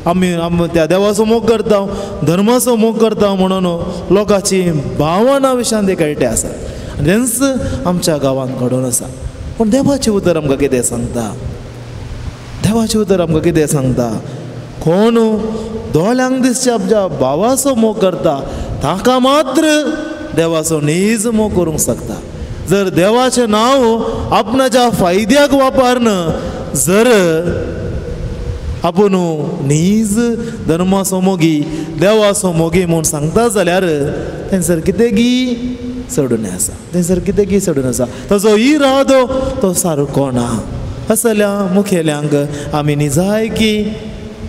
आमी आम त्या देवाचो मोग करता, धर्माचो मोग करता म्हणून लोकांची भावना विशयान ते कळटे आसा आनी तेंच आमच्या गांवांत घडोवन आसा। पूण देवाचें उतर आमकां कितें सांगता, देवाचें उतर आमकां कितें सांगता, कोण दोळ्यांक दिसच्या आमच्या भावाचो मोग करता ताका मात्र देवाचो नीज मोग करूंक शकता। जर देवाचें नांव आपणाच्या फायद्याक वापरन जर आपूण नीज धर्माचो मोगी देवाचो मोगी म्हूण सांगता जाल्यार तेंसर कितें गी चडून आसा, तेंसर कितें गी चडून आसा, ताजो इरादो तो सारको ना। असल्या मुखेल्यांक आमी निजायकी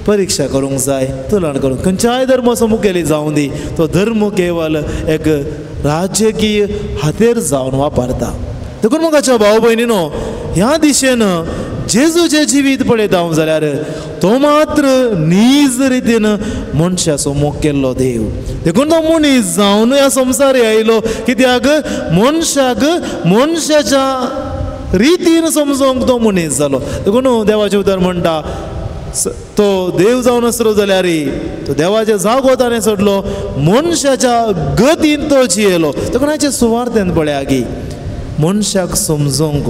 परीक्षा करूंक जाय, तुलना करूंक। खंयच्याय धर्माचो मुखेली जावं दी, तो धर्म केवल एक राजकीय हातेर जावन वापरता। देखून मोगाच्या भाव भयणीनो, ह्या दिशेन जेजूचें जिवीत पळयता हांव जाल्यार तो मात्र नीज रितीन मनशाचो मोग केल्लो देव। देखून तो मनीस जावन ह्या संवसार आयलो, कित्याक मनशाक मनशाच्या रितीन समजोंक तो मनीस जालो। देखून देवाचें उतर म्हणटा तो देव जावन आसलो जाल्यार तो देवाचें जागो ताणें सोडलो, मनशाच्या गतीन तो जियेलो। देखून हाचे सुवार्थेन पळया की मनशाक समजोंक,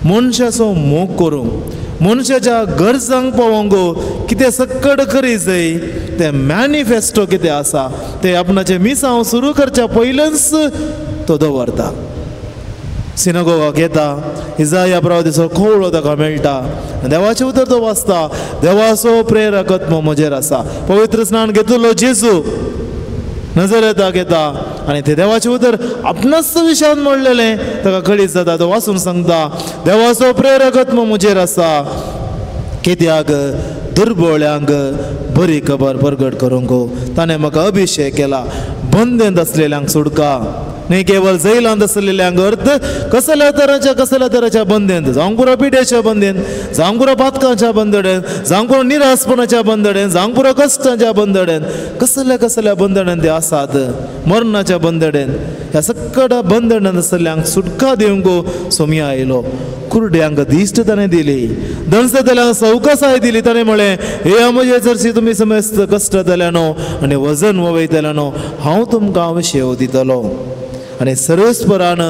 मनशाचो मोग करूंक, मनशाच्या गरजांक पावोंक कितें सक्कड करी जाय तें मॅनिफेस्टो कितें आसा तें आपणाचें मिसांव सुरू करच्या पयलेंच तो दवरता। सिनागोगाक येता, इजाया प्रवादीचो खोवळो ताका मेळटा, देवाचें उतर तो वाचता, देवाचो प्रेरक आत्मो म्हजेर आसा। पवित्र स्नान घेतलो जेजू नजरेताक येता आनी ते देवाचें उतर आपणाच विशयान म्हणलेलें ताका कळीत जाता, तो वाचून सांगता देवाचो प्रेरक आत्मो म्हजेर आसा, कित्याक दुर्बोळ्यांक बरी खबर परगट करूंक ताणें म्हाका अभिशेक केला, बंदेंत आसलेल्यांक सुटका, न्ही केवळ जैलांत आसलेल्यांक अर्थ कसल्या तराच्या बंदेंत, जावंक पुरो पिड्याच्या बंदेन, जावंक पुरो पातकांच्या बंदडेन, जावंक पुरो निरासपणाच्या बंदडेन, जावंक पुरो कश्टांच्या बंदडेन, कसल्या कसल्या बंदडेन ते आसात, मरणाच्या बंदडेन, ह्या सगळ्या बंदडेन आसलेल्यांक सुटका दिवंक सोमया आयलो. कुरड्यांक दिश्ट ताणें दिली, दणसतल्यांक सवकसाय दिली. ताणें म्हळें, हे म्हजे चडशी तुमी समेस्त कश्ट जाल्यानो आनी वजन वयतल्यानो, हांव तुमकां शेव दितलो. आनी सर्वेस्परान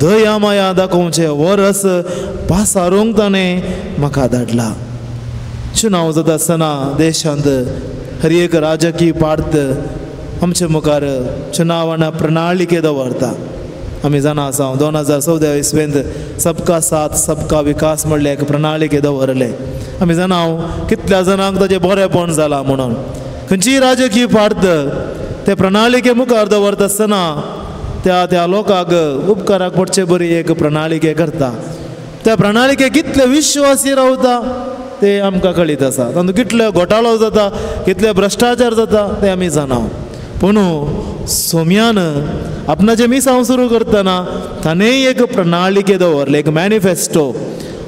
दया माया दाखोवचें वरस पासारूंक ताणें म्हाका धाडला. चुनाव जाता आसतना देशांत हर एक राजकीय पार्त आमचे मुखार चुनावान प्रणालिके दवरता. आमी जाणा आसा 2014 इस्वेंत सबका साथ सबका विकास म्हणलें एक प्रणालिके दवरलें. आमी जाणा कितल्या जाणांक ताचें बरेंपण जालां म्हणून. खंयचीय राजकीय पार्त ते प्रणालिके मुखार दवरता आसतना त्या त्या लोकांक उपकाराक पडचे बरी एक प्रणालिके करता. त्या प्रणालिके कितले विश्वासी रावता ते आमकां कळीत आसा. तातूंत कितले घोटाळो जाता, कितले भ्रश्टाचार जाता ते आमी जाणा. पूण सोम्यान आपणाचें मिसांव सुरू करतना ताणें एक प्रणालिके दवरलें, एक मॅनिफेस्टो.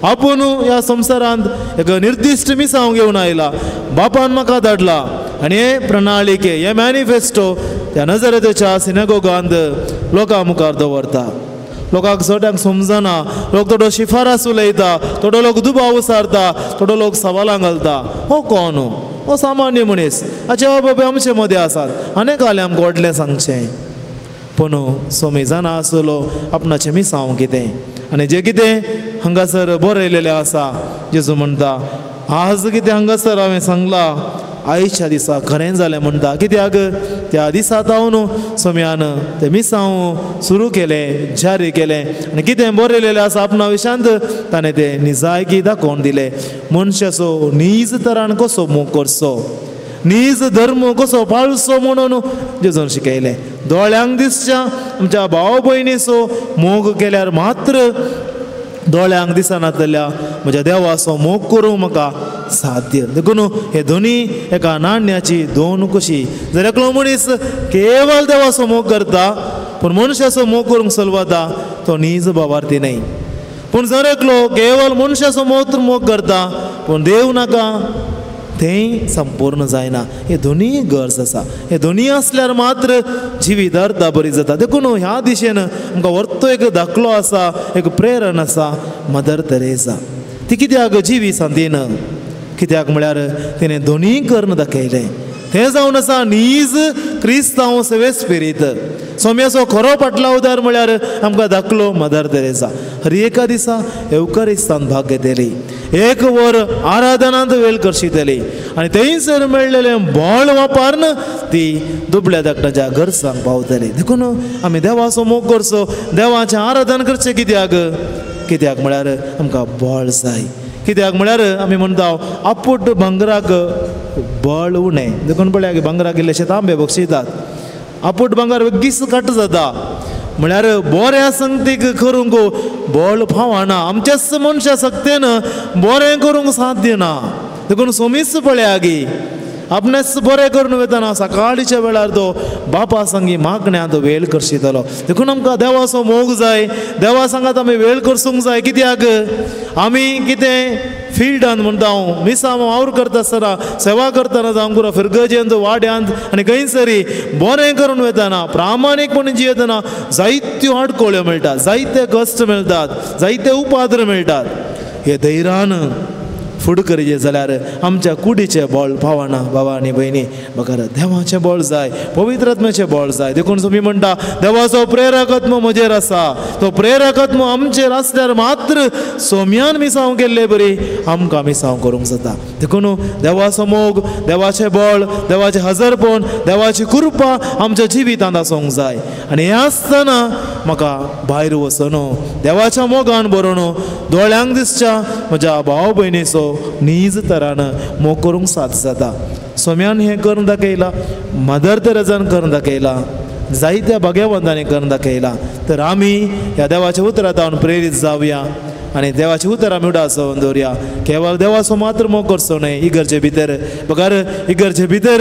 आपूण ह्या संवसारांत एक निर्दिश्ट मिसांव घेवन आयला, बापान म्हाका धाडला आनी हे प्रणालिके, हे मॅनिफेस्टो त्या नजरेच्या सिनेगोगांत लोकां मुखार दवरता. लोकांक चोट्यांक समजना, लोक थोडो शिफारस उलयता, थोडो लोक दुबाव उसारता, थोडो लोक सवालां घालता. हो कोण? हो सामान्य मनीस. हाचे बाबा आमचे मदें आसात, अनेकाले आमकां व्हडलें सांगचें. पूण सोमी जाणा आसलो आपणाचें मिसांव कितें आनी जें कितें हांगासर बरयलेलें आसा. जेजू म्हणटा, आज कितें हांगासर हांवें सांगलां आयच्या दिसा खरें जालें म्हणटा. कित्याक त्या दिसा तावन सोम्यान तें मिसांव सुरू केलें, जारी केलें आनी कितें बरयलेलें आसा आपणा विशांत ताणें तें निजायकी दाखोवन दिलें. मनशाचो नीज तरान कसो मोग करचो, नीज धर्म कसो पाळचो म्हणून जेजून शिकयलें. दोळ्यांक दिसच्या आमच्या भाव भयणीचो मोग केल्यार मात्र दोळ्यांक दिसनातल्या म्हज्या देवाचो मोग करूंक म्हाका साध्य. देखून हे दोनी एका नाण्याची दोन कुशी. जर एकलो मनीस केवळ देवाचो मोग करता पूण मनशाचो मोग करूंक चलवता तो नीज बाबार्थी न्हय. पूण जर एकलो केवळ मनशाचो मोग करता पूण देव नाका, तें संपूर्ण जायना. हे दोनी गरज आसा. हे दोनी आसल्यार मात्र जिवीत अर्था बरी जाता. देखून ह्या दिशेन आमकां व्हरतो एक दाखलो आसा, एक प्रेरण आसा मदर तेरेसा. ती कित्याक जिवी सांदीन, कित्याक म्हळ्यार तिणें दोनी करून दाखयलें. तें जावन आसा नीज क्रिस्तांव सेवेस्पिरीत. सोम्याचो खरो पाटलावदार म्हळ्यार आमकां दाखलो मदर तेरेसा. हर एका दिसा एवकारिस्तान भाग घेतली, एक वर आराधनांत वेळ करशितली आनी थंयसर मेळ्ळेलें बळ वापरून ती दुबळ्या धाकटाच्या गरजांक पावतली. देखून आमी देवाचो मोग करचो, देवाचें आराधन करचें. कित्याक? कित्याक म्हळ्यार आमकां बळ जाय. कित्याक म्हळ्यार आमी म्हणटा आपूट भांगराक बळ उणें. देखून पळया भांगराक इल्लेशे तांबे बक्षितात, आपूट भांगर बेगीच कट जाता. म्हळ्यार बऱ्या संगतीक करूंक बळ पावना, आमच्याच मनशा सक्तेन बरें करूंक साध्य ना. देखून सोमीच पळया गी आपणेच बरें करून वतना सकाळच्या वेळार तो बापा संगी मागण्यांत वेळ करशितलो. देखून आमकां देवाचो मोग जाय, देवा सांगात आमी वेळ करसूंक जाय. कित्याक आमी कितें फिल्डान म्हणटा हांव मिसां वावर करता आसतना, सेवा करतना जावं पुरो फिरगजेंत, वाड्यांत आनी खंयसरी बरें करून वतना प्रामाणीकपणे जियेतना जायत्यो आडकोळ्यो मेळटात, जायते कश्ट मेळटात, जायते उपाद्र मेळटात. हे धैर्यान फुडें करीत जाल्यार आमच्या कुडीचें बळ पावना. बाबा आनी भयणी, बगर देवाचें बळ जाय, पवित्र आत्म्याचें बळ जाय. देखून तुमी म्हणटा देवाचो प्रेरकत्म म्हजेर आसा, तो प्रेरकत्म आमचेर आसल्यार मात्र सोम्यान मिसांव केल्ले बरी आमकां मिसांव करूंक जाता. देखून देवाचो मोग, देवाचें बळ, देवाचें हजरपण, देवाची कृपा आमच्या जिवितांत आसूंक जाय. आनी हें आसतना म्हाका भायर वचून देवाच्या मोगान बरोवन दोळ्यांक दिसच्या म्हज्या भाव भयणीचो नीज तरान मोग करूंक साथ जाता. सोम्यान हें करून दाखयलां, मदर तेरेजान करून दाखयलां, जायत्या भाग्यवंतांनी करून दाखयलां. तर आमी ह्या देवाच्या उतरांत प्रेरीत जावया. आनी देवाची उतरां आमी उडास दवरया. केवळ देवाचो मात्र मोग करचो न्हय इगर्जे भितर, बगर इगर्जे भितर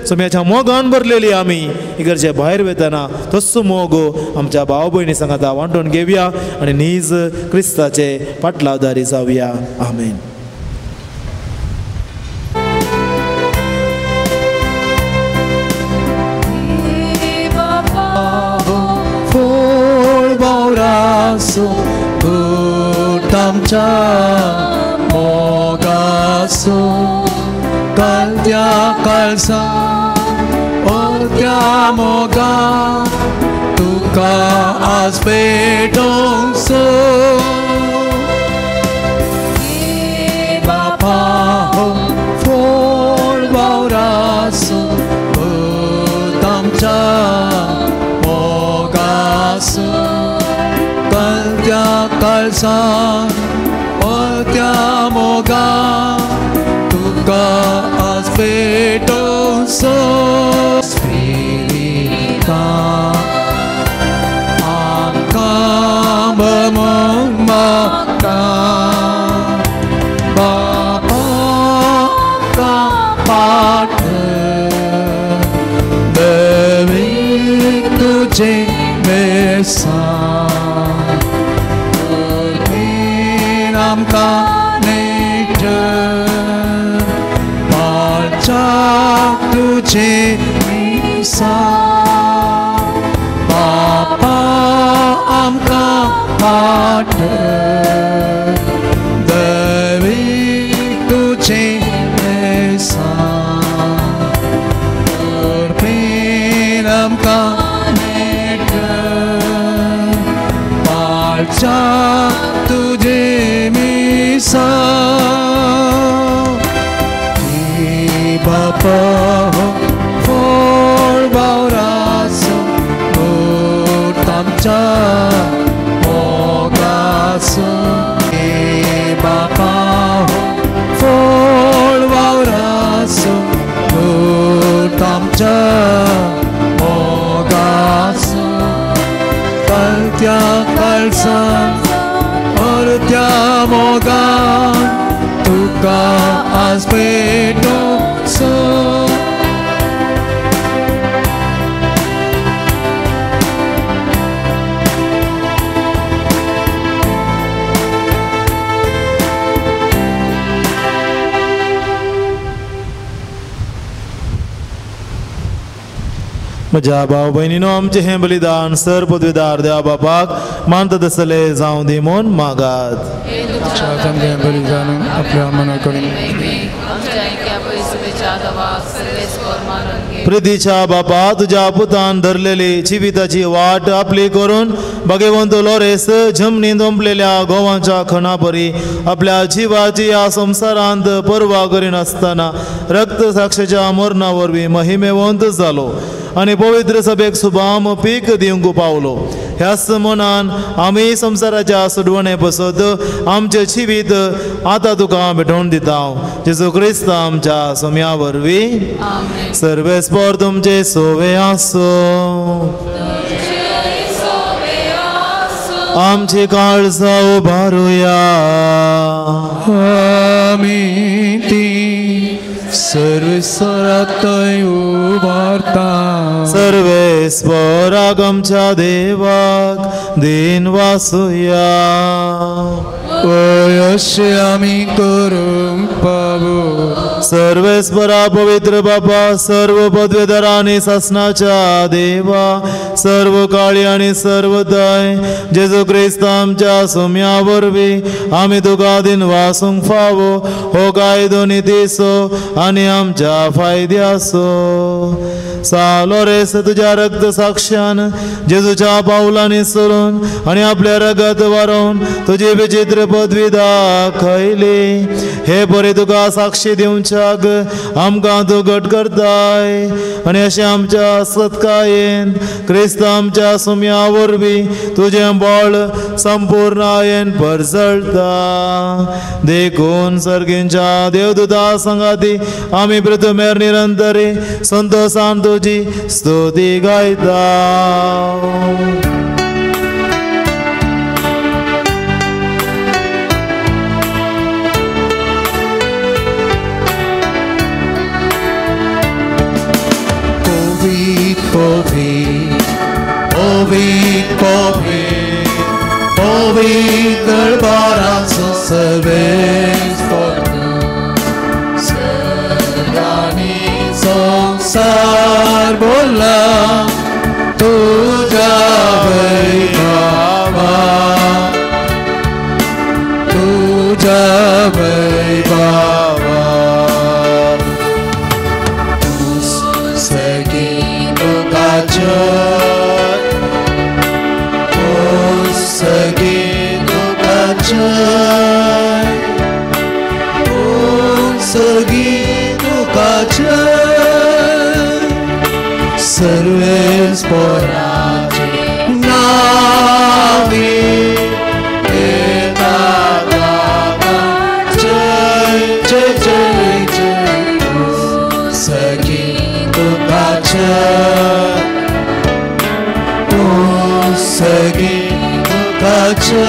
सोम्याच्या मोगान भरलेली आमी इगर्जे भायर वतना तस्सो मोग आमच्या भाव भयणी सांगाता वांटून घेवया आनी नीज क्रिस्ताचे पाटलावदारी जावया. आमेन. आमच्या मोगासो कालत्या कालसा ओरत्या मोगा तुका आज पेटोवचो बापा हो फोड वावरासो आमच्या मोगासो कालत्या कालसा ओरत्या मोगा तुका आज पेटोवचो स्पिरिता आमकां मागता बापा पाठ देवी तुझे बेसा आमकां नेट पाळच्याक तुझे मिसा बापा आमकां पाठ देवी तुझे मिसा आमकां नेट पाळच्याक तुझे मिसा बापा फोड वावरासो आमच्या मोगासो बापा फोड वावरासो आमच्या मोगासो कालत्या कालसा ओरत्या मोगान तुका आज पेटोवचो. म्हज्या भाव भयणीनो आमचें हें बलिदान सर पदवीदार देवा बापाक मानता तसले जावं दी म्हूण मागात. बलिदान आपल्या मनाकडे प्रितीच्या बापा तुज्या पुतान धरलेली जिविताची वाट आपली करून भगवंत लोरेस जमनींत ओंपलेल्या गोवांच्या खणापरी आपल्या जिवाची ह्या संवसारांत पर्वा करिनासतना रक्त साक्षेच्या मरणा वरवीं महिमेवंत जालो आनी पवित्र सभेक सुबाम पीक दिवंक पावलो. ह्याच मनान आमी संवसाराच्या सुडवणे पसत आमचें जिवीत आतां तुका भेटोवन दिता. जेजू क्रिस्त आमच्या सोम्या वरवीं. सर्वेस्पर तुमचे सोवे आसूं. आमची काळजां उबारुया. आमी ती सर्वेस्पराक उबारता. सर्वेस्पराक आमच्या देवाक दिन वासुया. अशें आमी करूंक पावो. सर्वेस्परा पवित्र बापा सर्व पदवेदार आनी सासनाच्या देवा सर्व काळी आनी सर्व दय जेजू क्रिस्त आमच्या सोम्या वरवीं आमी तुका दिन वासूंक फावो हो कायदो नितीचो आनी आमच्या फायद्याचो. सालोरेस तुज्या रक्त साक्षान जेजूच्या पावलांनी चलून आनी आपल्या रगत वारोवन तुजी विचित्र पदवी दाखयली. हे बरे तुका साक्षी दिवच्याक आमकां तूं घट करताय आनी अशें आमच्या सत्कायेन क्रिस्त आमच्या सुम्या वरवीं तुजें बळ संपूर्णायेन परजळता. देखून सर्गींच्या देवदूता संगाती आमी पृथ्वीर निरंतरी संतोषान तुजी स्तुती गायता. पवित्र पवित्र पवित्र पवित्र दरबाराचो सर्वेस्पर सर्गांनी संवसार भरला तुज्या वैभवा तुज्या वैभवा तूं सगीं तुका जय तूं सगीं तुका जय तूं सगीं तुका जय सर्वेस्पराचे नांवी येता ताका जय जय जय जय तूं सगीं तुका जय तूं सगीं तुका जय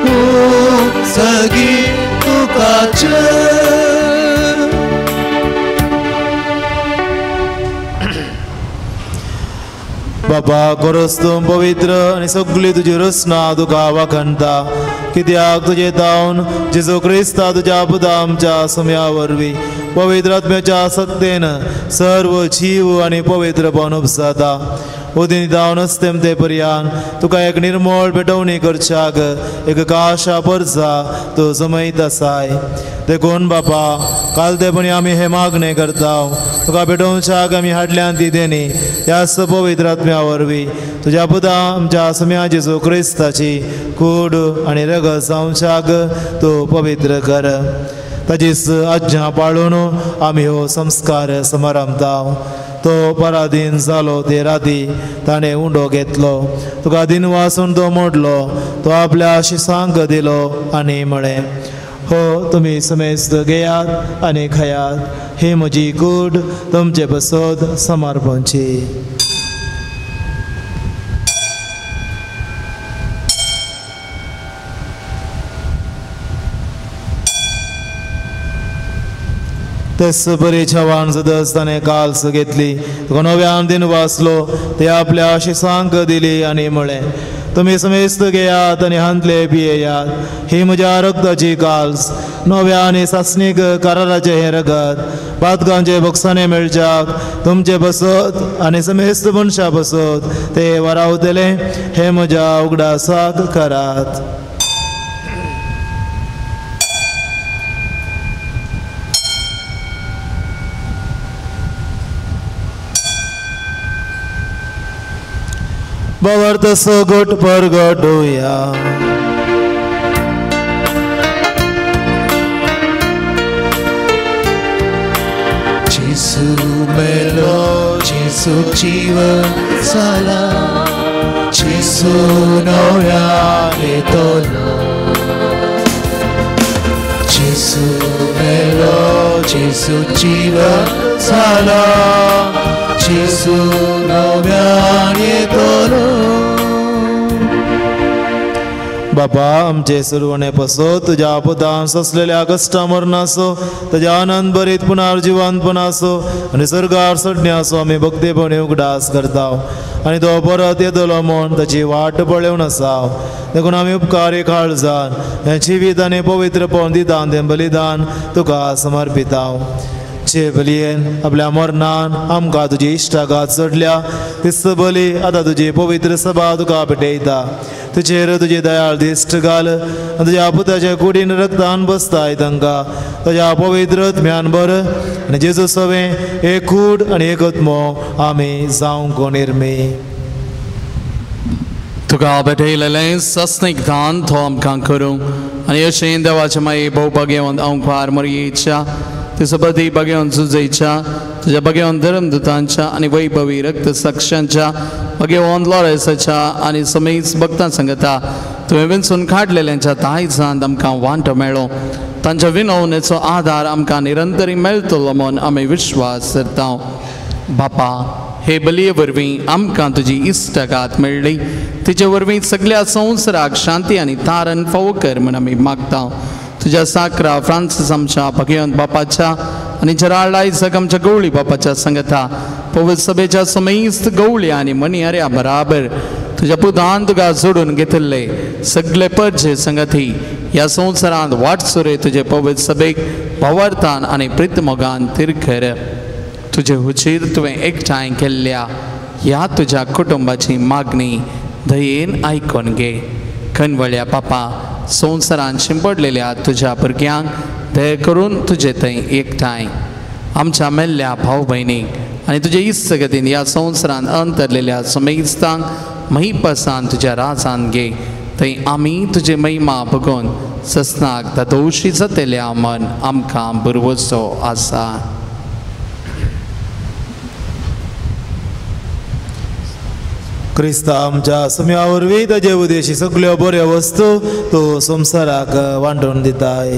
तूं सगीं तुका जय. बाबा गोरस तूं पवित्र आनी सगळी तुजी रचना तुका वाखणता कित्याक तुजे तावन जेजू क्रिस्ता तुज्या पुता आमच्या सम्या वरवीं पवित्र आत्म्याच्या सक्तेन सर्व जीव आनी पवित्रपण उपजाता. उदीन जावन अस्तेम ते पर्यान तुका एक निर्मळ पेटवणी करच्याक एक काशा परजा तूं जमयत आसाय. देखून बापा कालतेपणी आमी हे मागणें करता तुका पेटोवच्याक आमी हाडल्यान ती देणी त्याच पवित्र आत्म्या वरवीं तुज्या पुता आमच्या सम्या जेजू क्रिस्ताची कूड आनी रगत जावच्याक तूं पवित्र कर. ताचीच आज्ञा पाळून आमी हो संस्कार समारंभता. तो पराधीन जालो ते राती ताणें उंडो घेतलो तुका दिनवासून तो मोडलो तो आपल्या शिसांक दिलो आनी म्हळें हो तुमी समेस्त घेयात आनी खायात ही म्हजी कूड तुमचे पसत समर्पणची. तेच बरी छवान सदस ताणें काल्स घेतली तुका नव्यान दिन वाचलो ते आपल्या शिसांक दिली आनी म्हळें तुमी समेस्त घेयात आनी हांतले पियेयात ही म्हज्या रक्ताची काल्स नव्या आनी सासणीक कराराचें हें रगत पातकांचे बक्षाणे मेळच्याक तुमचे बसत आनी समेस्त मनशां बसत ते वारावतले हें म्हज्या उगडासाक करात. भवर्त सगट परगटोया. जेसू मेलो जेसू जीवन जाला जेसू नव्यान येतलो जेसू मेलो जेसू जीवन जाला जेसू नव्यान येतलो. बाबा आमचे सुरवणे पसो तुज्या पुतान सोंसलेल्या कश्टा मरणाचो तुज्या आनंद भरीत पुनर्जिवंतपणाचो आनी स्वर्गार सोडण्याचो आमी भक्तीपणी उगडास करता आनी तो परत येतलो म्हूण ताची वाट पळोवन आसा. देखून आमी उपकारी काळजान हें जिवीत आनी पवित्रपण दिता तें बलिदान तुका समर्पिता. जे बलयेन आपल्या मरणान आमकां तुजी इश्टागात चडल्या तीच बली आतां तुजी पवित्र सभा तुका भेटयता. तुजेर तुजी दयाळ दिश्ट घाल आनी तुज्या पुताच्या कुडीन रक्तान बसताय तांकां तुज्या पवित्र ज्ञान भर आनी जेजू सवें एक कूड आनी एक आत्मो आमी जावंक निर्मी. तुका भेटयलेलें सस्नीक दान तो आमकां करूं आनी अशें देवाच्या मागीर भोवभाग्यवंत अंकार मोरयेच्या तिसपती भगवंत सुजयच्या तुज्या भगवंत धर्मदूतांच्या आनी वैभवी रक्त साक्षांच्या भगवंत लॉरेसाच्या आनी समेज भक्तां सांगता तुवें विंचून काडलेल्यांच्या दायजांत आमकां वांटो मेळ्ळो. तांच्या विनवणेचो आदार आमकां निरंतरी मेळटलो म्हूण आमी विश्वास करता. बापा हे बलये वरवीं आमकां तुजी इश्टागात मेळ्ळी तिचे वरवीं सगळ्या संवसाराक शांती आनी तारण फावो कर म्हूण आमी मागता. तुज्या साकरा फ्रांसीस आमच्या भगवंत बापाच्या आनी जराळ आयजक आमच्या गवळी बापाच्या संगता पवित्र सभेच्या समेस्त गवळी आनी मनियाऱ्या बराबर तुज्या पुतान तुका जोडून घेतिल्ले सगळे परजे संगती ह्या संवसारांत वाटसुरे तुजे पवित्र सभेक भावार्थान आनी प्रितमोगान तिरकर. तुजे हुजीर तुवें एकठांय केल्ल्या ह्या तुज्या कुटुंबाची मागणी दयेन आयकून घे. खनवळ्या पापा, संवसारान शिंपडलेल्या तुज्या भुरग्यांक दया करून तुजे थंय एकठांय आमच्या मेल्ल्या भाव भयणीक आनी तुजे इस्तगतीन ह्या संवसारान अंतरलेल्या समेस्तांक महिपसान तुज्या राजान घे. थंय आमी तुजे महिमा बगोवन ससनाक दादोशी जातल्या मन आमकां बुरवसो आसा. क्रिस्ता आमच्या सम्या वरवीं ताजे उदेशी सगळ्यो बऱ्यो वस्तू तो संवसाराक वांटून दिताय.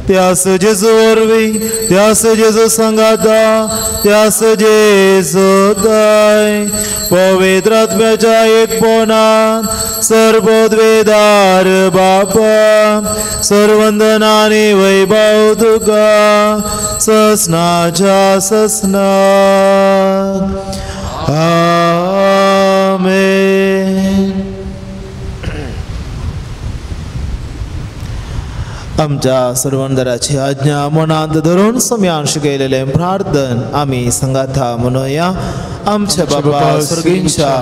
त्यास जेजू वरवीं, त्यास जेजू सांगाता, त्यास जेजू दाय पवित्र आत्म्याच्या एकपणान सर्वोद्वेदार बापा सर्वंदनानी वैभव तुका ससनाच्या ससनाक. आमेन. आमच्या सर्वंदराची आज्ञा मनांत धरून सम्यान शिकयलेलें प्रार्थन आमी संगाथा म्हणुया. आमच्या बाबा स्वर्गींच्या,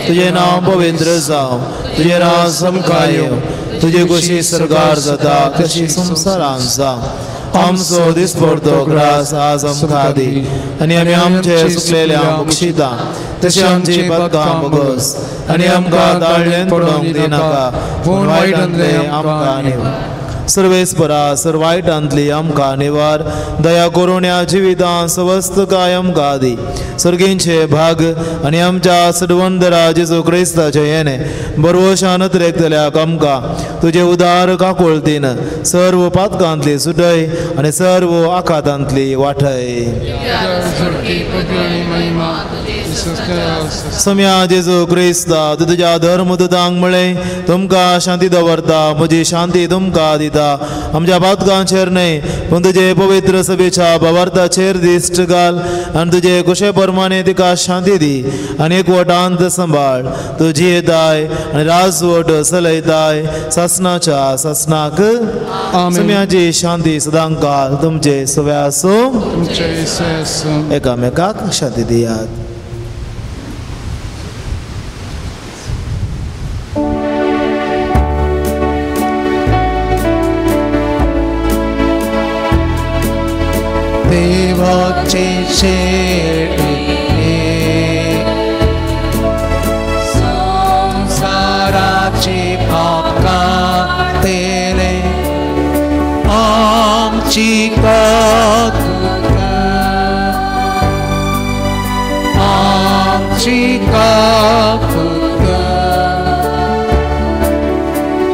तुजें नांव पवित्र जावं, तुजें राज आमकां येवं, तुजे गोशी सरकार जाता तशी संवसारांत जावं. आमचो दिसपडतो ग्रास आज आमकां दी आनी आमी आमचे चुकलेल्या बक्षिता तशें आमची पदकां बोगस आनी आमकां ताळ्ळेन पडोवंक दिनाका, पूण वायटांतलें आमकां निवार. सर्वेस्परा सर वायटांतली आमकां निवार, दया करून ह्या जिवितांत सवस्तकाय आमकां दी. सर्गींचे भाग आनी आमच्या सडवंदरा जेजू क्रिस्ताचें येणें बरवशान अतिरेकतल्याक आमकां तुजे उदार काकुळतीन सर्व पातकांतली सुटय आनी सर्व आखातांतली वाटय. सम्या जेजू क्रिस्ता, तूं तुज्या धर्मदूतांक म्हळें, तुमकां शांती दवरता, म्हजी शांती तुमकां दिता. आमच्या पातकांचेर न्हय पूण तुजे पवित्र सभेच्या भावार्थाचेर दिश्ट घाल आनी तुजे कुशे प्रमाणे तिका शांती दी आनी एकवटांत सांबाळ. तूं जियेताय आनी राजवट चलयताय सासनाच्या सासनाक. सम्याची शांती सदांकाल तुमचे सव्या आसूं. एकामेकाक शांती दियात. देवाचे शेळये संसाराचे पाप काडतले आमची काकुळट, आमची काकुळट.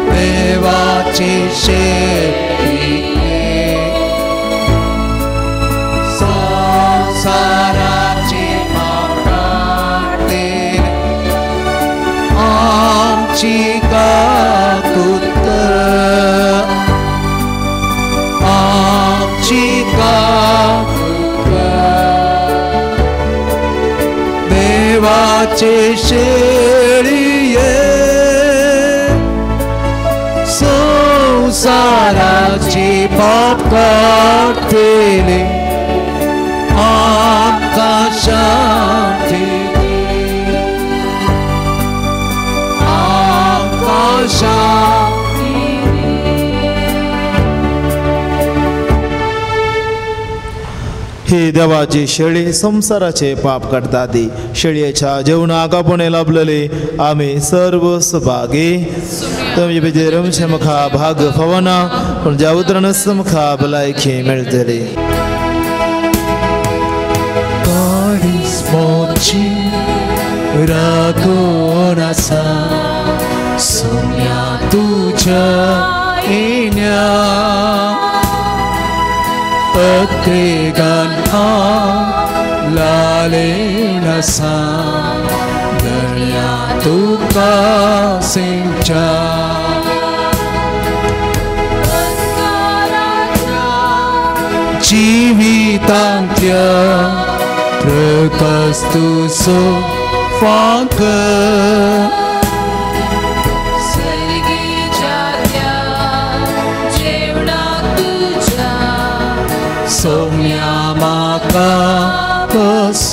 देवाचे शेळये संसाराचे पाप काडतले आमची काकुळट, आमची काकुळट. देवाचे शेळये संसाराचे पाप काडतले आमकां शांती दी, आमकां शांती दी. ही देवाची शेळी संवसाराचे पाप काडटा ती शेळयेच्या जेवणाक आपूण लाभलेली आमी सर्व सुभागी. तुमचे भितर आमचे मुखा भाग फावना पूण ज्या उतरानच मुखा भलायकी मेळटली. मोची राखून आसा सुम्या तुज्या येण्या अत्रेगान हांव लालेन आसा दर्या तुका सिंचा. जिवितांतल्या प्रकाश तुजो फांक सोम्या म्हाका कस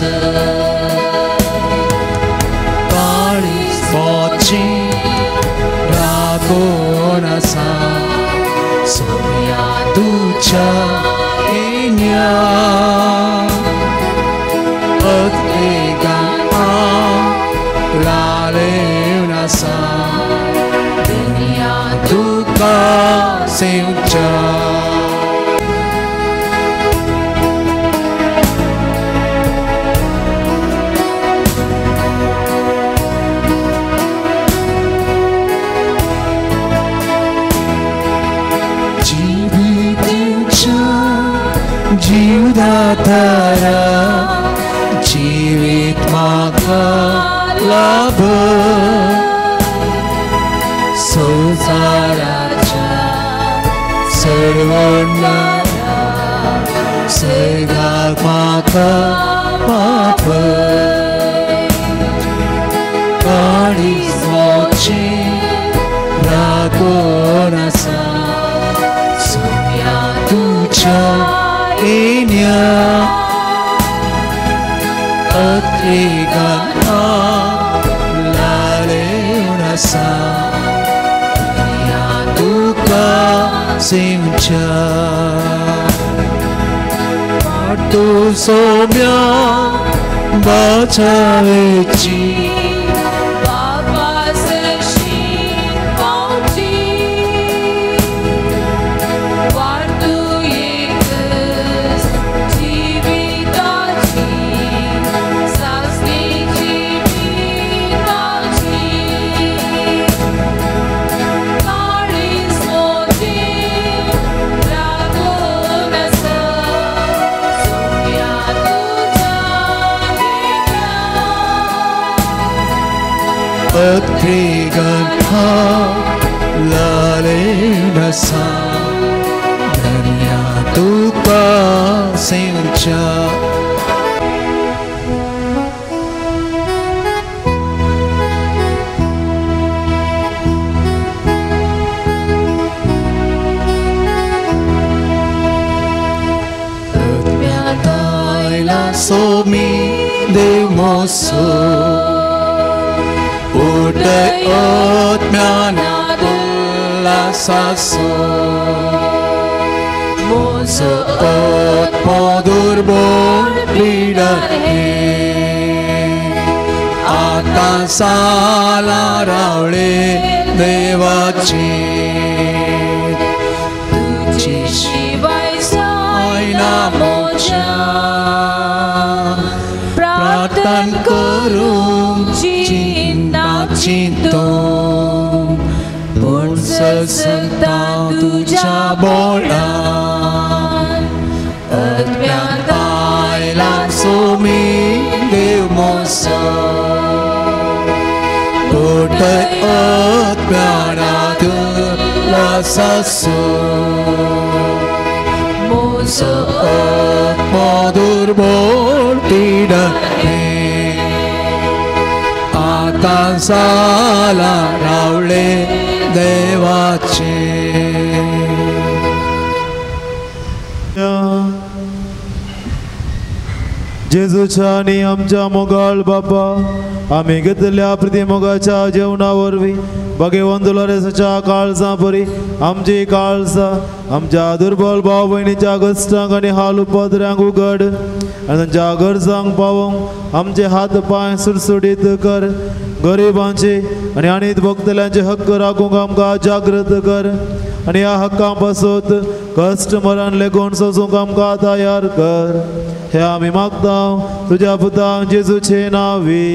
काळीज मोची रागोण आसा सोम्या तुज्या येण्या अत्रेगान हांव लालेवन आसा दुनिया तुका सेवच्या. जीवदातारा जीवित म्हाका लाभ संवसाराच्या सर्वणारा सैगाक म्हाका पाप काळीज मोची रागोण आसा सोम्या तुज्या येण्या अत्रेगान हांव लालेवन आसा दुनिया तुका सेवच्या. तूं सोम्या बाचावेची अत्रेगान हांव लालेवन आसा धन्या तुका सेवच्या. आत्म्यांत आयला सोमी देव मोसो उडय आत्म्यान उल्लासासो मोजो आत्मो दुर्बळ पिडा हे आतां साला रावळे देवाची तुझे शिवाय जायना म्हज्या प्रार्थन करूंक चिंतूं पूण ससता तुज्या बोळान आत्म्यांत आयला सोमी देव मोसो उठय आत्म्यानात उल्लासासो मोजो आत्मो दुर्बळ पिडा हे आतां साला रावळे देवाचे. जेजूच्या आनी आमच्या मोगाळ बापा आमी घेतल्या प्रतिमोगाच्या जेवणा वरवीं भगवंत लोरेसाच्या काळजां परी आमची काळजां आमच्या दुर्बल भाव भयणीच्या कश्टांक आनी हाल उपद्र्यांक उगड आनी तांच्या गरजांक पावोवंक आमचे हात पांय सुडसुडीत कर. गरिबांचे आनी आणीत भोगतल्यांचे हक्क राखूंक आमकां जागृत कर आनी ह्या हक्कां पासत कश्ट मरण लेगून सोसूंक आमकां तयार कर. हे आमी मागता तुज्या पुता जेजूचे नांवी.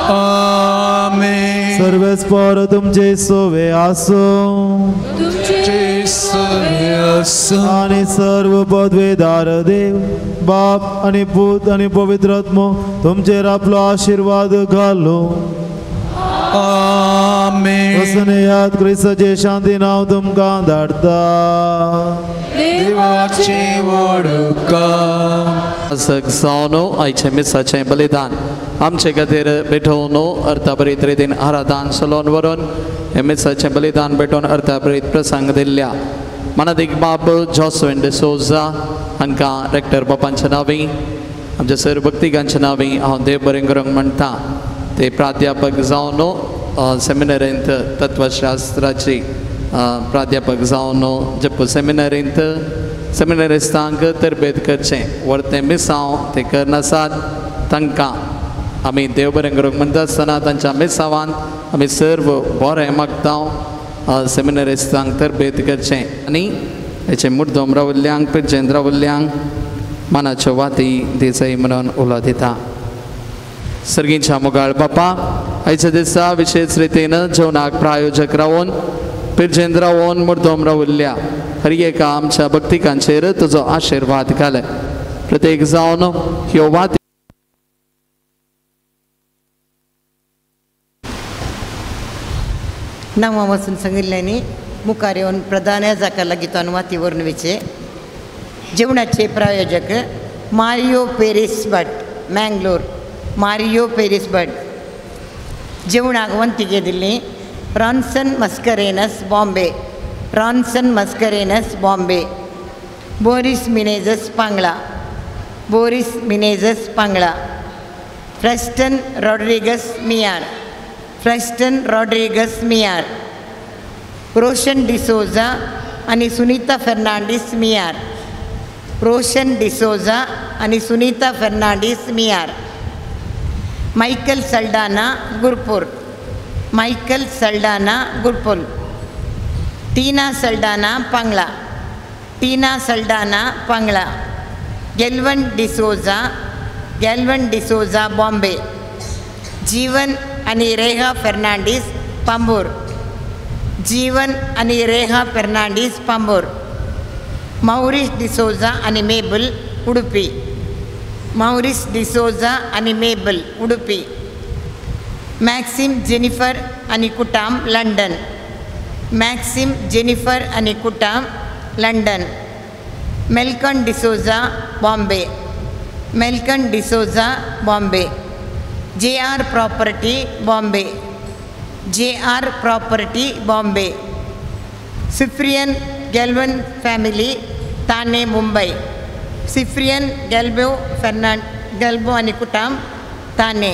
आमेन. सर्वेस्पर तुमचे सोवे आसूं आनी सर्व पदवेदार देव बाप आनी पूत आनी पवित्र आत्मो तुमचेर आपलो आशिर्वाद घालूं. आमेन. वसनेयात क्रिस्ताचे शांती नांव तुमकां धाडता. देवाचे वडुका जावन आयचें मिसाचें बलिदान आमचे खातीर भेटोवन अर्थाभरीत रितीन आराधन चलोवन व्हरून हें मिसाचें बलिदान भेटोवन अर्थाभरीत प्रसंग दिल्ल्या मनादीक बाब जॉसवेन डिसोजा हांकां रेक्टर बापांच्या नांवी आमच्या सर भक्तिकांच्या नांवी हांव देव बरें करूंक म्हणटा. ते प्राध्यापक जावन सेमिनरींत तत्वशास्त्राची प्राध्यापक जावन जप्पू सेमिनरींत सेमिनरिस्तांक तरबेत करचें वर्तें मिसांव ते करनासात तांकां आमी देव बरें करूंक म्हणटा आसतना तांच्या मिसांवान आमी सर्व बरें मागता सेमिनरिस्तांक तरबेत करचें आनी हेचें मुर्दम रावल्ल्यांक पिरजेंत रावल्ल्यांक मानाच्यो वाती दिसय म्हणून उलो दिता. सर्गींच्या मोगाळ बापा आयच्या दिसा विशेष रितीन जेवणाक प्रायोजक रावून पिरजेंत रावून मुर्दम रावल्ल्या हर एका आमच्या भक्तिकांचेर तुजो आशिर्वाद घाले. प्रत्येक जावन ह्यो वाती नांवां वचून सांगिल्ल्यांनी मुखार येवन प्रधान याजका लागीं वाती व्हरून वयचे. जेवणाचे प्रायोजक Mario Peries Bhat Mangalore, Mario Peries Bhat. जेवणाक वंतिके दिल्ली Ronson Mascarenhas Bombay, Ronson Mascarenhas Bombay, Boris Menezes Pangla, Boris Menezes Pangla, Freston Rodrigues Miyar, Freston Rodrigues Miyar, Roshan D'Souza आनी सुनीता फेर्नांडीस मियार, रोशन डिसोजा आनी सुनीता फेर्नांडीस मियार, मायकल सल्डाना गुरपूर, मायकल सल्डाना गुरपूर, टीना सल्डाना पांगला, टीना सल्डाना पांगला, गॅल्वन डिसोजा, गॅल्वन डिसोजा बॉम्बे, जीवन आनी रेहा फेर्नांडीस पांबूर, जीवन आनी रेहा फेर्नांडीस पांबूर, मावरीस डिसोजा आनी मेबल उडुपी, मावरीस डिसोजा आनी मेबल उडुपी, मॅक्सिम जेनिफर आनी कुटाम लंडन, मॅक्सिम जेनिफर आनी कुटाम London, Malcolm D'Souza Bombay, Malcolm D'Souza Bombay, J R property Bombay, J R property Bombay, Cyprian Galvin family Thane Mumbai, Cyprian Galbo Fernand Galbo आनी कुटाम ताने,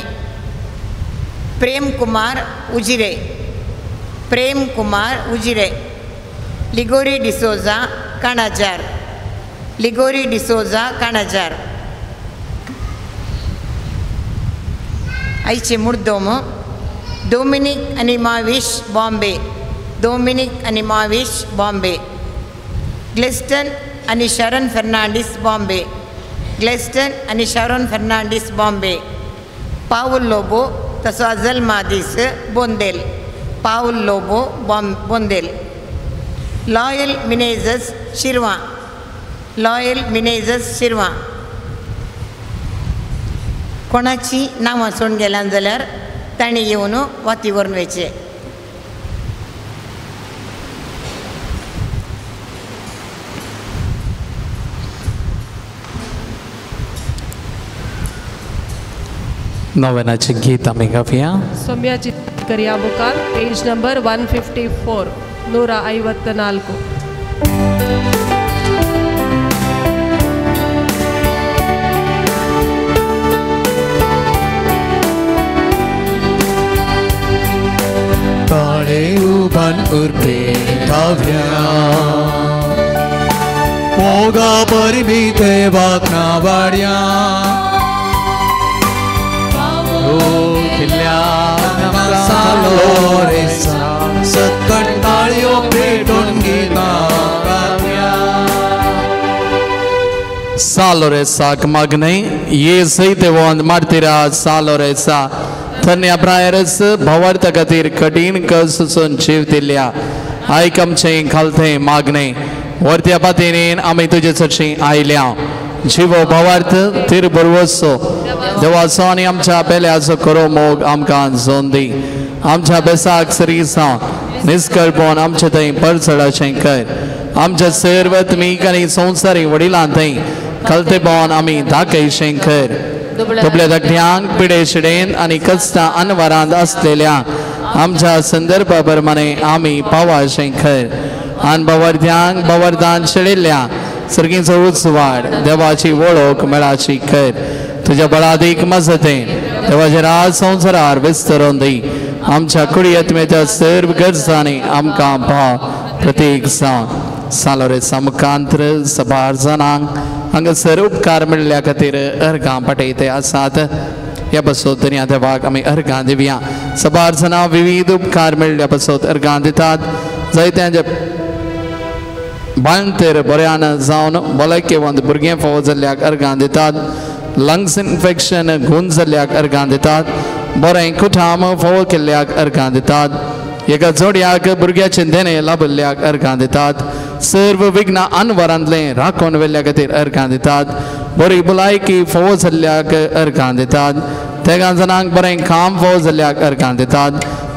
प्रेम कुमार उजिरे, प्रेम कुमार उजिरे, लिगोरी डिसोजा काणाजार, लिगोरी डिसोजा काणाजार. आयचे मुर्दोम डोमिनीक आनी माविश बॉम्बे, डोमिनीक आनी माविश बॉम्बे, ग्लेस्टन आनी शरण फेर्नांडीस बॉम्बे, ग्लेस्टन आनी शरण फेर्नांडीस बॉम्बे, पावल लोबो तसो अजल मादीस बोंदेल, पावल लोबो बोंदेल, लॉयल मिनेजस शिरवा, लॉयल मिनेजस शिरवा. कोणाची नांवां सोडून गेल्यान जाल्यार तांणी येवन वाती व्हरून वयचें. नोवेनाचें गीत आमी गावया. सौम्याची करया मुखार पेज नंबर 154 154. ताणे उबान उर्बे काव्या मोगा परिमिते वागना वाड्या सत्कंटाळ्यो पेटून गीता गावया. सालो रे साक मागणे ये सैतेवंत मार्तिरा सालो रे सा धन्य प्रायरस भावार्थ खातीर कठीण कसून जीव दिल्या आयक आमचें खालथें मागणे वरत्या पातीन आमी तुजे चडशीं आयल्या जिवो भावार्थ तिर बरवसो देवाचो आनी आमच्या पेल्याचो खरो मोग आमकां जोन दी. आमच्या बेसाक सरी जावन निस्कळपण आमचे थंय परचडाचें कर. आमच्या सर्वत्मीक आनी संवसारी वडिलां थंय कलतेपण आमी दाखयशें कर. दुबल्या धाकट्यांक पिडे शिडेन आनी कस्ता अनवरांत आसलेल्या आमच्या संदर्भा प्रमाणे आमी पावाशें कर. आनी बवर्ध्यांक बवर्धान शेळिल्ल्या सर्गीचो उजवाड देवाची वळख मेळाची कर. तुज्या बळादीक मजतेन देवाचे राज संवसारार विस्तरून दी. आमच्या कुडयत्मेच्या सर्व गरजांनी आमकां भाव प्रतीक जावन सालोरे सामकांत्र सबार जाणांक हांगासर उपकार मेळ्ळ्या खातीर अर्घां पाटयते आसात. ह्या बसोत दर्या देवाक आमी अर्घां दिवया. सबार जाणां विविध उपकार मेळ्ळ्या बसोत अर्घां दितात. जायत्यांचे बांतर बऱ्यान जावन भलायकेवंत भुरगें फावो जाल्ल्याक अर्घां दितात. लंग्स इन्फेक्शन गूण जाल्ल्याक अर्घां दितात. बरें कुठाम फावो केल्ल्याक अर्घां दितात. एका जोडयाक भुरग्याचें देणें लाभिल्ल्याक अर्घां दितात. सर्व विघ्न अनवरांतलें राखून व्हेल्ल्या खातीर अर्घां दितात. बरी भलायकी फावो जाल्ल्याक अर्घां दितात. तेगां जाणांक बरें काम फावो जाल्ल्याक अर्घां दितात.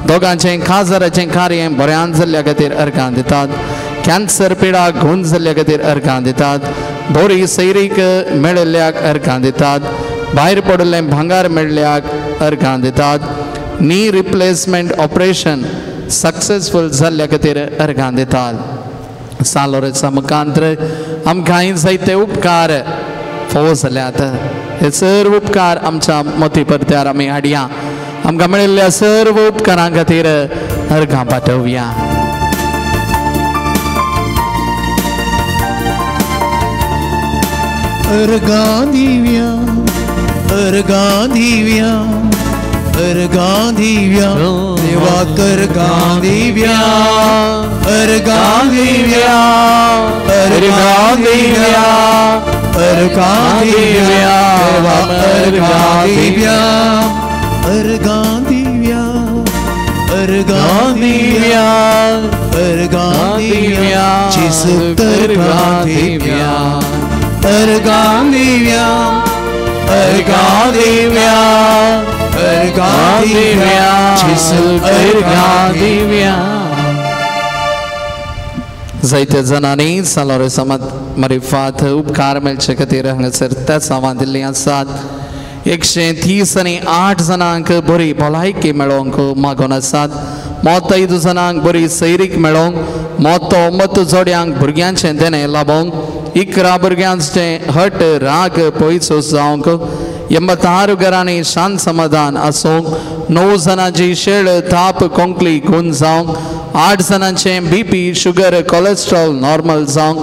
दोगांचें खाजराचें कार्य बऱ्यान जाल्ल्या खातीर अर्घां दितात. कॅन्सर पिडा गूण जाल्ल्या खातीर अर्घां दितात. बरी सैरीक मेळिल्ल्याक अर्घां दितात. भायर पडिल्लें भांगार मेळिल्ल्याक अर्घां दितात. नी रिप्लेसमेंट ऑपरेशन सक्सेसफूल जाल्ल्या खातीर अर्घां दितात. सालोरेचा मुखांत्र आमकां जायते उपकार फावो जाल्यात. हे सर्व उपकार आमच्या मती परत्यार आमी हाडया. आमकां मेळिल्ल्या सर्व उपकारां खातीर अर्घां पाठोवया. अर्घां दिव्या अर्घां दिव्या अर्घां दिव्या देवाक अर्घां दिव्या अर्घां दिव्या अर्घां दिव्या अर्घां दिव्या देवाक अर्घां दिव्या अर्घां दिव्या अर्घां दिव्या अर्घां दिव्या जेजूक अर्घां दिव्या अर्घां दिव्या अर्घां दिव्या अर्घां दिव्या जेजूक अर्घां दिव्या. जायत्या जाणांनी सालोरे समाज मरिफात उपकार मेळचे खातीर हांगासर त्याच नांवां दिल्लीं आसात. 130 आनी 8 जाणांक बरी भलायकी मेळोवंक मागून आसात. मोत जाणांक बरी सैरीक मेळोवंक, मोतो 9 जोड्यांक भुरग्यांचें देणें लाभोवंक, 11 भुरग्यांचें हट राग पयस जावंक, 86 घरांनी शांत समाधान आसूंक, 9 जाणांची शेळ ताप कोंकली गूण जावंक, 8 जाणांचें बीपी शुगर कोलेस्ट्रॉल नॉर्मल जावंक,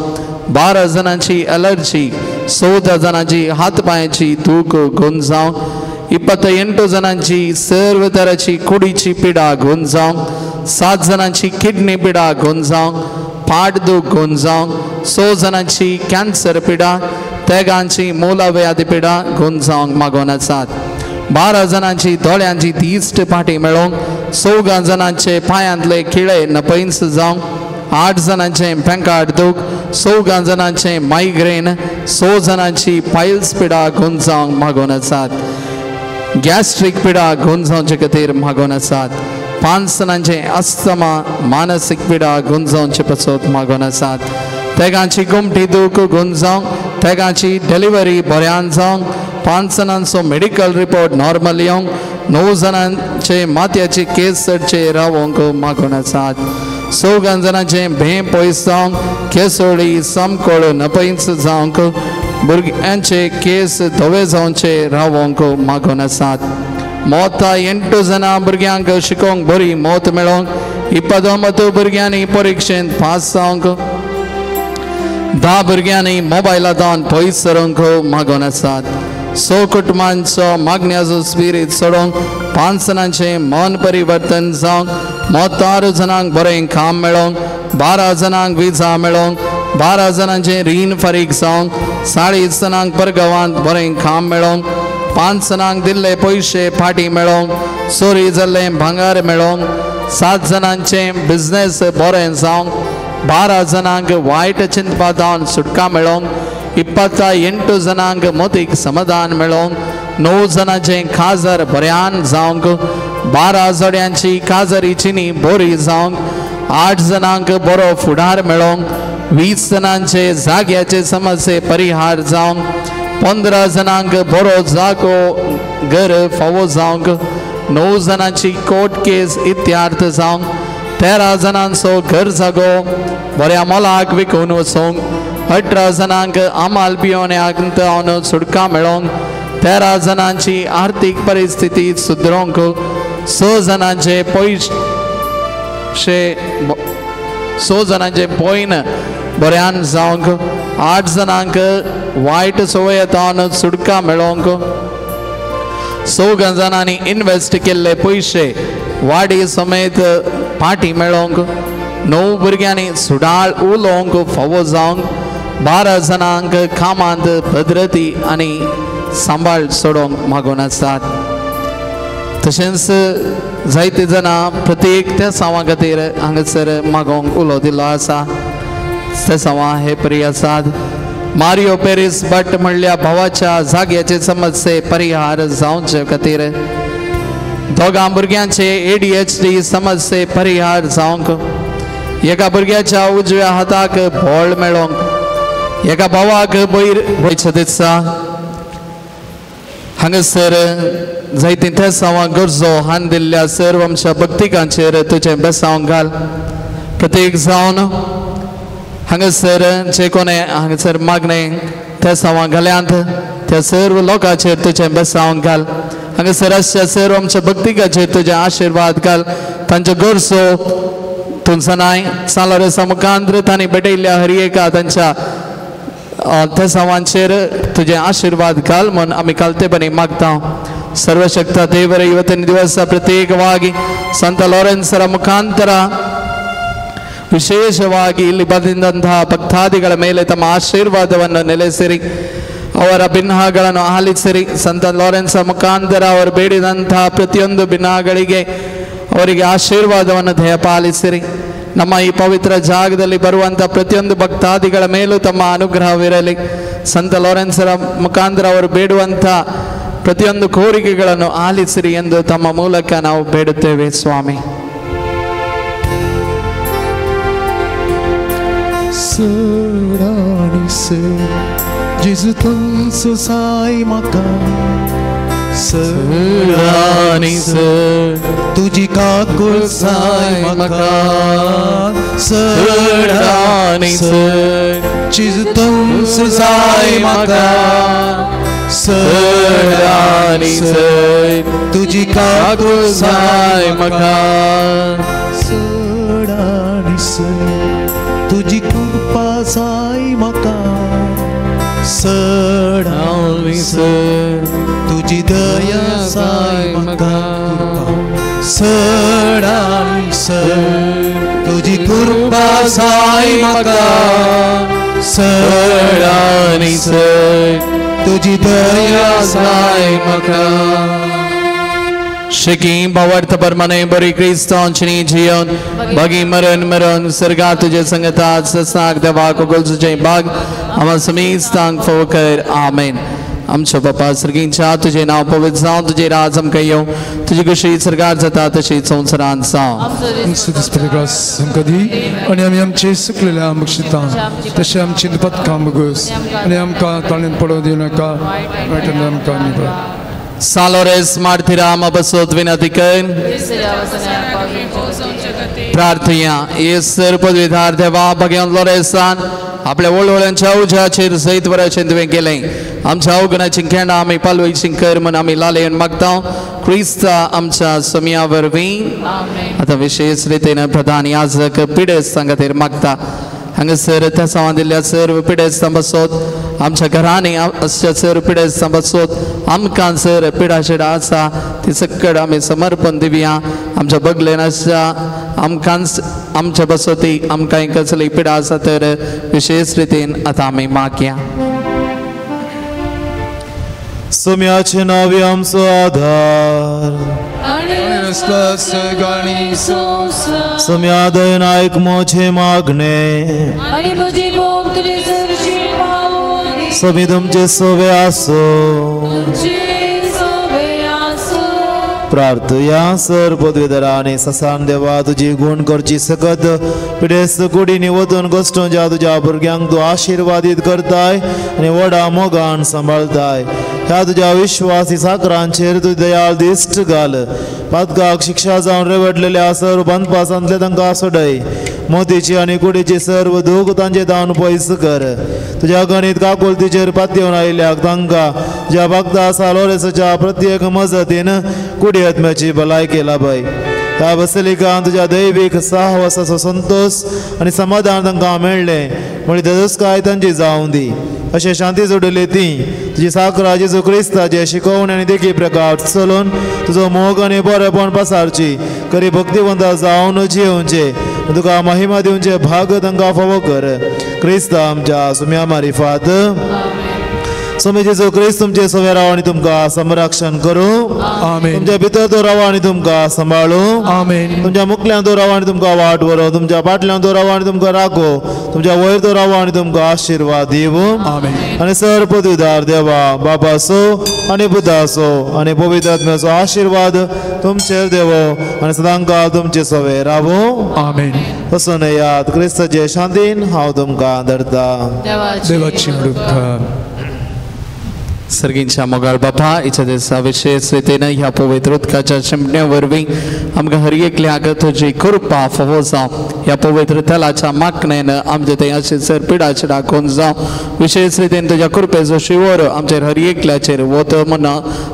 12 जाणांची एलर्जी, 14 जाणांची हात पांयाची दूख गूण जावंक, 28 जाणांची सर्व तराची कुडीची पिडा गूण जावंक, 7 जाणांची किडनी पिडा गूण जावंक, पाट दूख गूण जावंक, 6 जाणांची कॅन्सर पिडा, तेगांची मोलाव्याधी पिडा गूण जावंक मागून आसात. 12 जाणांची दोळ्यांची दिश्ट पाटी मेळोवंक, 4 जाणांचे पांयांतले खिळे नपैंस जावंक, 8 जाणांचे पेंकाट दूख, 4 जाणांचे मायग्रेन, 6 जाणांची पायल्स पिडा गूण जावंक मागून आसात. गॅस्ट्रीक पिडा गूण जावचे खातीर मागून आसात. 5 जाणांचे अस्थमा मानसीक पिडा गूण जावचे पासत मागून आसात. तेगांची गोमटी दूख गूण जावंक, तेगांची डिलिव्हरी बऱ्यान जावंक, 5 जाणांचो मेडिकल रिपोर्ट नॉर्मल येवंक, 9 जाणांचे माथ्याचे केस चडचे रावोंक मागून आसात. 4 जाणांचे भें पयस जावंक, केसोळी समकोळ नपैंच जावंक, भुरग्यांचे केस धवे जावचे रावोंक मागून आसात. मोता 8 जाणां भुरग्यांक शिकोवंक बरी मौत मेळोवंक, 29 भुरग्यांनी परिक्षेंत पास जावंक, 10 भुरग्यांनी मोबायला दावन पयस सरूंक मागून आसात. 6 कुटुंबांचो मागण्याचो स्पिरीत सोडोवंक, 5 जाणांचें मन परिवर्तन जावंक, 6 जाणांक बरें काम मेळोवंक, 12 जाणांक विजा मेळोवंक, 12 जाणांचें रीण फारीक जावंक, 40 जाणांक परगांवांत बरें काम मेळोवंक, 5 जाणांक दिल्ले पयशे फाटीं मेळोवंक, चोरी जाल्लें भांगर मेळोवंक, 7 जाणांचें बिजनेस बरें जावंक, 12 जाणांक वायट चिंतपा जावन सुटका मेळोवंक, 28 जाणांक मोतीक समाधान मेळोवंक, 9 जाणांचें खाजर बऱ्यान जावंक, 12 जोड्यांची काजरी चिनी बोरी जावंक, 8 जाणांक बरो फुडार मेळोंक, 20 जाणांचे जाग्याचे समस्ये परिहार जावंक, 15 जाणांक बरो जागो घर फावो जावंक, 9 जाणांची कोर्ट केस इत्यार्थ जावंक, 13 जाणांचो घर जागो बऱ्या मोलाक विकून वचोंक, 18 जाणांक आमाल पियोण्याक सुटका मेळोंक, 13 जाणांची आर्थीक परिस्थिती सुदरोंक, 6 जाणांचे पयशे 6 जाणांचे पॉयन बऱ्यान जावंक, 8 जाणांक वायट संवयेंतल्यान सुटका मेळोंक, 4 जाणांनी इन्वेस्ट केल्ले पयशे वाडी समेत पाटी मेळोंक, 9 भुरग्यांनी सुडाळ उलोवंक फावो जावंक, 12 जाणांक कामांत भद्रती आनी सांबाळ सोडोवंक मागून आसात. तशेंच जायते जाणां प्रत्येक त्या सावां खातीर हांगासर मागोवंक उलो दिल्लो आसा. ते सावां हे परी आसात. मारियो पेरीस भट म्हणल्या भावाच्या जाग्याचे समस्ये परिहार जावचे खातीर, 2 भुरग्यांचे ADHD समस्ये परिहार जावंक, एका भुरग्याच्या उजव्या हाताक भोळ मेळोंक, एका भावाक बयर वयचें दिसता. हांगासर जायतीं तेसांवां गरजो हान दिल्ल्या सर्व आमच्या भक्तिकांचेर तुजें बेसांव घाल. प्रत्येक जावन हांगासर जे कोणे हांगासर मागणें तेसांवां घाल्यांत त्या सर्व लोकांचेर तुजें बेसांव घाल. हांगासर आसच्या सर्व आमच्या भक्तिकाचेर तुजें आशिर्वाद घाल. तांच्यो गरजो तुमचनाय सालोरेसा मुखांत्र तांणी भेटयल्ल्या हर एका तांच्या तेसांवांचेर तुजें आशिर्वाद घाल म्हूण आमी कालतेपणी मागता. सर्वशक्त देवर ಇವತ್ತಿನ ದಿವಸ ಪ್ರತ್ಯೇಕವಾಗಿ ಸಂತ ಲಾರೆನ್ಸರ ಮುಖಾಂತರ ವಿಶೇಷವಾಗಿ ಇಲ್ಲಿ ಬಂದಂತಹ ಭಕ್ತಾದಿಗಳ ಮೇಲೆ ತಮ್ಮ ಆಶೀರ್ವಾದವನ್ನು ನೆಲೆಸಿರಿ, ಅವರ ಭಿನ್ನಗಳನ್ನು ಆಲಿಸಿರಿ. ಸಂತ ಲಾರೆನ್ಸ ಮುಖಾಂತರ ಅವರು ಬೇಡಿದಂತಹ ಪ್ರತಿಯೊಂದು ಭಿನ್ನಗಳಿಗೆ ಅವರಿಗೆ ಆಶೀರ್ವಾದವನ್ನು ದಯಪಾಲಿಸಿರಿ. ನಮ್ಮ ಈ ಪವಿತ್ರ ಜಾಗದಲ್ಲಿ ಬರುವಂಥ ಪ್ರತಿಯೊಂದು ಭಕ್ತಾದಿಗಳ ಮೇಲೂ ತಮ್ಮ ಅನುಗ್ರಹವಿರಲಿ. ಸಂತ ಲಾರೆನ್ಸರ ಮುಖಾಂತರ ಅವರು ಬೇಡುವಂಥ ಪ್ರತಿಯೊಂದು ಕೋರಿಕೆಗಳನ್ನು ಆಲಿಸಿರಿ ಎಂದು ತಮ್ಮ ಮೂಲಕ ನಾವು ಬೇಡುತ್ತೇವೆ ಸ್ವಾಮಿ. तुझी काकुळ साय म्हाका, चड आनी चड जेजू साय म्हाका, चड आनी चड तुझी काकुळ साय म्हाका, चड आनी चड तुझी कृपा साय म्हाका, चड आनी चड तुझी दया साय म्हाका, चड आनी चड तुझी कृपा साय म्हाका, चड आनी चड तुझी दया साय म्हाका. शिकी भावार्थ परमाने बरी क्रिस्तांची जिवन बागी मरण मरण सर्गा तुझे संगता ससाक देवा कोगल तुझे बाग आम्हा समीस्तांक फोकर. आमेन. आमच्या बापा सर्गींच्या तुझे नाव पवित्र जावं, तुझे राज आमकां येवं, तुजी कशी सरकार जाता तशी संवसारांत जावं. आमकां दी आनी आमी आमचे सुकलेल्या बक्षिता तशें आमची पथकां बगस आनी आमकां ताणें पडोवं दिवं नाका, आमकां निवळ. सालोरेस मार्थिराम बसोत विनती कर. प्रार्थया. येसर पदवीधार देवा भगवान लोरेसान आपल्या वळवळ्यांच्या उज्याचेर जैत वराचें तुवें केलें. आमच्या अवगुणाची खेंडा आमी पालवयची कर म्हूण आमी लालेन मागता क्रिस्ता आमच्या समिया वरवीं. आतां विशेष रितीन प्रधान याजक पिडेस्तां खातीर मागता. हांगासर त्या दिल्ल्या सर्व पिडेस्तां बसोत, आमच्या घरांनी आसच्या सर्व पिडेस्तां बसोत, आमकां सर पिडाशिडा आसा ती सकड आमी समर्पण दिवया. आमच्या बगलेन आसच्या आमकां आमच्या बसोती आमकां कसली पिडा आसा तर विशेष रितीन आतां आमी मागया. सोम्याचे नावे आमचो आधार, सोम्या दयेन आयक म्हजें मागणें, सोमी तुमचे सोवे आसो. प्रार्थया सर पदवीधरा आनी ससान देवा तुजी गुण करची सकत पिडेस्त कुडीनी वचून कश्टोंच्या तुज्या भुरग्यांक तूं आशिर्वादीत करताय आनी व्हडा मोगान सांबाळताय. ह्या तुज्या विश्वासी साकरांचेर तूं दयाळ दिश्ट घाल. पातकाक शिक्षा जावन रेवडलेल्या सर्व बांदपासांतले तांकां सोडय. मोतीची आनी कुडीची सर्व दूख तांचे धांवन पयस कर. तुज्या गणीत काकुळतीचेर पातयेवन आयिल्ल्याक तांकां तुज्या भक्ता सालोरेसाच्या प्रत्येक मजतीन कुडी आत्म्याची भलायकी लाभय. ह्या बसलिकान तुज्या दैवीक साहवासाचो संतोश आनी समाधान तांकां मेळ्ळें म्हळी तेजस्काय तांची जावं दी. अशें शांती जोडली ती तुजी साकरा जेजू क्रिस्ताचे शिकोवण आनी देखी प्रकार चलून तुजो मोग आनी बरेपण पसारची करी भक्तिवंत जावन जियोवचे तुका महिमा दिवचे भाग तांकां फावो कर. क्रिस्त आमच्या सुम्या मारिफात. स्वामी जेजू क्रिस्त तुमचे सवे राव आनी तुमकां संरक्षण करूं. आमेन. तुमच्या भितर तो राव आनी तुमकां सांबाळूं. आमेन. तुमच्या मुखल्यान तो राव आनी तुमकां वाट व्हरूं. तुमच्या फाटल्यान तो राव आनी तुमकां राखो. तुमच्या वयर तो राव आनी तुमकां आशिर्वाद दिवं. आमेन. आनी सर पदवीदार देवा बाबासो आनी पुतासो आनी पवित्र आत्म्याचो आशिर्वाद तुमचेर देवो आनी सदांकाळ तुमचे सवे रावूं. आमेन. वचून येयात क्रिस्ताचे शांतीन हांव तुमकां धरता. देवाची उपकार. सर्गींच्या मोगाळ बापा इच्छा दिसा विशेष रितीन ह्या पवित्र उदकाच्या शिंपण्या वरवीं आमकां हर एकल्याक तुजी कृपा फावो जावं. ह्या पवित्र तेलाच्या मागणेन आमचे थंय अशें सर पिडाचे दाखोवन जावं. विशेष रितीन तुज्या कृपेचो शिवर आमचेर हर एकल्याचेर वत म्हूण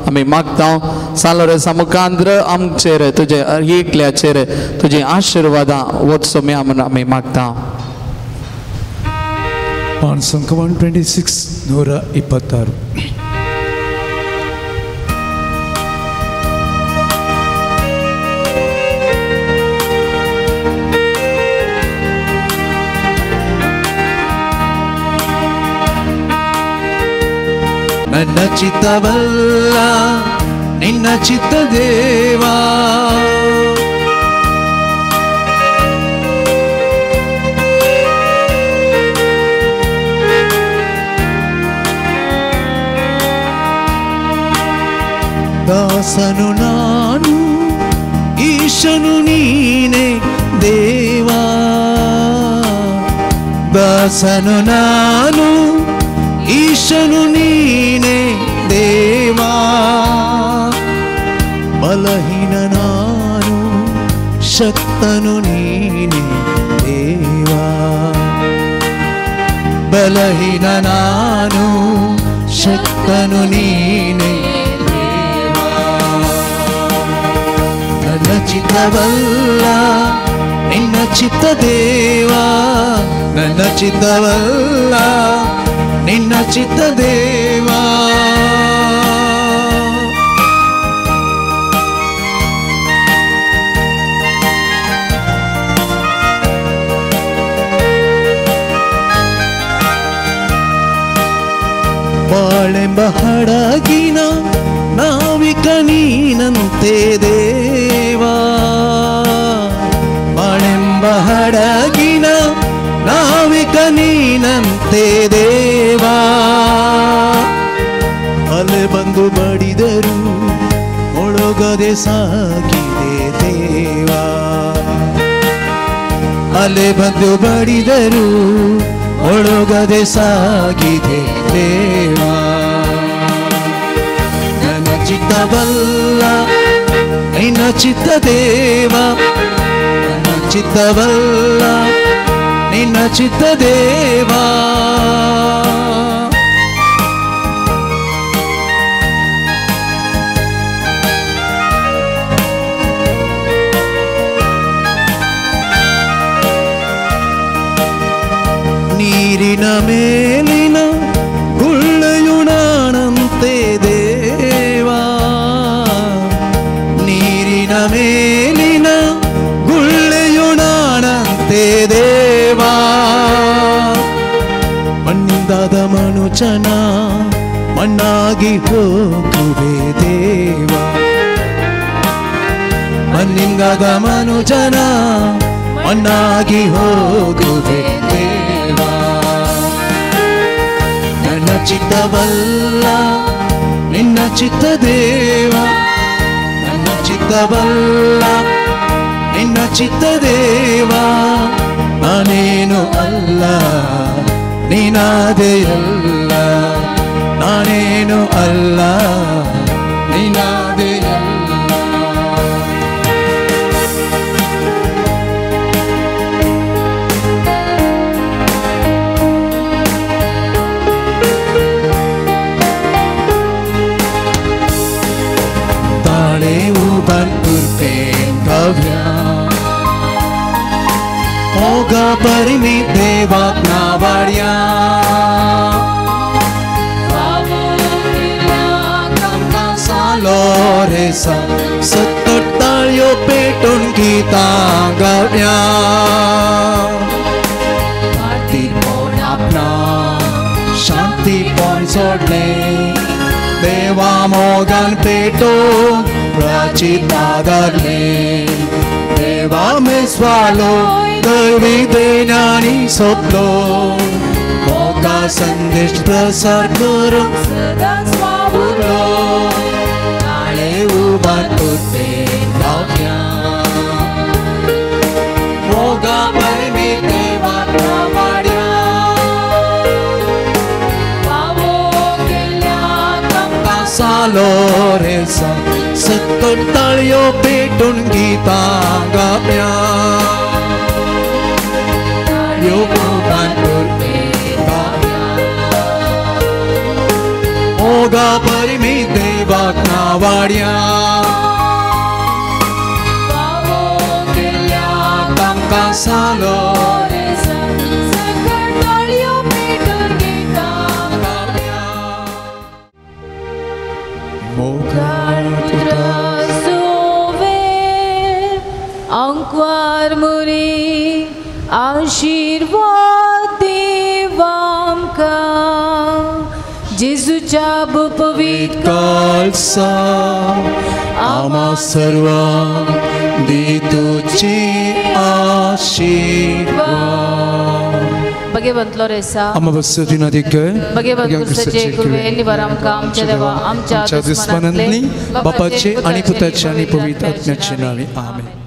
आमी मागता. सालोरेसा मुखांद्र आमचेर तुजे हर एकल्याचेर तुजी आशिर्वादां वचो म्हूण आमी मागता. पानसंक 126 126. ನನ್ನ ಚಿತ್ತವಲ್ಲ ನಿನ್ನ ಚಿತ್ತ ದೇವಾ, ದಾಸನು ನಾನು ಈಶನು ನೀನೆ ದೇವಾ, ದಾಸನು ನಾನು ಈಶನು ನೀನೆ ದೇವಾ, ಬಲಹೀನ ನಾನು ಶಕ್ತನು ನೀನೆ ದೇವಾ, ಬಲಹೀನ ನಾನು ಶಕ್ತನು ನೀನೆ ದೇವಾ, ನನ್ನ ಚಿತ್ತವಲ್ಲ ನಿನ್ನ ಚಿತ್ತ ದೇವಾ, ನನ್ನ ಚಿತ್ತವಲ್ಲ ನಿನ್ನ ಚಿತ್ತ ದೇವಾ. ಬಾಳೆಂಬ ಹಡಗಿನ ನಾವಿಕ ನೀನಂತೆ ದೇವಾ, ಬಾಳೆಂಬ ಹಡಗಿನ ನಾವಿಕ ನೀನಂತೆ ದೇವಾ, ಅಲೆ ಬಂದು ಬಡಿದರು ಒಳಗದೆ ಸಾಗಿದೆ ದೇವಾ, ಅಲೆ ಬಂದು ಬಡಿದರು ಒಳಗದೆ ಸಾಗಿದೆ ದೇವಾ, ನನ್ನ ಚಿತ್ತವಲ್ಲ ನಿನ್ನ ಚಿತ್ತ ದೇವಾ, ನನ್ನ ಚಿತ್ತವಲ್ಲ ನಿನ್ನ ಚಿತ್ತ ದೇವಾ. ನೀರಿನ ಮೇಲಿನ ಗುಳ್ಳೆಯುಣಾನಂತೆ ದೇವಾ, ನೀರಿನ ಮೇಲಿನ ಗುಳ್ಳೆಯುಣಾನಂತೆ ದೇವಾ, ಮಣ್ಣಿಂದಾದ ಮನುಜನ ಮಣ್ಣಾಗಿ ಹೋಗುವೆ ದೇವಾ, ಮಣ್ಣಿಂದಾದ ಮನುಜನ ಮಣ್ಣಾಗಿ ಹೋಗುವೆ ದೇವಾ, ನನ್ನ ಚಿತ್ತವಲ್ಲ ನಿನ್ನ ಚಿತ್ತ ದೇವಾ, ನನ್ನ ಚಿತ್ತ ಚಿತ್ತವಲ್ಲ, ನಿನ್ನ ಚಿತ್ತ ದೇವ, ನಾನೇನು ಅಲ್ಲ ನೀನಾದೆಯಲ್ಲ, ನಾನೇನು ಅಲ್ಲ ನೀನಾದೆಯಲ್ಲ. ತಾಳೆ ಉಬನ್ ಉರ್ಪೇನ್ ಕವ್ಯ मोग परिमी देवाक नावाड्या, सालो रेसा सत्तर ताळयो पेटून गीतां गावया, शांतीपण आपणा शांतीपण सोडलें, देवा मोगान पेटून प्राचीत आदारलें, देवा मेस्वालो दैवी देण्यानी सोपलो, मोगा संदेश प्रसार करूंक सदांच वावुरलो, ताळे उबार उरपेन गावया, मोगा परमी देवाक नावाड्या, फावो केल्ल्या तांकां सालो रेसा सत्तर ताळयो पेटून गीतां गावया, मोगा परिमी देवाक नावाड्या, फावो केल्ल्या तांकां सालो रेसा सत्तर ताळयो पेटून गीतां गावया. मोगाळ पुत्रा सोवे अंकवार मुरी आशीर्वाद देवामकां जेजूच्या पवित्र काळसा आम्हा सर्वांक दी तुझे आशीर्वाद. भगवंतलो रेसा आम्हा बसतीन अधिक भगवंत क्रिस्ताचे कृपेन निवार आमकां आमच्या देवा आमच्या दुस्मनांतली दुस्मनांतले बापाचे आणि पुताचे आणि पवित्र आत्म्याचे नावे आमेन.